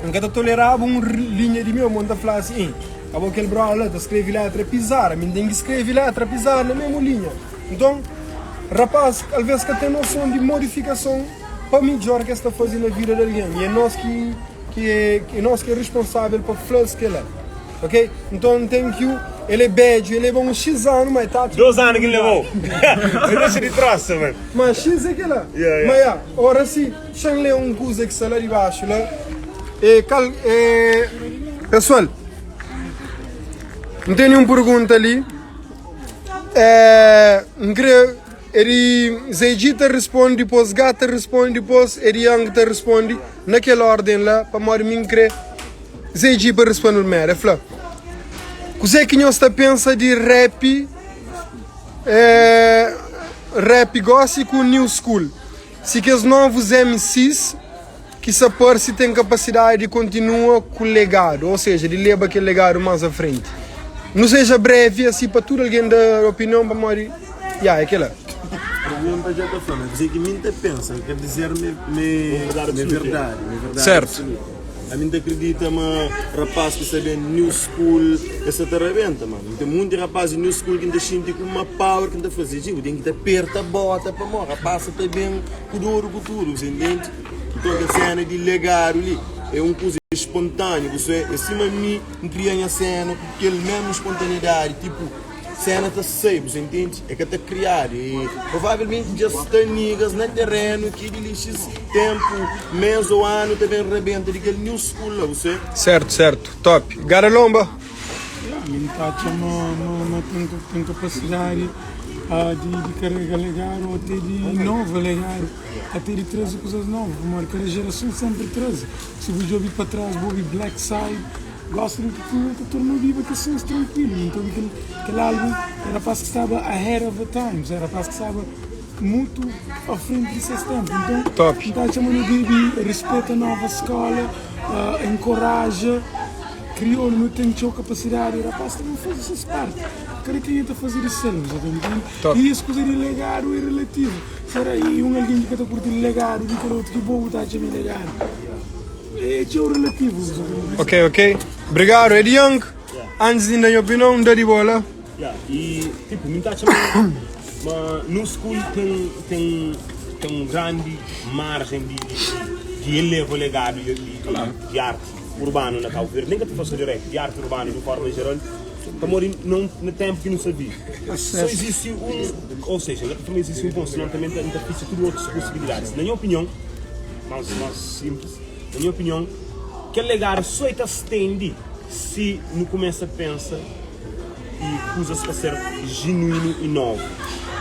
nunca tolerava uma linha de meu, monta falar assim, acabou aquele brother lá, escreve letra pisar, a mim tem que escrever letra pisar na mesma linha. Então, rapaz, às vezes que tem noção de modificação para melhor que está fazendo na vida de alguém. E é nós que, que é, é nós que é responsável para fazer que é. Ok? Então, thank you. Ele é bad, ele é bom uns X anos, mas tá. 2 anos que ele levou. Não deixa de troça, mano. Mas X é que lá. Yeah. Mas, yeah, ora sim, deixa eu ler um coisa que está lá de baixo. Lá. É, cal, é, pessoal, não tem nenhuma pergunta ali. É, não creio. Ele Zedita responde, depois Gata responde, depois Eriang te responde, naquela ordem lá, para morrer mim crer. Zedi para responder primeiro. Ele fala: O que é que nós está pensa de rap, é, rap gótico new school? Se que os novos MCs que se aparece têm capacidade de continua com o legado, ou seja, de levar aquele legado mais à frente. Não seja breve assim para tudo alguém dar opinião para morrer. Yeah, é aquela. Pergunta já está falando, dizer que mim te pensa, quer dizer me, me, Verdade me absoluta. verdade, me verdade Certo. absoluta. A mim te acredita, mas rapaz que sabe new school, essa te arrebenta, mano. Tem muito rapaz de new school que ainda sente com uma power que ainda fazer, tipo, tem que te aperta a bota para morrer, rapaz está bem com dor com tudo, você entende? Então a cena de legado ali é um coisa espontâneo, você é acima de mim, não cria a cena com aquele mesmo espontaneidade, tipo, cena tá sei, você entende? É que tá criado e provavelmente já está niggas na terreno que de lixos tempo, mês ou ano também rebenta de aquele new school lá, você. Certo, certo. Top. Garalomba. Yeah, mim tá ma, ma, ma tem, tem capacidade de carregar legado ou até de inova legado, até de trazer coisas novas. Mas cada geração sempre traz. Se você ouvir para trás, vou ouvir Black Side, gosto do que tinha, que tornou viva que são tranquilo. Então aquele, aquele álbum era rapaz que estava ahead of the times, era rapaz que estava muito à frente de seus tempos. Então, Top. então chamando de respeita a nova escola, encoraja, crioulo não tem sua capacidade, rapaz também faz essas partes. Cada quem está a fazer isso, você entende? Top. E isso coisa de legado é relativo. Será aí um alguém que está curtindo legado, e aquele outro que vou botar de legado. É teu relativo, você entende? Ok, ok. Obrigado, Ed Young. Antes de dar minha opinião, dá de bola. Yeah, e tipo, me tá chamando, mas no school tem, tem uma grande margem de elevar o legado de arte urbano na Cabo Verde, nem que tu fosse de rap, de arte urbana de forma geral, para morrer não, no tempo que não sabia. Só existe um, ou seja, não existe um ponto, senão também não fixa tudo outras possibilidades. Na minha opinião, mais simples, na minha opinião, que legado só é que estende se não começa a pensar e coisas para ser genuíno e novo.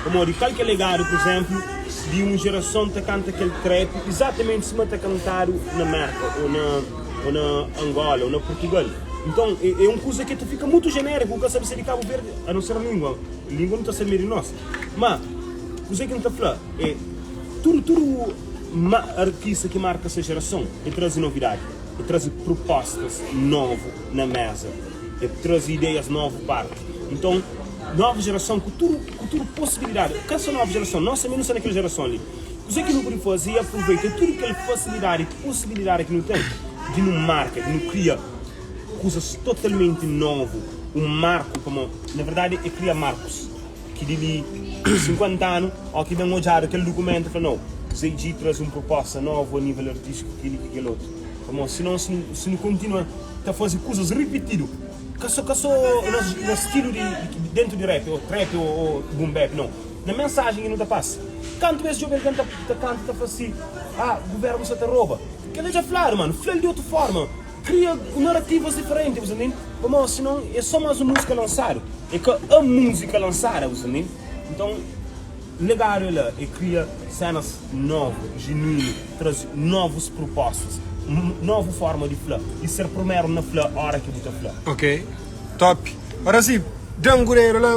Como de qualquer legado, por exemplo, de uma geração que canta aquele trap, exatamente se mata cantado na América, ou na Angola, ou na Portugal. Então, é uma coisa que fica muito genérico, nunca sabe se é de Cabo Verde, a não ser a língua. A língua não está sendo de nós. Mas, o que não está falando é tudo artista que marca essa geração e traz novidade, e traz propostas novas na mesa, e traz ideias novas para arte. Então, nova geração com tudo possibilidade. Que essa nova geração, nós também não somos naquela geração ali. O que não pode fazer é aproveitar tudo aquela facilidade e possibilidade que não tem de não marca, de não cria coisas totalmente novas, um marco, como na verdade é cria marcos que de 50 anos, ou que vem olhar aquele documento e fala, não, ZG traz uma proposta nova a nível artístico, aquele e aquele outro. Como, senão, se não continua a fazer coisas repetidas, que só no estilo de dentro de rap, ou trap, ou boom bap, não. Na mensagem que não te passa. Canto esse jogo, ele canta, canta, tá assim, ah, o governo só te rouba. Que ele já falaram, mano, fala de outra forma. Cria narrativas diferentes, você entende? Como, senão é só mais uma música lançada. É que a música lançada, você entende? Então, legado ela é cria cenas novas, genuínas, traz novas propostas. Novu forma di fla i ser prumeru na fla ora ki bu ta fla. Ok top ora si dan gureiro la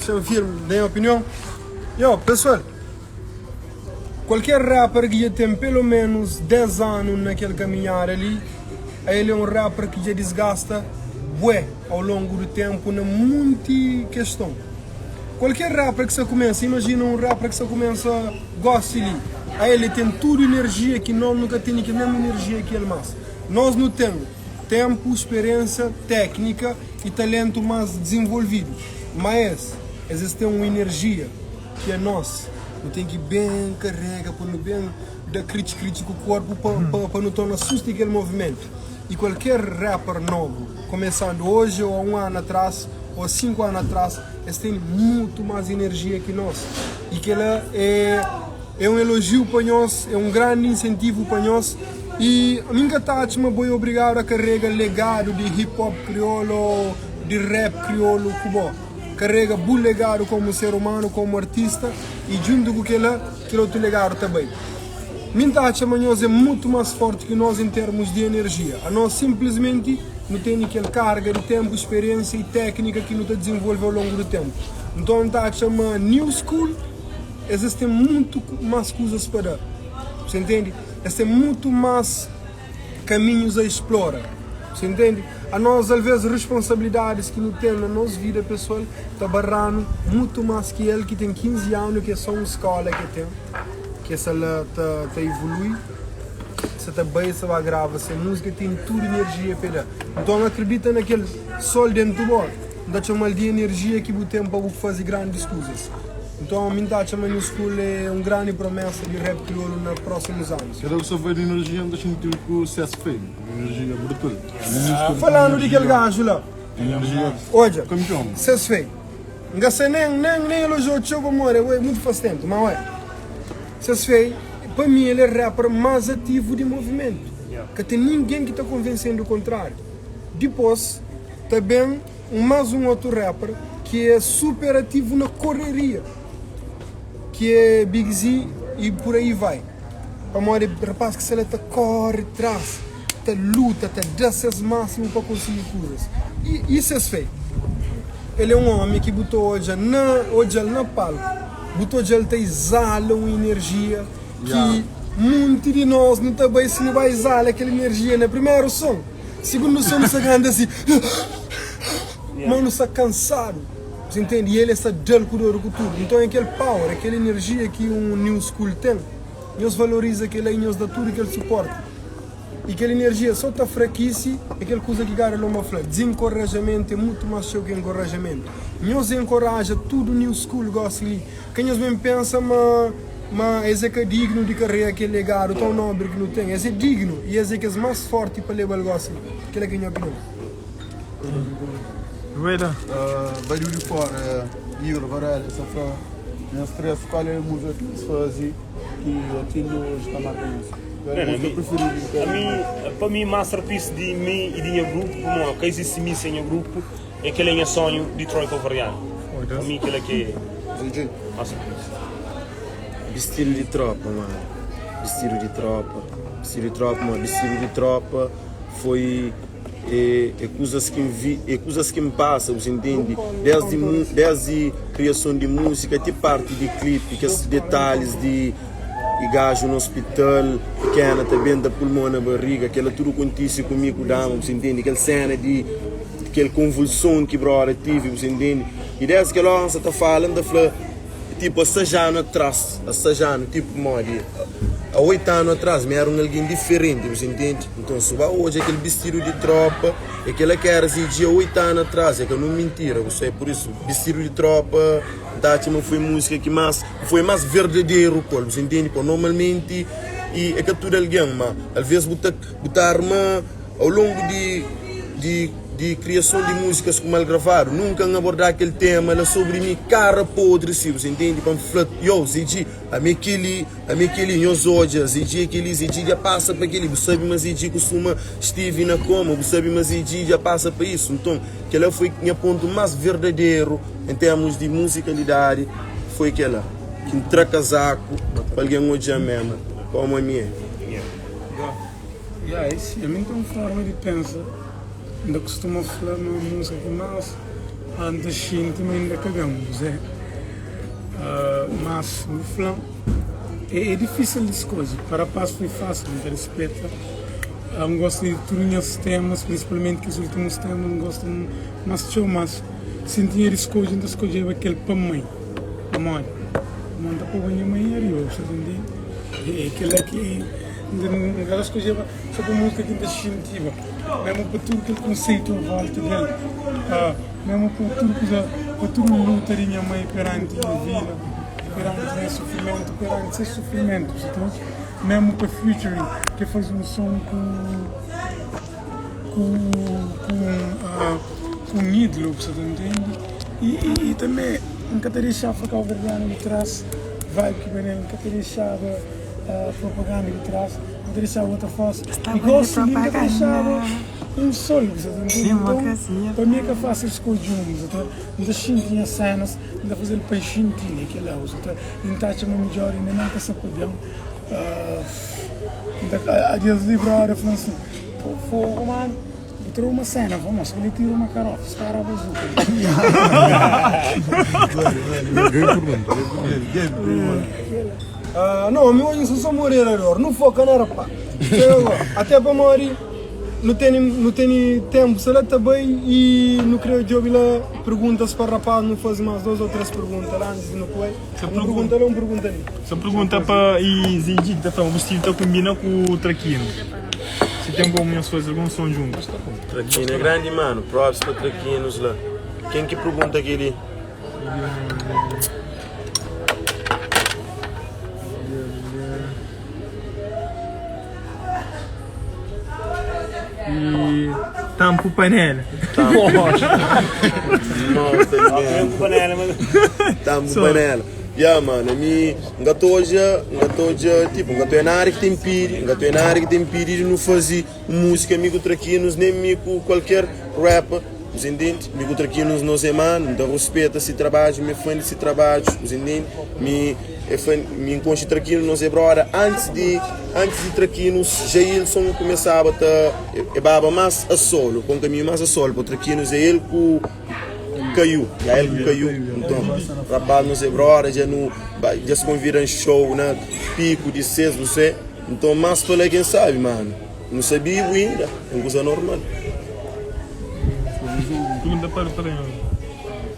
sen firme da nha opinion yo pessoal qualquer rapper ki dja tem pelo menos 10 ano na kel caminhada li a el é um rapper ki dja desgasta bué ao longo do tempo na munti keston Qualquer rapper ki sa kumesa, imagina um rapper ki sa kumesa gosi li, a el ten tudu energia ki nos nu ka teni kel mesmu energia ki el mas nos nu ten tempu, speriensa, teknika y talentu mas dizinvolvidu ma es, es es ten um energia ki a nos nu ten ki ben karega pa nu ben da kritxi kritxi ku korpu pa pa pa nu torna susti kel movimentu y qualquer rapper nobu kumesandu oji ou a um anu atras ô 5 anu atrás, es ten mutu más enerjia ki nos. I kel-la é é un elojiu pa nhos, é un grandi insentivu pa nhos. I mi N ka ta atxa ma bo é obrigadu a karega legadu di hip hop kriolu ô di rap kriolu ku bo. Karega bu legadu komu ser umanu, komu artista i djuntu ku kel-la, kel otu legadu ta bai. Mi N ta atxa ma nhos é mutu más fórti ki nos en termus di enerjia. Anos sinplismenti nu tene kel karga di ténpu, speriénsia i téknika ki nu ta dizenvolve au longu di ténpu. Nton N ta atxa ma new school es es ten mutu más kuzas pa da. Bu entende? Es ten mutu más kaminhus a explora. Bu entende? Anos alvês responsabilidadis ki nu ten na nos vida pesoal ta barra-nu mutu más ki el ki ten 15 anu ki é sô un skóla ki el ten. Ki essa la ta ta evolui, sa ta bai, sa ba grava se música, tem tudo energia pa da. Nton acredita na kel sol dentu bo, N ta txomal di energia ki bu tem pa bu fazi grandis kuzas. Nton mi N ta atxa ma New School é un grandi promesa di rap kriolu na próximos anos. Kada pessoa foi di energia, N ta xinti ku ses feio, energia brutal. New School Falando di kel gajo la, energia odja, campeão. ses feio. N ka sa nen nen nen elojiou txeu pamodi abo é mutu fastentu ma oé ses fei pa mi el é rapper mas ativu di movimentu ka ten ningen ki ta konvensen du kontrariu dipos ta ben un mas un otu rapper ki é super ativu na koreria ki é Big Z i por aí vai pamodi rapas ki sta la ta kore tras ta luta ta da ses masimu pa konsigi kuzas i i ses fei. El é un ómi ki bu ta odja na odja-l na palku, bu ta odja-l ta izala un inerjia ki munti di nos nu ta bai si nu bai izala kel inerjia na primeru son, sigundu son nu sta kanta si ma nu sta kansadu, bu ntende? I el sta da-l ku dor ku tudu. Nton é kel power, é kel inerjia ki un new school ten, nhos valoriza kel-la i nhos da tudu kel suporti. I kel inerjia so ta frakise, é kel kuza ki Gary Loma fla, Dizinkorajamentu é mutu más txeu ki enkorajamentu. Nhos enkoraja tudu New School gosi li. Ka nhos ben pensa ma ma es é ka dignu di karega kel legadu tão nobri ki nu ten. Es é dignu i es é kes más forti pa leba-l gosi li. Kel-la ki é nha opinion. Rueda. Badiu di fora, Igor Varela sa fla, Nhos 3 kual é múzika ki nhos fazi ki atinda oji ta marka nhos? Ami, pa mi masterpiece di mi y di nha grupo, pamodi ka izisti mi sen nha grupo, é kel é nha sonhu di Troika Ovariano. Pa mi kel é ki é masterpiece. Bistidu di tropa, mano. Bistidu di tropa. Bistidu di tropa, mano. Bistidu di tropa foi é, é kuzas ki N vi, é kuzas ki N pasa, bu intende? Desdi, desdi kriason di múzika ti parti di klipi, kes detalhis di. I gaju na ospital, pikena ta ben ta pul mo na bariga, kela tudu kontise ku mi ku dama, bu sa intende? Kel sena di kel konvulson ki broda tive, bu sa intende? I desdi kel ora N sa ta fala, N ta fla, tipo, a 6 anu atras, a 6 anu, tipo modi, a 8 anu atras mi era un algen diferenti, bu sa intende? Nton, su ba odja kel bistidu di tropa, é kela ki era ZG a 8 anu atras, é ka nun mintira, bu sa? Pur isu, bistidu di tropa. N ta atxa ma foi múzika ki más foi más verdaderu ku el, bu sa intende? Pô normalmenti i é ka tudu algen, ma alvês bu ta bu ta arma au longu di di di kriason di múzikas ku Mal Gravadu, nunka N abordá kel tema la sobri mi kara podri si, bu sa intende? Pa N fla, yo ZG, ami é kel-li, ami é kel-li, nhos odja, ZG é kel-li, ZG dja pasa pa kel-li, bu sabe ma ZG kustuma stive na koma, bu sabe ma ZG dja pasa pa isu, nton kel-la foi nha pontu más verdaderu. Em termos di musikalidadi foi kela ki N tra kazaku pa algen odja-m memu komu ami é. Ya, é si, ami N ten un forma di pensa, N ta kustuma fla ma múzika ki más N ta xinti ma inda ka ben, kuzê? Mas bu fla-m, é difísil di skodje, pa rapaz foi fásil, N ta rispeta, N gosta di tudu nhas temas, prinsipalmenti kes últimus temas N gosta más txeu, mas si N tinha di skodje N ta skodjeba kel pa mãe, pamodi? Pamodi N ta poba nha mãe riba, bu sta ta ntende? É kel-la ki N ka ta skodjeba so pa múzika ki N ta xintiba, mésmu pa tudu kel konseitu en vólta di el, mésmu pa tudu kuza, pa tudu luta di nha mai peranti nha vida, peranti nha sufrimentu, peranti se sufrimentu, bu ta ntende? Mésmu pa featuring, ki faze un son ku ku ku ku un ídolu, bu sa ta ntende? I tanbê N ka ta dexaba kabuverdianu di tras, vibe ki ben el, N ka ta dexaba. Propaganda di tras, N ta dexaba otra fós E gosi li N ka ta dexaba un sol bu sa ta ntende? Nton, pa mi é ka fásil skodje un bu sa ta N ta xinti nha sénas, N ta faze-l pa N xinti li kel-la bu sa ta I N ta atxa ma midjór inda nen ka sa pa ben N ta Adias li brother fla-m sin Pô fogu manu Bu tra uma séna, vamos, kel-li tira uma karofa, spera a bazuka. Ah, não, mi hoje sou só moderador, não foca na rapá. Até pamodi nu tene nu tene tempo se lá também e nu queria djobe lá perguntas para rapaz, nu faze mais duas ou três perguntas lá antes de nu poi. Um pergunta lá, um pergunta ali. Só pergunta pa Izidi que ta fla, bu stilo ta combina ku Traquino? Se tem como nhos fazer algum som juntos. Traquino é grande mano, props pa Traquinos lá. Quem que pergunta aquele? E tampo panela. Tampo panela. Tampo panela. Ya mano, ami N ta odja, N ta odja, tipo, N ka ta odja nada ki ta inpidi, N ka ta odja nada ki ta inpidi di nu faze un múzika mi ku Trakinos, nen mi ku kualker rapper. Nhos intende? Mi ku Trakinos nos é manu, N ta ruspeta si trabadju, mi é fã di si trabadju, nhos intende? Mi é fã, mi N konxe Trakinos, nos é broda antis di, antis di Trakinos, Jailson kumesaba ta e baba más a solo, pa un kaminhu más a solo, pa Trakinos é el ku Kaiu, ya el ku Kaiu, nton rapaz nos é broda, dja nu dja es konvida-m show na piku di ses, bu se, nton más pa la ken sabe manu. Nu sa bibu inda, é un kuza normal. Pergunta para para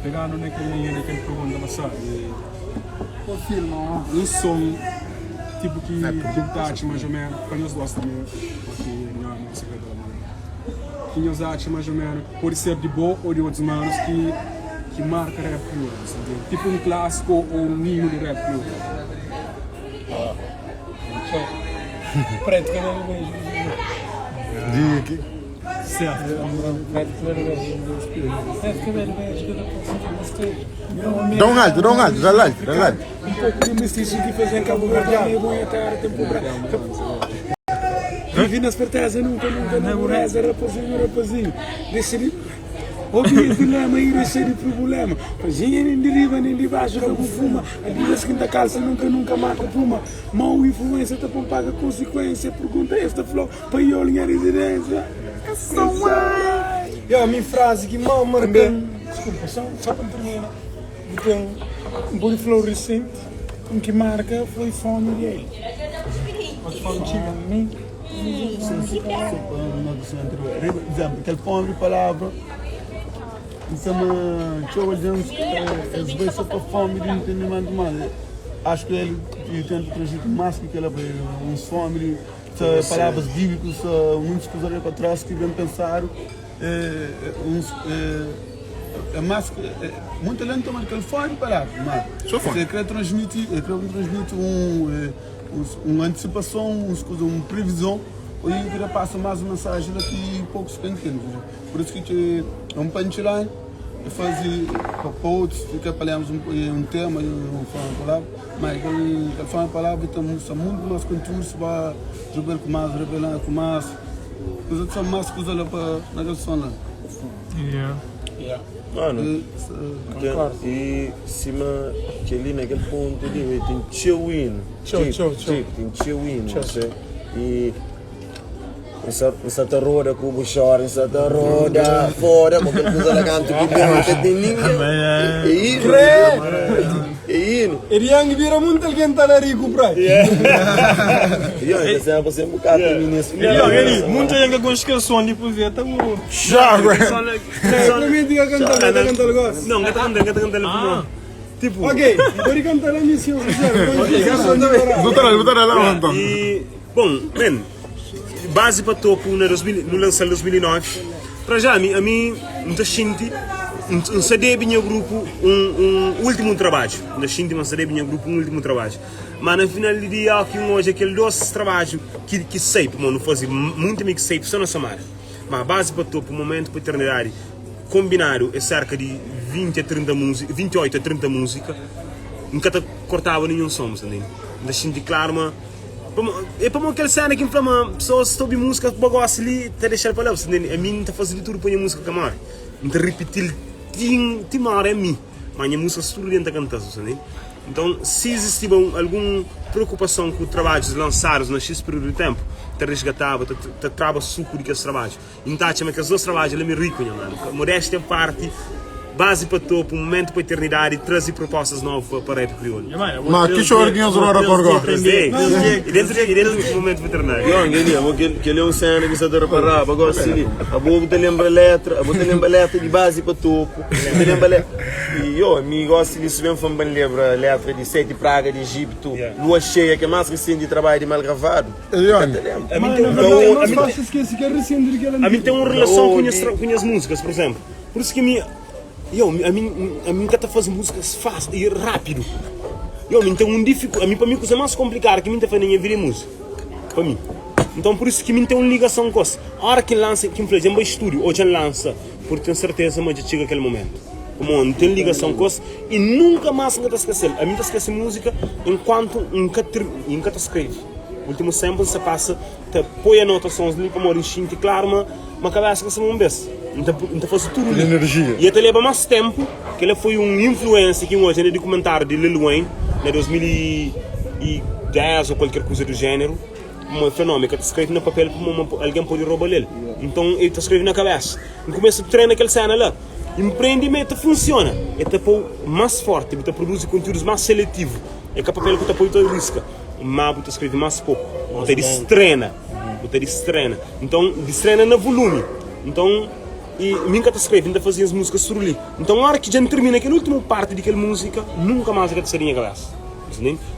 Pegando naquele linha daquele pergunta passada, um som tipo que que bu atxa mais ou menos, pa nhos gosta também, porque nhos é música da mano. Que nhos atxa mais ou menos, pode ser de bo ou de outros manos que que marca rap crioulo, você entende? Tipo um clássico ou um hino do rap crioulo. Preto cabelo beijo. Di ki? Certo. Preto cabelo beijo. Preto cabelo beijo que eu posso Dá um alto, dá um alto, dá alto, dá alto. Um pouco de mestiço que fazem Cabo Verde, é bom a terra, tempo branco. Vivi na esperteza, nunca, nunca na bureza, rapazinho, rapazinho. Deixa de. Obi es dilema i dexa di prubulema Fajinha nen di riba nen di baxu ka bu fuma Adidas ki N ta kalsa nunka nunka marka puma Mau influensia ta pon paga konsikuensia Pergunta es ta flau pa iol nha rezidensia Ya, mi frazi ki mau marka-m. Desculpa, só, só pa N termina Bu ten un podi flau resenti un ki marka foi fomi di el Fomi. Kel fome di palavra N ma txeu algen es bai so pa fome di entendimentu mas acho ki el tenta transmiti mas ki kela pa uns fome di palavras bíblicas muitas kuzas ali pa trás ki ben pensadu uns é mas muita algen toma kel fome di palavra mas el kre transmiti el kre transmiti un Un antisipason, uns kuza, un previzon, i ki ta pasa más un mensaji la ki pokus ka ntende. Pur isu ki é un punchline, e faze pa otus fika pa lembra un tema, un forma di palavra, ma kel forma di palavra ta mostra mutu más kontiúdu si ba djobe-l ku más revelan, ku más kuza, ta más kuza la pa na kel son la. Mano, e sima kel-li na kel pontu li, oi, ten txeu inu. Txeu, txeu, txeu. Ten txeu inu, se. E. N sa ta roda ku bu xori, N sa ta roda Foda, mo kel kuza la kantu ki ben N ka ten ningen É hinu, é hinu É di Yang bira munti algen ta lariku pra Yo, N ta sempre sempre bukadu ta mi nes Yo, Eli, munti algen ka konxe kel son li puveta bu Xago. Provavelmenti ka kanta-l, ka ta kanta-l gosi. Não, ka ta kanta-l, ka ta kanta-l pamodi tipo. Ok, pode kanta-l ami si nhos kiser. Konxe kel son di Bará. Bu ta bu ta da la nton. E, bom, man, base pa topo na 2000, nu lansa-l 2009. Pra já, ami, ami N ta xinti, N sa debe nha grupo un, un último trabadju. N ta xinti ma N sa debe nha grupo un último trabadju. Ma na final di dia, ó ki N odja kel dos trabadju ki, ki sai, pamodi nu faze munti mixtape só na Samara. Ma base pa topo, momento pa eternidade, kombinadu é serka di 20 a 30 múzika, 28 a 30 múzika. N ka ta kortaba ninhun son, bu sta ntende? N ta xinti klaru ma pamo é pamo kel sena ki N fla ma pesoas ta obi múzika pa gosi li ta dexa-l pa la, bu sta ntende? Ami N ta faze di tudu pa nha múzika ka móre. N ta ripiti-l ti ti móre ami, ma nha múzika tudu dia N ta kanta-s, bu sta ntende? Nton, si izistiba algun preokupason ku trabadjus lansadus na xis períodu di ténpu, ta resgataba, ta ta traba suku di kes trabadju. I N ta atxa ma kes dos trabadju la mi riku, nha manu. Modéstia a parti, bazi pa topu, mumentu pa eternidadi, traze propostas novu pa rap kriolu. Ma ki txoru ki nhos roda korgó? 3D, i dentu i dentu di mumentu pa eternidadi. Yon, kel-li, amo, kel, kel-li é un séna ki N sa ta reparaba gósi li. Abo bu ta lenbra létra, abo ta lenbra létra di bazi pa topu, bu ta lenbra létra. I yo, mi gosi li su ben fla-m pa N lebra letra di Seti Praga di Ejiptu, Lua Xeia, ki é más risenti di trabadju di Malgravadu. N ka ta lenbra. Ami Má, ten na un verdadi, é ami más ten fásil skese kel risenti di kel ami antigu. ten un relason ku nhas ku nhas múzikas, pur izénplu. Pur isu ki mi yo, ami ami N ka ta faze múzikas fásil i rápidu. Yo, mi N ten un difiku ami pa mi kuza más konplikadu ki mi N ta faze na nha vida é múzika, pa mi. Nton pur isu ki mi N ten un ligason ku es. Óra ki N lansa, ki N fla dja N bai stúdiu ô dja N lansa, pur ten serteza ma dja txiga kel momentu. Pamodi N ten ligason ku es i nunka más N ka ta skese-l. Ami N ta skese múzika enkuantu N ka tirmina, N ka ta skrebe. Últimu sénpri N sta pasa ta poi anotasons li pamodi N xinti klaru ma ma kabésa ka sta un bês. N ta N ta faze tudu li. I el ta leba más ténpu. Kel-la foi un influénsia ki N odja na dukumentáriu di Lil Wayne na 2010 ô kualker kuza du jéneru. Pamodi el fla, Nómi ka ta skrebe na papel pamodi algen pode roba-l el. Nton el ta skrebe na kabésa. N kumesa trena kel séna la. I N prende ma el ta funsiona. El ta pô-u más fórti, bu ta produzi kontiúdus más seletivu. É ka papel ku ta poi ta riska, má bu ta skrebe más poku. Bu ta distrena, bu ta distrena. Nton, distrena na vulumi. Nton, i mi N ka ta skrebe, N ta faze nhas múzikas tudu li. Nton, óra ki dja N tirmina kel últimu párti di kel múzika, nunka más el ka ta sai di nha kabésa.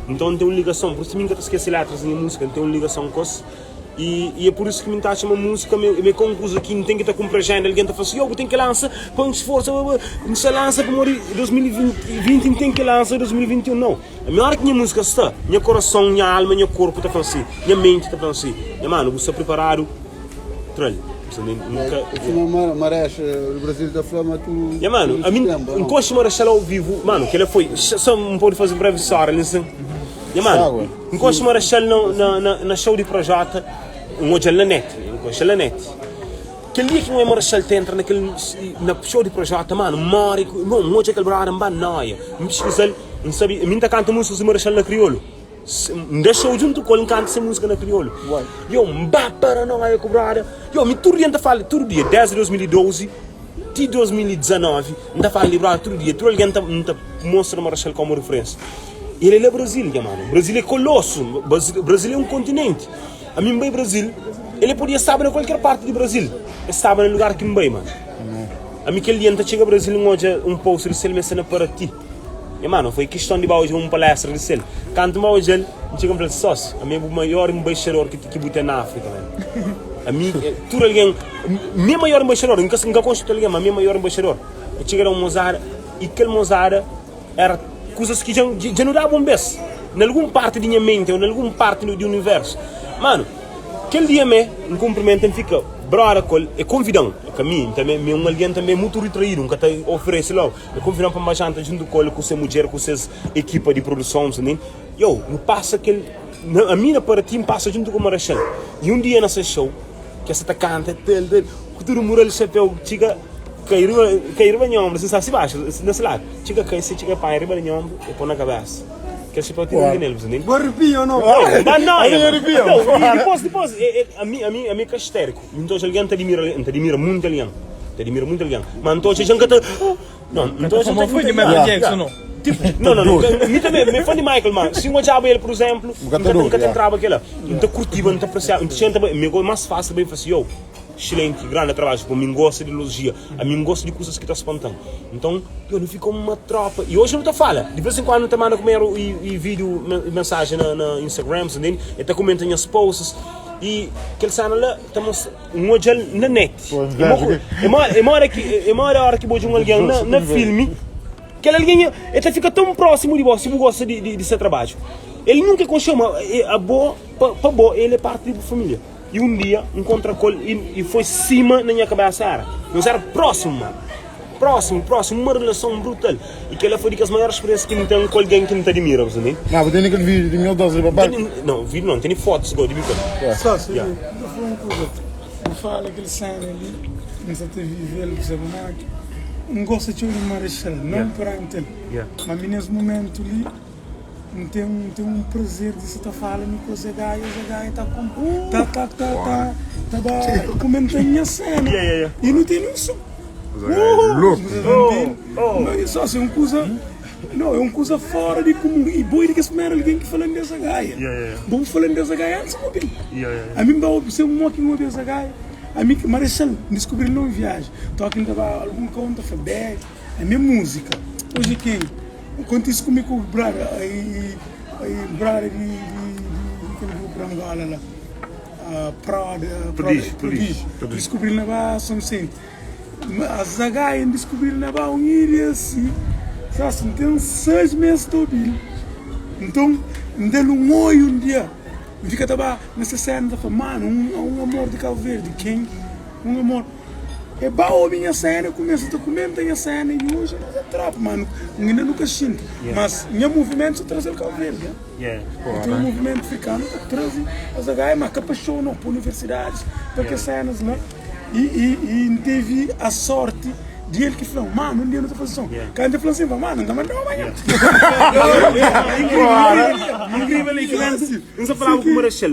Nton, N ten un ligason. Pur isu mi N ka ta skese létras di nha múzika. N ten un ligason ku es. I, i é pur isu ki mi ta atxa ma múzika mi, mi é ka un kuza ki N ten ki ta kunpra ajenda. Algen ta fla si, yo, bu ten ki lansa pa un sforsa, ba, ba, N sta lansa pamodi 2020 N ten ki lansa 2021. Nau. Ami óra ki nha múzika sta, nha korason, nha alma, nha korpu ta fla si, nha menti ta fla si, nha manu, bu sta priparadu, tra-l. N ka. Sima Marés di Brasil ta fla ma tudu. Nha manu, ami N konxe Marechal au vivu, manu, kel-la foi, só N pode faze un brevi stória li nsin. Nha manu, N konxe Marechal na, na, na show di Projota, N odja-l na net, N konxe-l na net. Kel dia ki N oja Marechal ta entra na kel, na show di Projota, manu, N móre ku, no, N odja kel brother, N ba noia, N piskiza-l, N sabe, mi N ta kanta múzikas di Marechal na kriolu. N da show djuntu ku el, N kanta se múzika na kriolu. Yo, N ba paranoia ku brother. Yo, mi tudu dia N ta fala, tudu dia, desdi 2012 ti 2019, N ta fala di brother tudu dia. Tudu algen ta, N ta mostra Marechal komu referênsia. El é la Brasil, nha mano. Brasil é colosso. Brasil é um continente. Ami N bai Brasil, el podia staba na qualquer parte di Brasil. El staba na lugar ki N bai, mano. Ami kel dia N ta txega Brasil N odja un post di sel ma el sta na Paraty. Nha mano, foi kiston di ba odja un palestra di sel. Kantu N ba odja-l, N txega N fla-l, Sósiu, ami é bu maior embaixador ki ki bu ten na Áfrika, man. Ami, tudu algen, mi é maior embaixador. N ka N ka konxe tudu algen, ma mi é maior embaixador. El txega da un mozada, i kel mozada Éra kuzas ki dja, dja nu daba un bês na algun párti di nha menti ô na algun párti di universu. Manu, kel dia mê, N kunprimenta, N fika bróda ku el. E konvida-m, é ka mi, N tanbê, mi é un algen tanbê mutu ritraídu, N ka ta oferese lógu. E konvida-m pa N ba janta djuntu ku el, ku se mudjer, ku ses ekipa di produson, sa ntende? Yo, nu pasa kel, na, ami na Paraty, N pasa djuntu ku Marechal. I un dia na se xou, ki es sa ta kanta, tel, tel, ku tudu mural, xapéu, txiga. Kai riba, kai riba nha ombru, sin sa si baxu, na si ladu. Txiga kai, si txiga panha riba di nha ombru, e pô na kabesa. Kel chapéu ti ninguém nele, você entende? Bo arrepia ou não? Ba noia, Ami arrepia. Não, e depois, depois, é, é, a mim, a mim, a mim é histérico. Então, se alguém te admira, te admira muito alguém. Te admira muito alguém. Mas então, se gente te... Não, então, se Mas foi de Michael Jackson, não? Tipo, não, não, não. Mi também, mi fã de Michael, mano. Se eu olhava ele, por exemplo, nunca nunca te entrava aquela. Não te curtia, não te apreciava, não te senta bem. Me mais fácil bem fazer eu. Excelente, grande trabalho. Tipo, mim gosta de elogia, a mim gosta de coisas que te espantam. Então, eu não fico uma tropa. E hoje não te fala. De vez em quando te manda comer e, e vídeo, mensagem na, na Instagram, entende? E te comenta minhas posts. E aquele cena lá, estamos um olho na net. E uma que, e uma hora que vou de um alguém na, na filme, aquele alguém, ele fica tão próximo de você, se você gosta de, de, de seu trabalho. Ele nunca chama a boa, para boa, ele é parte da família. E um dia encontra com ele e, e foi cima na minha cabeça era. Nós era próximo, mano. Próximo, próximo, uma relação brutal. E que ela foi das maiores experiências que me tem com alguém que me te admira, você entende? Não, tem aquele vídeo de meu Deus, babá. Não, vídeo não, tem fotos agora de mim. Só, se Yeah. eu vou falar uma coisa. Eu falo aquele cena ali, não sei te viver, por exemplo, mas não gosto de ouvir Marechal, não perante ele. Yeah. Mas nesse momento ali, não tem um, tem um prazer de se estar falando com o Zé Gaia, o Zé Gaia está com. Tá, tá, tá, tá, tá, tá, comentando a minha cena. Yeah, yeah, yeah. E não tem isso. Louco. Oh, Não, isso assim, é uma coisa. Não, é uma coisa fora de comum. E boi de que esse era alguém que falando dessa gaia. Yeah, yeah, yeah. Bom falando dessa gaia antes de ouvir. Yeah, yeah, A mim vai ser um moque uma dessa gaia. A mim que Marechal descobri não viagem. Toca em algum conta, Fabé. A minha música. Hoje quem? Conta isso comigo com o brother. Aí, aí brother de, de, de, aquele grupo da Angola lá. Ah, Prod, Prodígio, Prodígio. Descobri na Barra São Vicente. A Zagaia descobri na Barra um ilha assim. Sabe, assim, tem seis meses de ouvir. Então, me deu um oi um dia. Fica tava nessa cena, tá falando, mano, um, um amor de Cabo Verde, quem? Um amor. É bom a minha cena, começo a comentar a minha cena e hoje nós é tropa, mano. Ainda nunca sinto. Mas meu movimento só traz o Cabo Verde. Né? Yeah. Então o movimento africano tá traz as H, mas capachou não para universidades, para que cenas lá. E, e, e teve a sorte de ele que falou, mano, um dia não tô fazendo som. Yeah. Cara, ele falou assim, mano, não tá mandando amanhã. Incrível, incrível. Não só falava com o Marechal.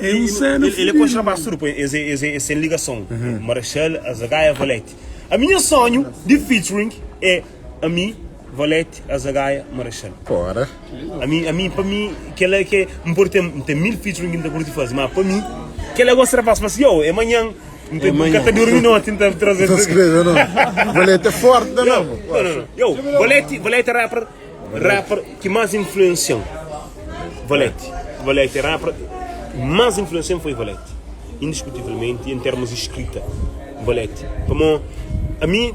É um cena Ele, ele é fodido, contrabaixo, pô, esse, esse, esse ligação. Marechal, Azagaia, Valete. A minha sonho de featuring é a mim, Valete, Azagaia, Marechal. Fora. A mim, a mim, para mim, que ela é que não pode ter, tem mil featuring que não curte fazer, mas para mim, que ela gosta de rapaz, mas yo, é amanhã, não tem amanhã. nunca tá dormindo ontem, tá trazer. Não se escreve, não. Valete é forte, não, Não, não. não, não. Yo, Valete, Valete é rapper, rapper que mais influenciou. Valete. Valete é rapper, mais influenciou foi Valete. Indiscutivelmente, em termos de escrita. Valete. Como, a mim,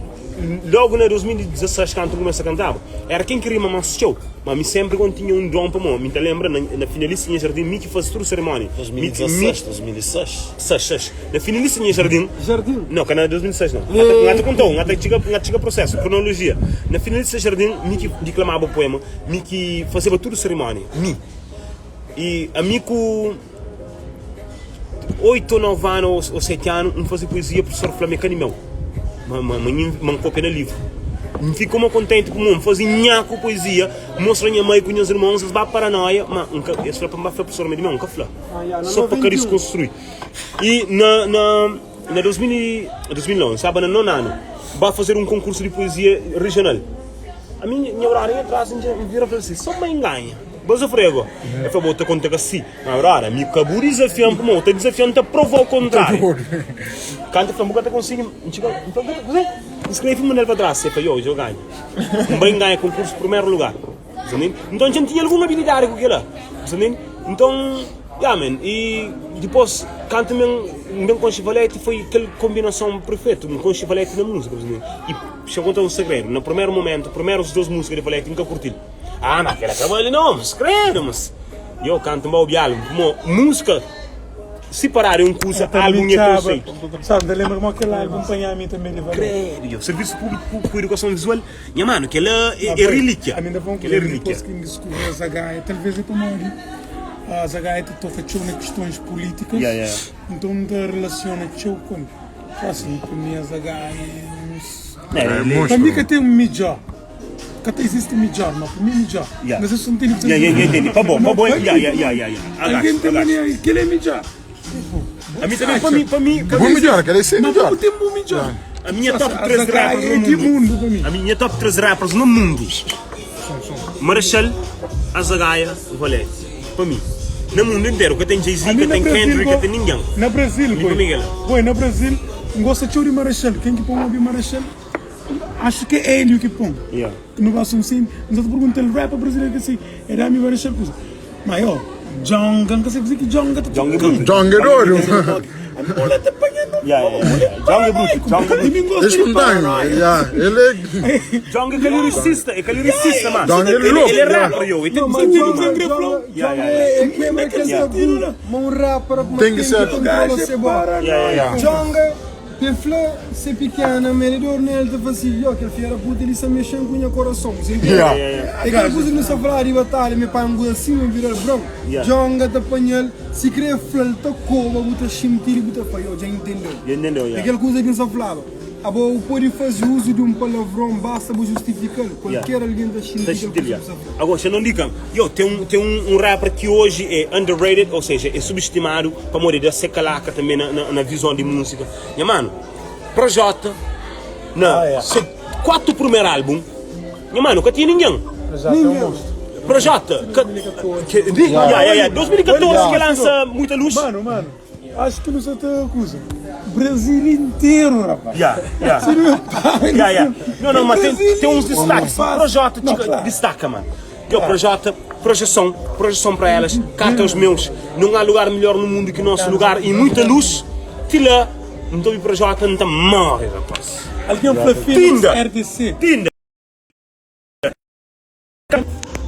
logo na 2016, quando eu comecei a cantar, era quem queria mais show. Mas me sempre quando tinha um dom para mim, me te lembra, na, na finalista em Jardim, me que fazia toda a cerimônia. 2016, 2006. 6, 6. Na finalista em Jardim, Jardim. não, que não é 2006 não. Não te contou, não te chega, não te chega processo, cronologia. Na finalista jardim, mi que declamava o poema, mi que fazia tudo cerimônia, mi. E a mim com 8 ou 9 anos ou 7 anos, não fazia poesia, professor Flamengo meu. Ma ma ma ma cópia no livro. Ficou muito contente com o fazia nhaco poesia, mostra minha mãe com meus irmãos, eles vão paranoia, mas nunca, esse foi para o professor me nunca falou. Ah, yeah, na Só para 91. querer se construir. E na, na, na 2000, e- 2011, sabe, na nono ano, vai fazer um concurso de poesia regional. A minha, minha horária atrás, vira e fala assim, só mãe ganha. Mas eu frego. Eu falei, vou te contar que assim. Na hora, me acabou desafiando, como te desafiando, te provou o contrário. Canta, falou, nunca te consigo. Escreve o maneira para trás. Você falou, eu ganho. Um bem ganha concurso primeiro lugar. Entendeu? Então a gente tinha alguma habilidade com aquilo lá. Entendeu? Então, yeah, man. E depois, canta mesmo, bem com Chivalete foi aquela combinação perfeita, um com Chivalete na música. Entendeu? E deixa eu contar um segredo. No primeiro momento, primeiros duas músicas de Valete, nunca curti. Ah, mas aquela trabalho não, mas credo, mas. Eu canto mal bialo, como música, se parar um curso, álbum e conceito. Sabe, eu lembro-me aquele álbum apanhar a mim também de Valete. Credo, yo. Serviço público com educação visual, minha mano, que ela é, é relíquia. A mim dá bom que Ela é relíquia. depois que me descobriu a Zagaia, talvez eu também a Zagaia te toca tchau nas questões políticas, Yeah, yeah. então não te relaciona tchau com. Assim, para mim a Zagaia é uns... É, É ele- Para mim que monstro. tem um melhor. Ka ta izisti midjor, ma pa mi midjor. Yeah. Mas es ntende Yeah, yeah, yeah, ntende. Pa bo, pa bo, yeah, yeah, yeah, yeah, yeah. Algen ten manera, kel é midjor. A mi também, pa mi, pa mi, pa Bu mi. midjor, kel é se Ma midjor. bu ten bu midjor. A minha top 3 rappers é no di mundo. mundu pa mi. A minha top 3 rappers no mundo. Marechal, Azagaia, Valete. Pa mi. Na mundo inteiro, ka tem Jay-Z, Ali ka na tem Brasil, Kendrick, go, ka tem ninguém. Na Brasil, Mi pa boi. mi kel. Boi, na Brasil, N gosta txeu di Marechal. Ken ki pon obi Marechal? Acho que é Hélio que pon. Yeah. No gosto assim, não te pergunta ele rapper brasileiro que assim, é da mi Marechal coisa. Mas ó, Djonga, não sei dizer que Djonga tá Djonga é bruto. Djonga é doido. A mulher tá apanhando. Yeah, yeah, yeah. Djonga é bruto. Djonga é E mim gosta de Espontâneo. paranoia. Yeah. Ele é. Djonga é caloricista, é caloricista, mano. Djonga é Ele, louco, ele é yeah. rapper, yo. Ele tem Não, mas sentido, Djonga, mano. Djonga, Yeah, Djonga yeah, yeah. é mesmo aquele tabu, mas um rapper mas Tem que ser. controla se bom. Yeah, yeah, yeah. Djonga, te fla, se pequena, melhor nele, te fala assim, yo, aquele filho da puta, ele está mexendo com o meu coração, você entende? Yeah. É aquela coisa que não se falar de batalha, me pai um assim, me vira branco. Yeah. Djonga te apanhal, se querer fla, te coba, buta chimtir, buta fa, yo, já entendeu. Já entendeu, yeah. Aquela coisa que não se falava. A boa pode fazer uso de um palavrão, basta você justificar. Qualquer alguém está Tá sentindo sentindo, yeah. Agora, você não diga, yo, tem um, tem um, um rapper que hoje é underrated, ou seja, é subestimado para morrer da seca também na, na, na visão de música. Nha mano, Projota, na seu quatro primeiro álbum, nha mano, nunca tinha ninguém. Projota, que, que, yeah, yeah, yeah, 2014 que lança Muita Luz. Mano, mano, acho que não se te acusa. Brasil inteiro, rapaz. Yeah, yeah. Você não para. Yeah, yeah. Não, não, mas tem, Brasil tem uns destaques. Não, Projota não, te- claro. destaca, mano. Eu, Projota, projeção, projeção para elas, cata os meus. Não há lugar melhor no mundo que o nosso lugar e muita luz. Tila, não estou Projota, não tá morre, rapaz. Alguém fala Phoenix Tinda. RDC. Tinda.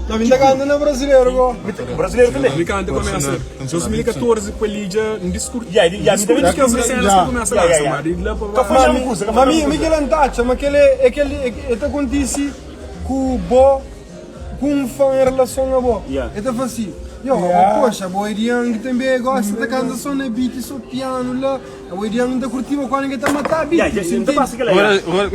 Não, me tá na brasileiro, go. Brasileiro também. Me canta começa. 2014 com a Lídia, um discurso. Yeah, yeah, Discurso que as cenas que começa a Yeah, lançar, yeah, mano. E lá Tá para fazendo uma coisa, Mas mi, mi que lantacha, mas aquele, aquele, ele acontece com o bo, com um fã em relação a bo. Yeah. Ele fala assim, yo, Yeah. poxa, bo Ediang também gosta de cantar só na beat, só piano lá. A Ediang tá curtindo quando ele tá matar beat. Yeah, você yeah, então entende? passa aquela aí.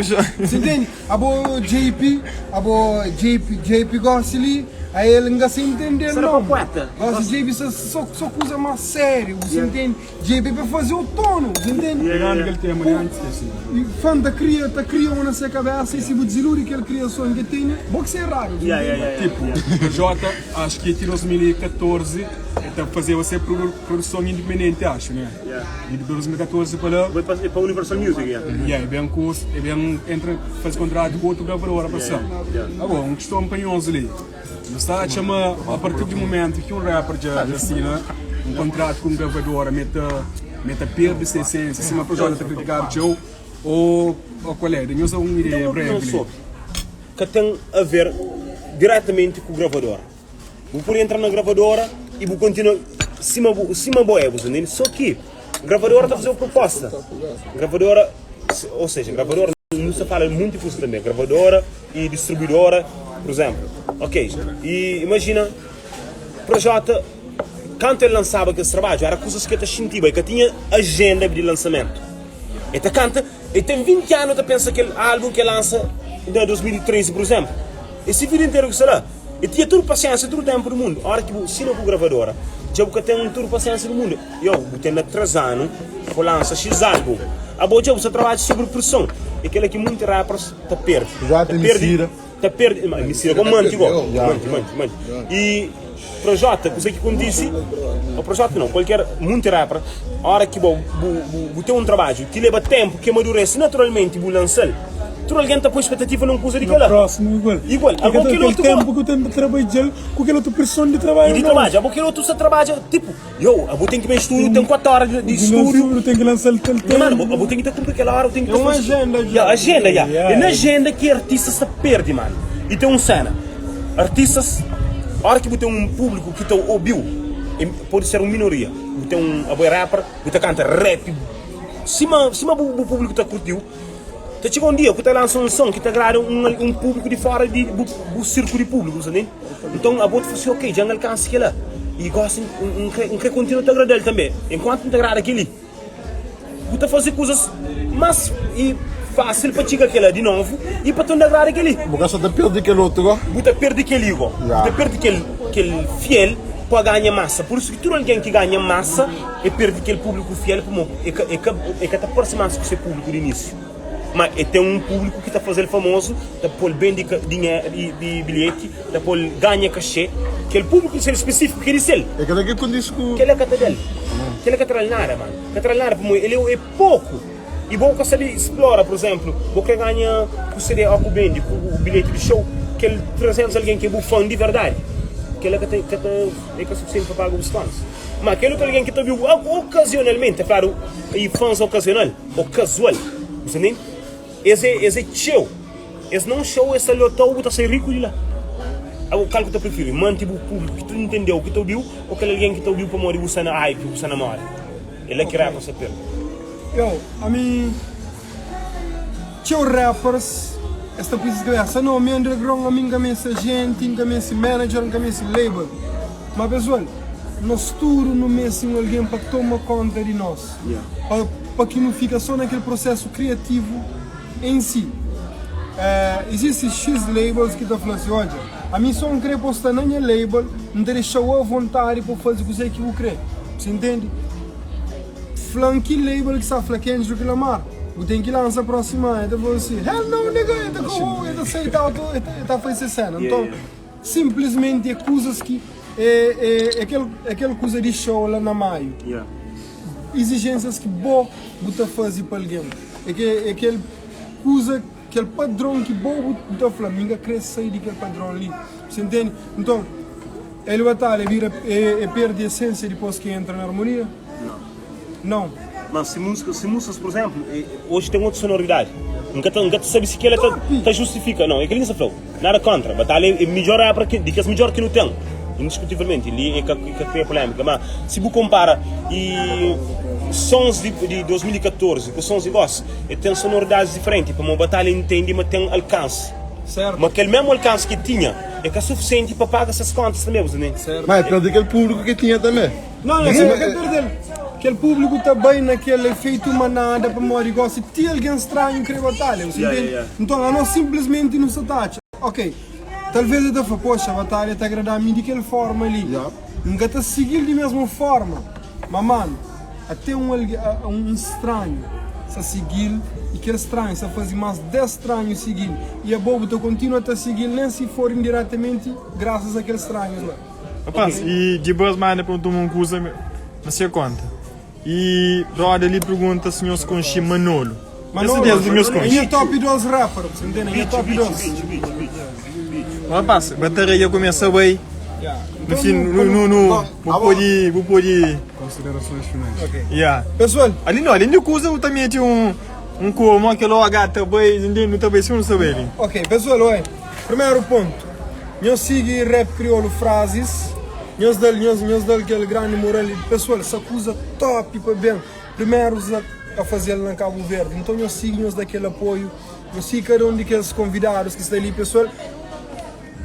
Você entende? A bo JP, a bo JP, JP gosta ali, aí ele não se entender Será não. para poeta? Gosta de JP só, só, só coisa mais sério, você entende? JP para fazer o tono, você entende? Pegando aquele tema, né? Antes assim. E fã da cria, tá cria uma na sua cabeça e se você desilude que ele cria sonho que tem, bom que ser raro. Yeah, yeah, yeah, yeah. Tipo, Projota, acho que em 2014, então fazia você produ- produção independente, acho, né? Yeah. E de 2014 para lá, Foi para para Universal Music, yeah. yeah, é bem curso, é bem entra, faz contrato com outro gravador, a passar. Agora, um questão para ali. Mas está a chamar, a partir do momento que um rapper já, já assina um contrato com um gravadora, meta, meta perde essa essência, se uma Projota está criticado, Joe, ou, ou qual é? Tenho só uma ideia Então, uma opinião breve. ali. sobre que tem a ver diretamente com o gravador. Vou por entrar na gravadora e vou continuar cima cima boé, entende? Só que a gravadora está a fazer uma proposta. Gravadora, ou seja, gravadora não se fala muito coisa também, gravadora e distribuidora, por exemplo. Ok, e imagina Projota, quando ele lançava aquele trabalho, era coisas que ele sentia, que tinha agenda de lançamento. Ele canta, ele tem 20 anos, ele pensa aquele álbum que ele lança em 2013, por exemplo. Esse vídeo inteiro que será. Ele tinha toda paciência, todo o tempo do mundo. A hora que assina com a gravadora, já que tem toda paciência do mundo. Eu, vou ter 3 anos, vou lançar X álbum. A boa, já você trabalha sobre pressão. E aquele que muitos rappers tá perde. Já Tá tem perde. Messira. Tá perde. Mas Messira com mante igual. Mante, mante, mante. E Projota, que sei que como disse, o Projota não, qualquer muito rapper, a hora que bom, bu, bu, tem um trabalho que leva tempo, que amadurece naturalmente, bu lançar, tu alguém tá com expectativa não usa de No aquela. próximo, igual. Igual. E Agora aquele aquele outro tempo que eu tenho de trabalhar, com aquela outra pressão de trabalho. E de não. trabalho, agora outro você trabalha, tipo, eu, eu tenho que ir para estúdio, tenho 4 horas de, de estúdio. Tem que lançar o tempo. Mano, eu tenho que cumprir aquela hora, eu tenho que É uma fazer- agenda, já. Yeah, agenda, yeah. Yeah. É na agenda que artista se perde, mano. E tem um cena. Artistas, a hora que você tem um público que te ouviu, pode ser uma minoria. Você tem um a boy rapper, você canta rap. Se ma, se ma o público te curtiu, te chega um dia que te lança um som que te agrada um, um público de fora de, do, do círculo de público, sabe? Então a bota fala assim, ok, já não alcança aquilo lá. E gosta, um, um, um, um continua te agradar também. Enquanto não te agrada aquele, você fazer coisas mais e. fásil pa txiga kela di novu i pa torna agrada kel-li. Bu ka sa ta perde kel otu go. Bu ta perde kel-li go. Bu ta perde kel kel fiel pa ganha masa. Pur isu ki tudu algen ki ganha masa e perde kel públiku fiel pamodi e ka e ka e ka ta parse más ku se públiku di inísiu. Ma e ten un públiku ki ta faze-l famozu, ta pô-l bende di di bilheti, ta pô-l ganha kaxê. Kel públiku di sel spesífiku ki é di sel. É kel-la ki kondise ku. Kel-la ka ta da-l. Kel-la ka ta da-l nada, mano. Ka ta da-l nada pamodi el é poku. I bo ka sabe splora, pur izénplu, bo krê ganha ku CD ô ku bende ku bilheti di xou, kel 300 algen ki é bu fan di verdadi, kel-la ka ta, ka ta, é ka sufisienti pa paga bus fans. Má kel otu algen ki ta obi-u okazionalmenti, ta fladu i fans okazional ô kazual, bu sta ntende? Es é, es é txeu. Es na un xou es ta lota-u, bu ta sai riku di la. Abo, kal ku ta prifiri? Manti bu públiku ki ta ntende-u, ki ta obi-u, ô kel algen ki ta obi-u pamodi bu sta na hype, bu sta na moda? É la ki rapper sa perde. Yo, ami txeu rappers es ta pui ses kabesa, no, mi underground, ami nka meste agente, nka meste manager, nka meste label. Ma pesoal, nos tudu nu meste un algen pa toma konta di nos, pa pa ki nu fika so na kel prosesu kriativu en si. Izisti X labels ki ta fla si, odja, ami so N kre pa bu sta na nha label, N ta dexa-u avontadi pa bu faze kuzê ki bu kre. Bu intende? Fla-m ki label ki sta fla Kendrick Lamar, bu ten ki lansa prósimu anu. El ta fla si, hell no nigga, el ta ka, el ta seita auto, el ta faze se sena. Nton, sinplismenti é kuzas ki, é kel, é kel kuza di show la na Maiu. Izijénsias ki bo bu ta faze pa algen. É ke é kel kuza, kel padron ki bo bu ta fla, mi N ka krê sai di kel padron li. Bu ntende? Nton, El Batalha bira e perde esensia dipôs ki entra na harmonia? Não. Mas si música, si músicas, por exemplo, hoje tem outra sonoridade. N ka ta, N ka ta sabe si kela ta, ta justifica. Não, é kel-li ki N sta fla-u. Nada kontra. Batalha é midjor rapper ki, di kes midjor ki nu ten. Indiscutivelmente. Li é ka, ka kria polémica. Ma si bu kompara e sons di, di 2014 ku sons di gosi, e ten sonoridades diferenti. Pamodi Batalha intendi ma ten alkansi. Certo. Ma kel mesmu alkansi ki tinha é ka sufisienti pa paga ses kontas tanbe, bu sta ntende? Ma é perde kel públiku ki tinha tanbe. Não, não, sim, ka perdel. Kel públiku ta bai na kel efeitu manada pamodi gosi ti algen stranhu kre batalha, bu sta Yeah, ntende? yeah, yeah. Nton, anos sinplismenti nu sta ta atxa, ok, talvez el ta fla, poxa, batalha ta agrada mi di kel forma li, Yeah. N ka ta sigi-l di mesmu forma, ma manu, ate un algen, un stranhu sta sigi-l i kel stranhu sta faze más 10 stranhu sigi-l i abo bu ta kontinua ta sigi-l nen si for indiretamenti grasas a kel stranhus la. Rapaz, e dibas manda pa nu toma un kuza na se konta. E broda li pergunta si nhos konxi Manolo. Manolo, Esse nhos é konxi. nha top 2 rapper, você entende? É nha top 2. Rapaz, bateria começa bai. Yeah. No fim, no, no, no, bu pode, bu pode. Considerações finais. Ok. Yeah. Pessoal, Ali não, além de kuza, bu ta mete um um como aquele ó gata bai, entende? Nu ta bai se nu sabe ali. Ok, pessoal, oi. Primeiro ponto. Nhos sigui Rap Kriolu Frazis. Nhos dal, nhos, nhos dal kel grandi moral li. Pessoal, sa kuza top pa ben. Primeiros a, a fazel na Cabo Verde. Nton nhos sigui, nhos da kel apoio. Nhos sigui kada un di kes convidados ki sta li, pessoal.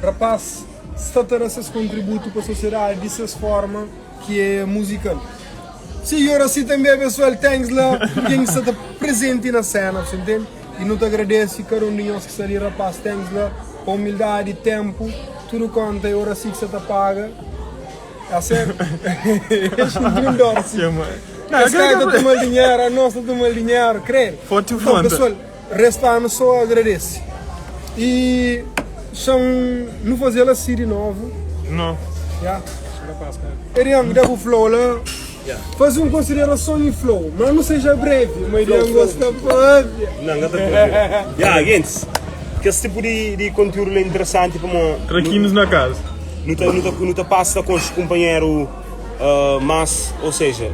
Rapaz sta ta da ses kontributu pa sosiedadi di ses forma ki é muzikal. Sigui Oracy tanbe pessoal, thanks la ken ki sta ta presenti na sena, bu sta intende? I nu ta agradesi kada un di nhos ki sta li rapaz, thanks la pa umildadi, tempu, tudu konta é Oracy ki sta ta paga. Tá certo? Es xinti un dor si. Es ka ta toma dinheru, anos ta toma dinheru, credo. Fonte Então, fonte. pessoal, resta-nos só agradece. E são nu faze-l assim de novo. Não. Yeah. Eriang, dá o flow lá. Faze um consideração e flow, mas não seja breve. Mas Eriang gosta pode. Não, não tá tranquilo. Yeah, gente, que esse tipo de, de conteúdo é interessante para mo. Traquinos na casa. Nu ta, nu ta, nu ta passa com os companheiros uh, mas, ou seja,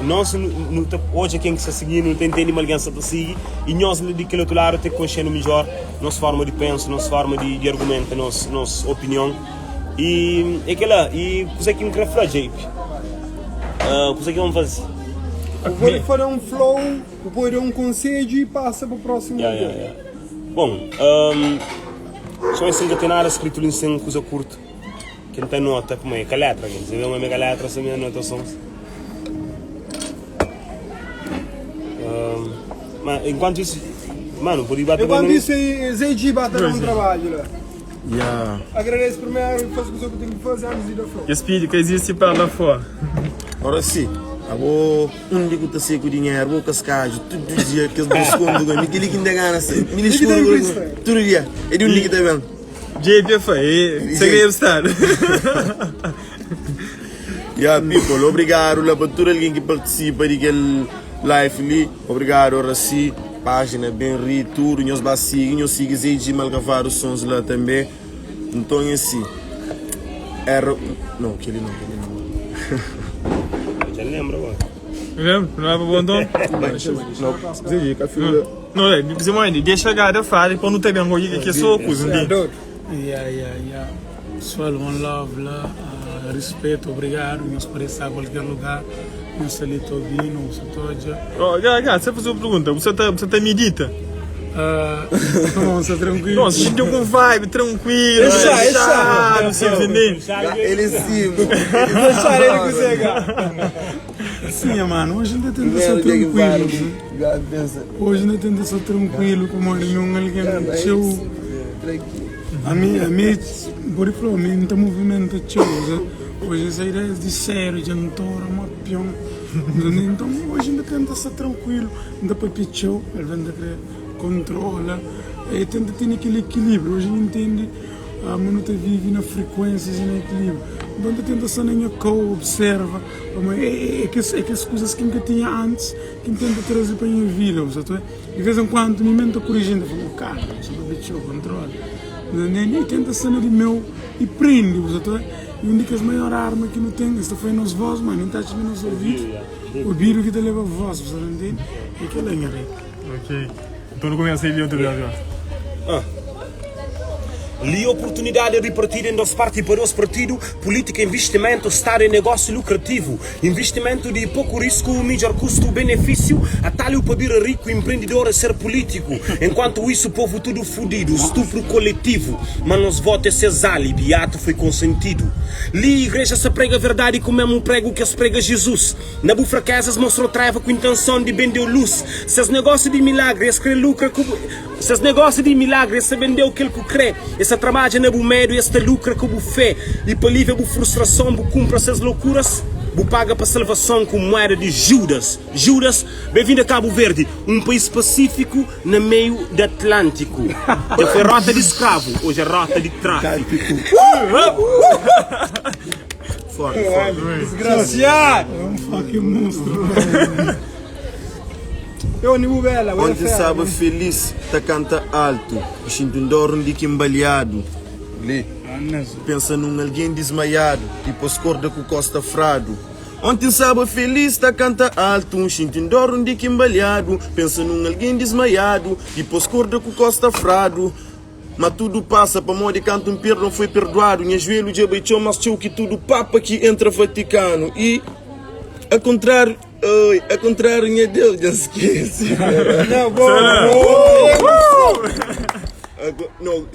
nós nu, nu ta odja quem que está seguindo, nu ta entende ma alguém está ta seguir e nós di aquele outro lado tem que conhecendo melhor nossa forma de pensa, nossa forma de, de argumenta, nossa, nossa opinião. E é aquela, e coisa que me queria falar, JP. Uh, coisa que vamos fazer? Eu vou fazer um flow, eu vou dar um conselho e passa para o próximo Yeah, dia. yeah, yeah. Bom, um, só assim que tem nada escrito ali sem coisa curta. Quem tem nota, como é? Que letra, quem? Você vê uma mega letra, você vê anotações. Um, mas enquanto isso, Mano, pode bater Enquanto isso aí, Zé G bate dar um trabalho lá. Yeah. Agradece primeiro e faz o que tem que fazer antes de ir da flor. Esse que existe para lá fora. Ora sim, abo onde que tá seco dinheiro, vou cascajo, todo dia que eles desconto, me que que ainda gana se. Me desconto, todo dia. É de onde que tá bem. JP foi, você quer estar. Yeah, people, obrigado lá para todo alguém que participa daquele live ali. Obrigado, Oraci, página bem ri, tudo. Nós vai seguir, nós siga Zé de Malgavado Sons lá também. Então, assim, era. Não, aquele não, aquele não. Já lembro, mano. Lembra? Não é para bom tom? Não, Zé, que filho. Não, é, você mãe, deixa a gada falar, para não ter bem gosto que é só coisa, entende? Yeah, yeah, yeah. Pessoal, one love lá, uh, respeito, obrigado. Nos parece a qualquer lugar. Nós ali estou ouvindo, você toda. Oh, Gá, você fez uma pergunta, você tá, você tá medita? Uh, não, você tranquilo. Nossa, a gente deu com vibe, tranquilo. Deixa, deixa. Não sei entender. Ele sim, Deixar ele com você, Gá. Sim, mano, hoje ainda tenta ser tranquilo. né? Hoje ainda tenta ser tranquilo, como nenhum alguém teu. A mim, a mim, por exemplo, a mim não movimento teu. Hoje essa ideia de sério, de antora, uma pião. Então hoje ainda tenta ser tranquilo, ainda para pichou, ele vem querer controla, e tenta ter aquele equilíbrio. Hoje entende, a minuta vive na frequências e no equilíbrio. Então tenta ser na co, observa, é, é, que, é que as coisas que nunca tinha antes, que tenta trazer para a minha vida. De vez em quando me mente corrigindo, falo, cara, você não pichou, controla. E tenta ser de meu e prende, E uma das maiores armas que não tem, esta foi nos voz, mano, não está te nos ouvidos. O vírus que te leva a voz, você não entende? É que ela é Ok. Então não começa aí outro dia. Ah. Li oportunidade repartida em dois partes para dois partido, política, investimento, estar em negócio lucrativo, investimento de pouco risco, melhor custo-benefício, atalho para vir rico, empreendedor a ser político. Enquanto isso, povo tudo fudido, estupro coletivo, mas nos votos é ses álibi, ato foi consentido. Li igreja se prega a verdade como mesmo prego que as prega Jesus. Na bu fraquezas mostrou treva com intenção de vender luz. Seus negócios de milagre, es crê lucra com... Seus negócios de milagre, esse vendeu aquilo que crê. Essa trabalha na bu medo, este lucra com bu fé. E para livre bu frustração, bu cumpra suas loucuras. Bu paga para salvação com moeda de Judas. Judas, bem-vindo a Cabo Verde, um país pacífico no meio do Atlântico. Já foi rota de escravo, hoje é rota de tráfico. Forte, forte. Desgraciado! É um fucking monstro. Eu não bela, Ontem sábado feliz, tá canta alto. Sinto um dor de quimbaleado. Lê. Pensa num alguém desmaiado, depois corda com costa frado. Ontem sábado feliz, tá canta alto. Sinto um dor de quimbaleado. Pensa num alguém desmaiado, depois corda com costa frado. Mas tudo passa, para modo de canto um perdo não foi perdoado. Minha joelho já beitou, mas teu que tudo papa que entra Vaticano. E, a contrário, oi, a contrário, minha Deus, já esquece. Não, boa. Não,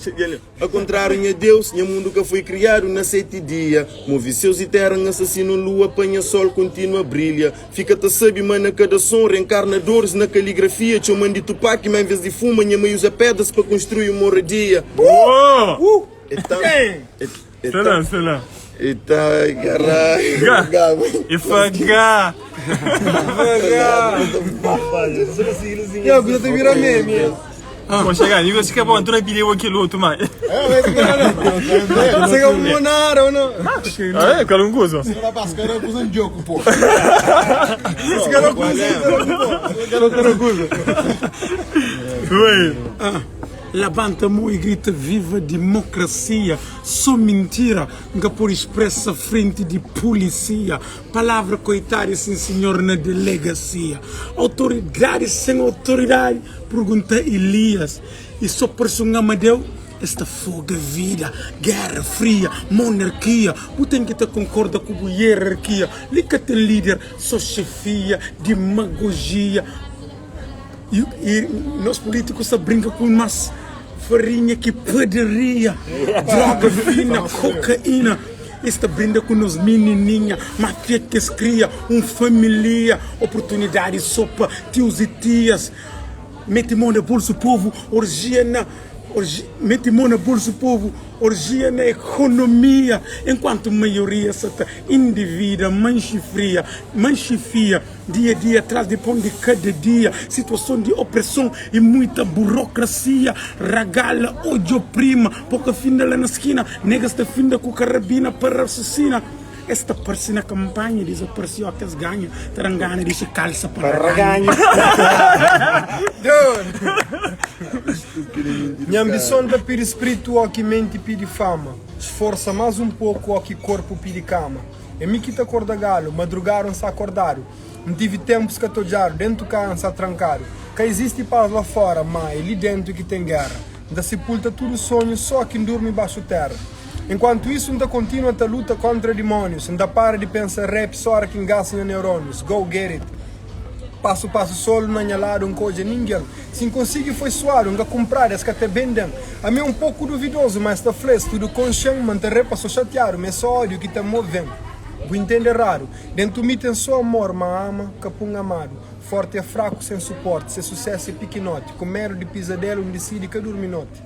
a contrário, minha Deus, minha mundo que foi criado na sete dia. Move seus e terra, assassino, lua, apanha sol, continua brilha. Fica-te sabe, mano, cada som, reencarna dores na caligrafia. Te mando de Tupac, mas em vez de fuma, minha mãe usa pedras para construir uma moradia. Uh! Então, Sei lá, sei lá. Eita, caralho. E fagá. Eu que te vira meme. Bom, chegar, eu acho que é bom, tu não pediu aquilo outro mais. Você é um monara ou não? Ah, é, quero um gozo. Esse cara usa um jogo, pô. Esse cara usa um Oi. Levanta a mão e grita viva a democracia. Só mentira, nunca por expressa frente de polícia. Palavra coitada, sim senhor, na delegacia. Autoridade sem autoridade, pergunta Elias. E só por um amadeu, esta foga vida, guerra fria, monarquia. O tem que te concorda com a hierarquia. Liga tem líder, só chefia, demagogia. E, e nós políticos só brinca com umas farinha que padaria, droga fina, cocaína. Esta brinda com nos menininha, máfia que se cria, um família, oportunidade sopa, tios e tias. Mete mão na bolso povo, orgia na orgia, mete mão na bolso povo, orgia na economia, enquanto maioria sa ta endivida, manxe fria, manxe fia, dia a dia atrás de pão de cada dia, situação de opressão e muita burocracia, ragala odjo prima, poka finda la na skina, negas ta finda ku karabina pa rasusina. Es ta parse na kampanha, dizaparse ó kes ganha, ta dan gana dixi kalsa pa raganha. Nha ambison ta pidi spritu ó ki menti pidi fama Sforsa más un poku ó ki korpu pidi kama É mi ki ta korda galu, madrugadu N sta akordadu N tivi ténpus ka ta odjadu, déntu ka N sta trankadu Ka izisti pas la fóra, má é li déntu ki ten géra N ta sipulta tudu sonhu só ki N durmi baxu téra Enkuantu isu, N ta kontinua ta luta kóntra dimónius N ta para di pensa rap só óra ki N gasta nha neurónius Go get it Pasu pasu solu na nha ladu N ka odja ningen Si N konsigi foi suadu N ka kunpradu es ka ta bende-m Ami é un poku duvidozu ma es ta fla es tudu konxe-m Ma N ta repa so xatiadu ma é só ódiu ki ta move-m Bu intende eradu Dentu mi ten só amor ma ama ka pun amadu Forti é fraku sen suporti Se susésu é pikinoti Ku medu di pizadelu N disidi ka durmi noti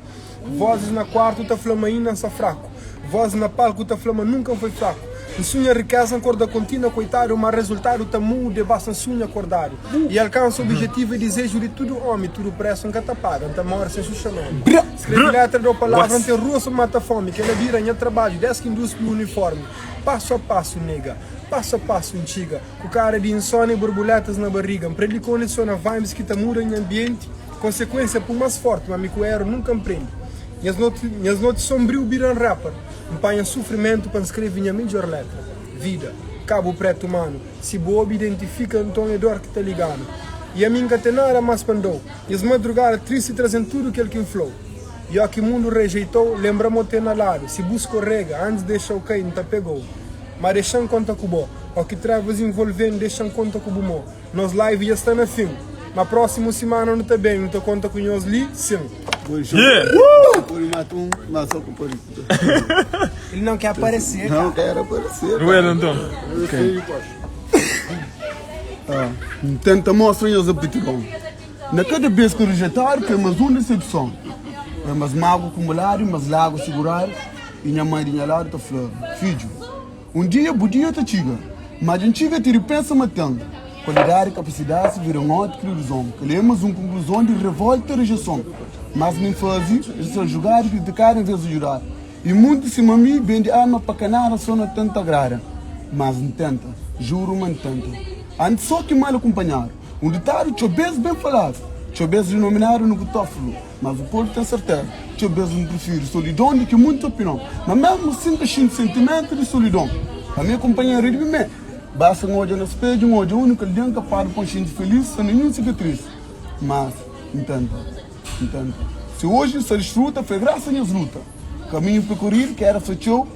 Vozes na kuartu ta fla ma inda N sta fraku Vozes na palku ta fla ma nunka N foi fraku N sunha rikeza, N korda kontinua koitadu Ma rezultadu ta muda, é basta N sunha kordadu I alkansa obijetivu é dizeju di tudu omi Tudu presu N ka ta paga, N ta mori sen xuxa nomi Skrebe letra, dau palavra, N ten rua so mata fomi Kel-la bira nha trabadju des ki N duspi uniformi Pasu a pasu, nigga, pasu a pasu N txiga Ku kara di insónia i borboletas na bariga N prende kondisiona vibes ki ta muda nha anbienti Konsekuensia pun más forti, ma mi ku eru nunka N prende Nhas noti, nhas noti sonbriu bira-m rapper N panha sufrimentu pa N skrebe nha midjor letra Vida, kabu pretu manu Si bu obi identifika, nton é dor ki ta liga-nu I ami N ka ten nada más pa N da-u Nhas madrugada tristi traze-m tudu kel ki N fla-u I óki mundu rejeita-u, lenbra ma u ten na ladu Si bu skorega, antis dexa-u kai, N ta pega-u Ma dexa-m konta ku bo Óki trevas involve-m, dexa-m konta ku bu mô Nos live dja sta na fin Ma prósimu simana nu ta ben Nu ta konta ku nhos li sin. Pode mata um, mas só com pode. Ele não quer aparecer, Não quero aparecer. Ruel, então. Ah, tenta mostra nhas aptidão. Na cada vez que rejeitado, tem mais uma decepção. É mais mago acumulado, mais lago segurado. E minha mãe de minha lado tá falando, filho, Un dia bu dia ta txiga. Ma dja N txiga ti di pensa ma ten Kualidadi, kapasidadi si vira un ótika iluzon Kel-li é más un konkluzon di revolta i rijeson Mas mi N faze es ser julgadu i kritikadu en vês di djudadu I munti sima mi bende alma pa ka nada so na tenta agrada Mas N tenta, juru ma N tenta Antis so ki mal akunpanhadu Un ditadu txeu bês ben faladu Txeu bês dinominadu nu kutófulu Mas bu pode ten serteza, txeu bês N prifiri solidon di ki munti opinion. Ma mésmu asin, N ka xinti sentimentu di solidon. Ami é kunpanheru di mi mê. Basta N odja na spedju, N odja úniku algen kapaz di pô-m xinti filís sen ninhun sikatris. Mas, N tenta. N tenta. Si oji N sta disfruta, foi grasa nhas luta. Kaminhu perkoridu ki éra so txeu.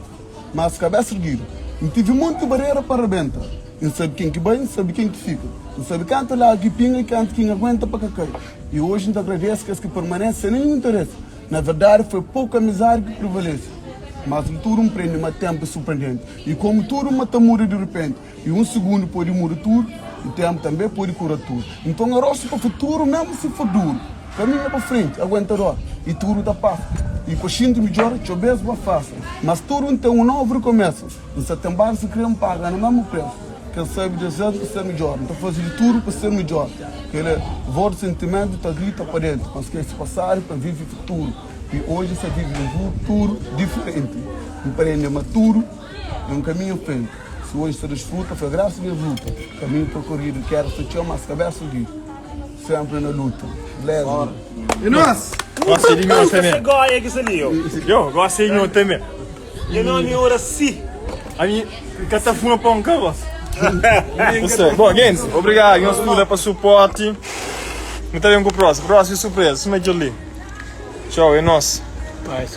Mas kabesa erguidu. N tive monti barera pa rabenta. N sabe ken ki bai, N sabe ken ki fika. N sabe kantu lagu ki pinga i kantu ki N aguenta pa ka kai. I oji N ta agradese kes ki permanese sen ninhun interese. Na verdadi, foi poku amizadi ki prevalese. Mas di tudu N prende ma tenpu é surprendenti. I komu tudu ma ta muda di ripenti. I un sigundu pode muda tudu, i tenpu tanbe pode kura tudu. Nton arostu pa futuru, mesmu si for duru. Kaminha pa frenti, aguenta dor, i tudu ta pasa. I pa xinti midjor, txeu bes bu afasta. Mas tudu N ten un novu rikomesu. N sa ten bari si kre N paga na mesmu presu. Ken sabe des bes N ta ser midjor. N ta faze di tudu pa ser midjor. Kel é vos di sentimentu ta grita pa dentu. Pa N skese pasadu pa N vive futuru. I oji N sa vive un futuru diferenti. N prende ma tudu é un kaminhu frenti. Si oji sa disfruta, foi grasa di nhas luta. Kaminhu perkoridu, kera sa txeu, mas kabesa ergidu. Sempre na luta. Leslie. E nós? Gosta de nho também. Goia que sali eu. Eu gosto de nho também. Meu nome é Horaci. A mim, ka ta fuma pão cá, boss. Bom, gente, obrigado. Nós tudo para suporte. Não tá bem com o próximo. Próximo surpresa. Suma ali. Tchau, é nosso. Paz.